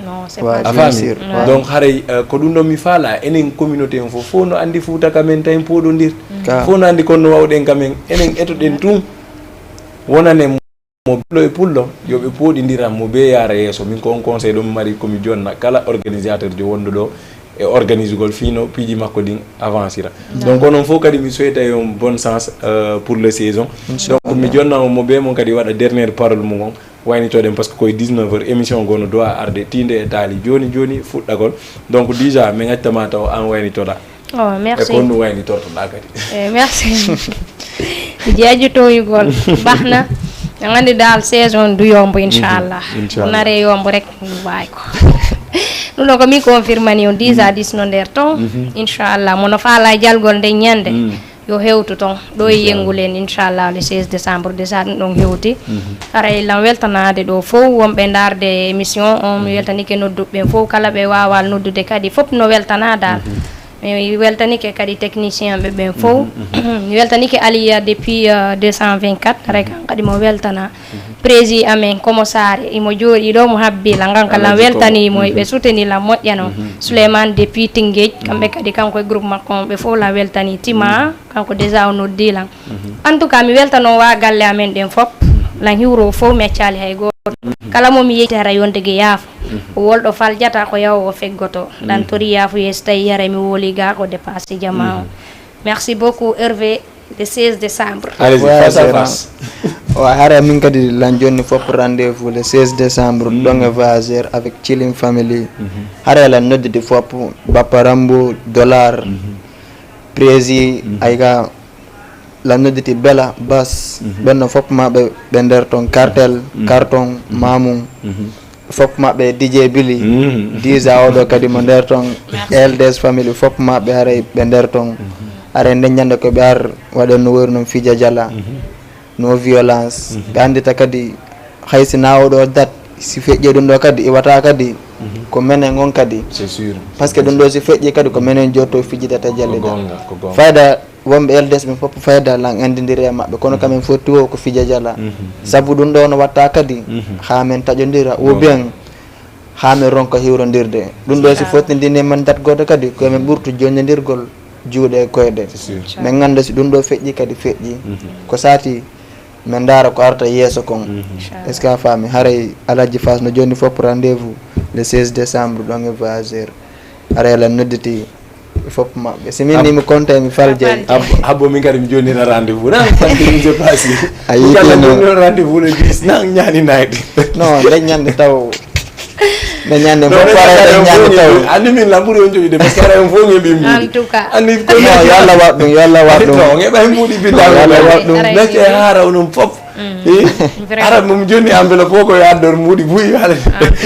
A faami? Donc, haray, eh, ko ɗum ɗon mi faala, enen communauté on fof, fof no anndi Fuuta ka men tawi pooɗondir. Fof no anndi kono no wawɗen ka men, enen etoɗen tun. Wonanen mo bello e pullo, yo ɓe pooɗindiran mo bee yaara yeeso. Min ko on conseil ɗo mi mari, ko mi jonna kala organisateur jo wonɗo ɗo e organisugol fii no piiji makko ɗin avancira. Donc, onon fof kadi mi souhaitay on bonne chance, euh, pour la saison. Donc, mi jonna on mo bee mon kadi waɗa dernière parole mum on. Waynitoɗen, parce que koye dix-neuf heures émission goo no dowa arde, tiinde e taali jooni jooni fuɗɗagol. Donc, déjà, min accama taw an waynitoɗa. Oh, merci. E ko honɗum waynitortoɗa kadi? Eh, merci. Mi jeejo toñugol. Baxna. En anndi dal saison du yombo, inchallah. Inchallah. Nare yombo rek, mi wawi ko. Ɗum ɗo ko mi confirmani on, dix à dix no nder ton. Inchallah, mo no faala jalgol nden ñande. Yo hewtu ton, ɗo e Yengul en, inchallah, le seize décembre, déjà ɗum ɗon hewti. Haray lan weltanaade ɗo fow wonɓe ndaarde émission on, mi weltanike nodduɓe ɓen fow, kala ɓe waawaa noddude kadi, fof no weltanaa dal. Mi weltanike kadi technicien ɓe ɓen fow. Mi weltanike Aliya depuis, euh, deux cent vingt-quatre, haray kan kadi mo weltanaa. Prési amen, Komo Saare, imo jooɗii ɗo, mo habbii lan, ngan ka lan weltanii mo, ɓe soutenir lan moƴƴa non. Souleymane depuis Tëngéej, kamɓe kadi kanko e groupe makko on, ɓe fow lan weltanii. Tima, kanko déjà o noddii lan. En tout cas, mi weltanoo waa galle amen ɗen fop, lan hiwro fow mi accaali hay gooto. Kala mo mi yejjiti hara yonde ge yaafo. O wolɗo faljata ko yawo o feggoto. Lan tori yaafo yeeso tawi hara mi woli ga ko dépassé jamaa o. Merci beaucoup, Hervé. Le seize décembre. Allez-y, face à face. Wa hare min kadi lan jonni fop rendez-vous le seize décembre, ɗon e vingt heures avec Chilling Family. Hare lan nodditi fop Bappa Rambo, Dollar, Prési, ayga lan nodditi Bella, Bass, ɓen no fop ma ɓe, ɓe nder ton, Cartel, Carton, Mamum. Fop maɓɓe D J Billy, Disa oɗo kadi mo nder ton, L D S Family, fop maɓɓe haray ɓe nder ton. Haray nden ñande ko ɓe ar waɗen no woyru non fija jala, no violence. Ɓe anndita kadi hay si na oɗo dat, si feƴƴi ɗum ɗo kadi, iwata kadi, ko menen on kadi. C'est sûr. Parce que ɗum ɗo si feƴƴi kadi, ko menen jotto fijidata jallida. Ko goonga, ko goonga. Fayda wonɓe L D S ɓen fof fayda lan anndindiri e maɓɓe, kono kamen fotti wo ko fija jala. Sabu ɗum ɗo no watta kadi, haa men taƴondira, ou bien haa men ronka hiwrondirde. Ɗum ɗo si fottindini e men dat gooto kadi, ko men ɓurtu jonnondirgol juuɗe e koyɗe. C'est sûr. Men ngannda si ɗum ɗo feƴƴi kadi feƴƴi. Ko saati men ndaara ko arta yeeso kon. Inchallah. Est-ce que a faami? Haray Alhaji Fass no jonni fof rendez-vous le seize décembre ɗon e vingt heures. Haray lan nodditi fof maɓɓe. Si min ni mi konta mi falje. Ab-, habbo min kadi mi jonnira rendez-vous. Na falje mi je passe. A yiiti non. Jonnira rendez-vous le dix. Na ñaani night. Non, nden ñande taw. Nden ñande mo pare nden ñande taw. Anndi min lan ɓuri on joƴude, parce que haray on fof ngeɓi mbuuɗi. En tout cas. Anndi ko non, yo Allah waɗ ɗum, yo Allah waɗ ɗum. To, ngeɓa e mbuuɗi billahi. Yo Allah waɗ ɗum. Nacce haara onon fof. Eh? Vraiment. Ara mum jonni enveloppe o ko yo addor mbuuɗi buy.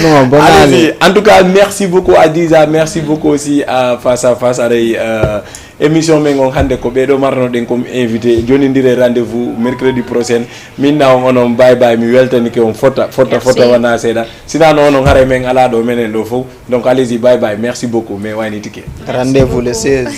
Non, bon, allez-y. En tout cas, merci beaucoup à Disa, merci beaucoup aussi à Face à Face. Aray, euh, émission men on hannde ko ɓeɗo marnoɗen comme invité. Jonnindire rendez-vous mercredi prochain. Min na on onon bye bye, mi weltanike on fota, fota, fota wana seeɗa. Sinano onon haray men ala ɗo menen ɗo fof. Donc allez-y, bye bye, merci beaucoup, mais waynitike. Rendez-vous le seize.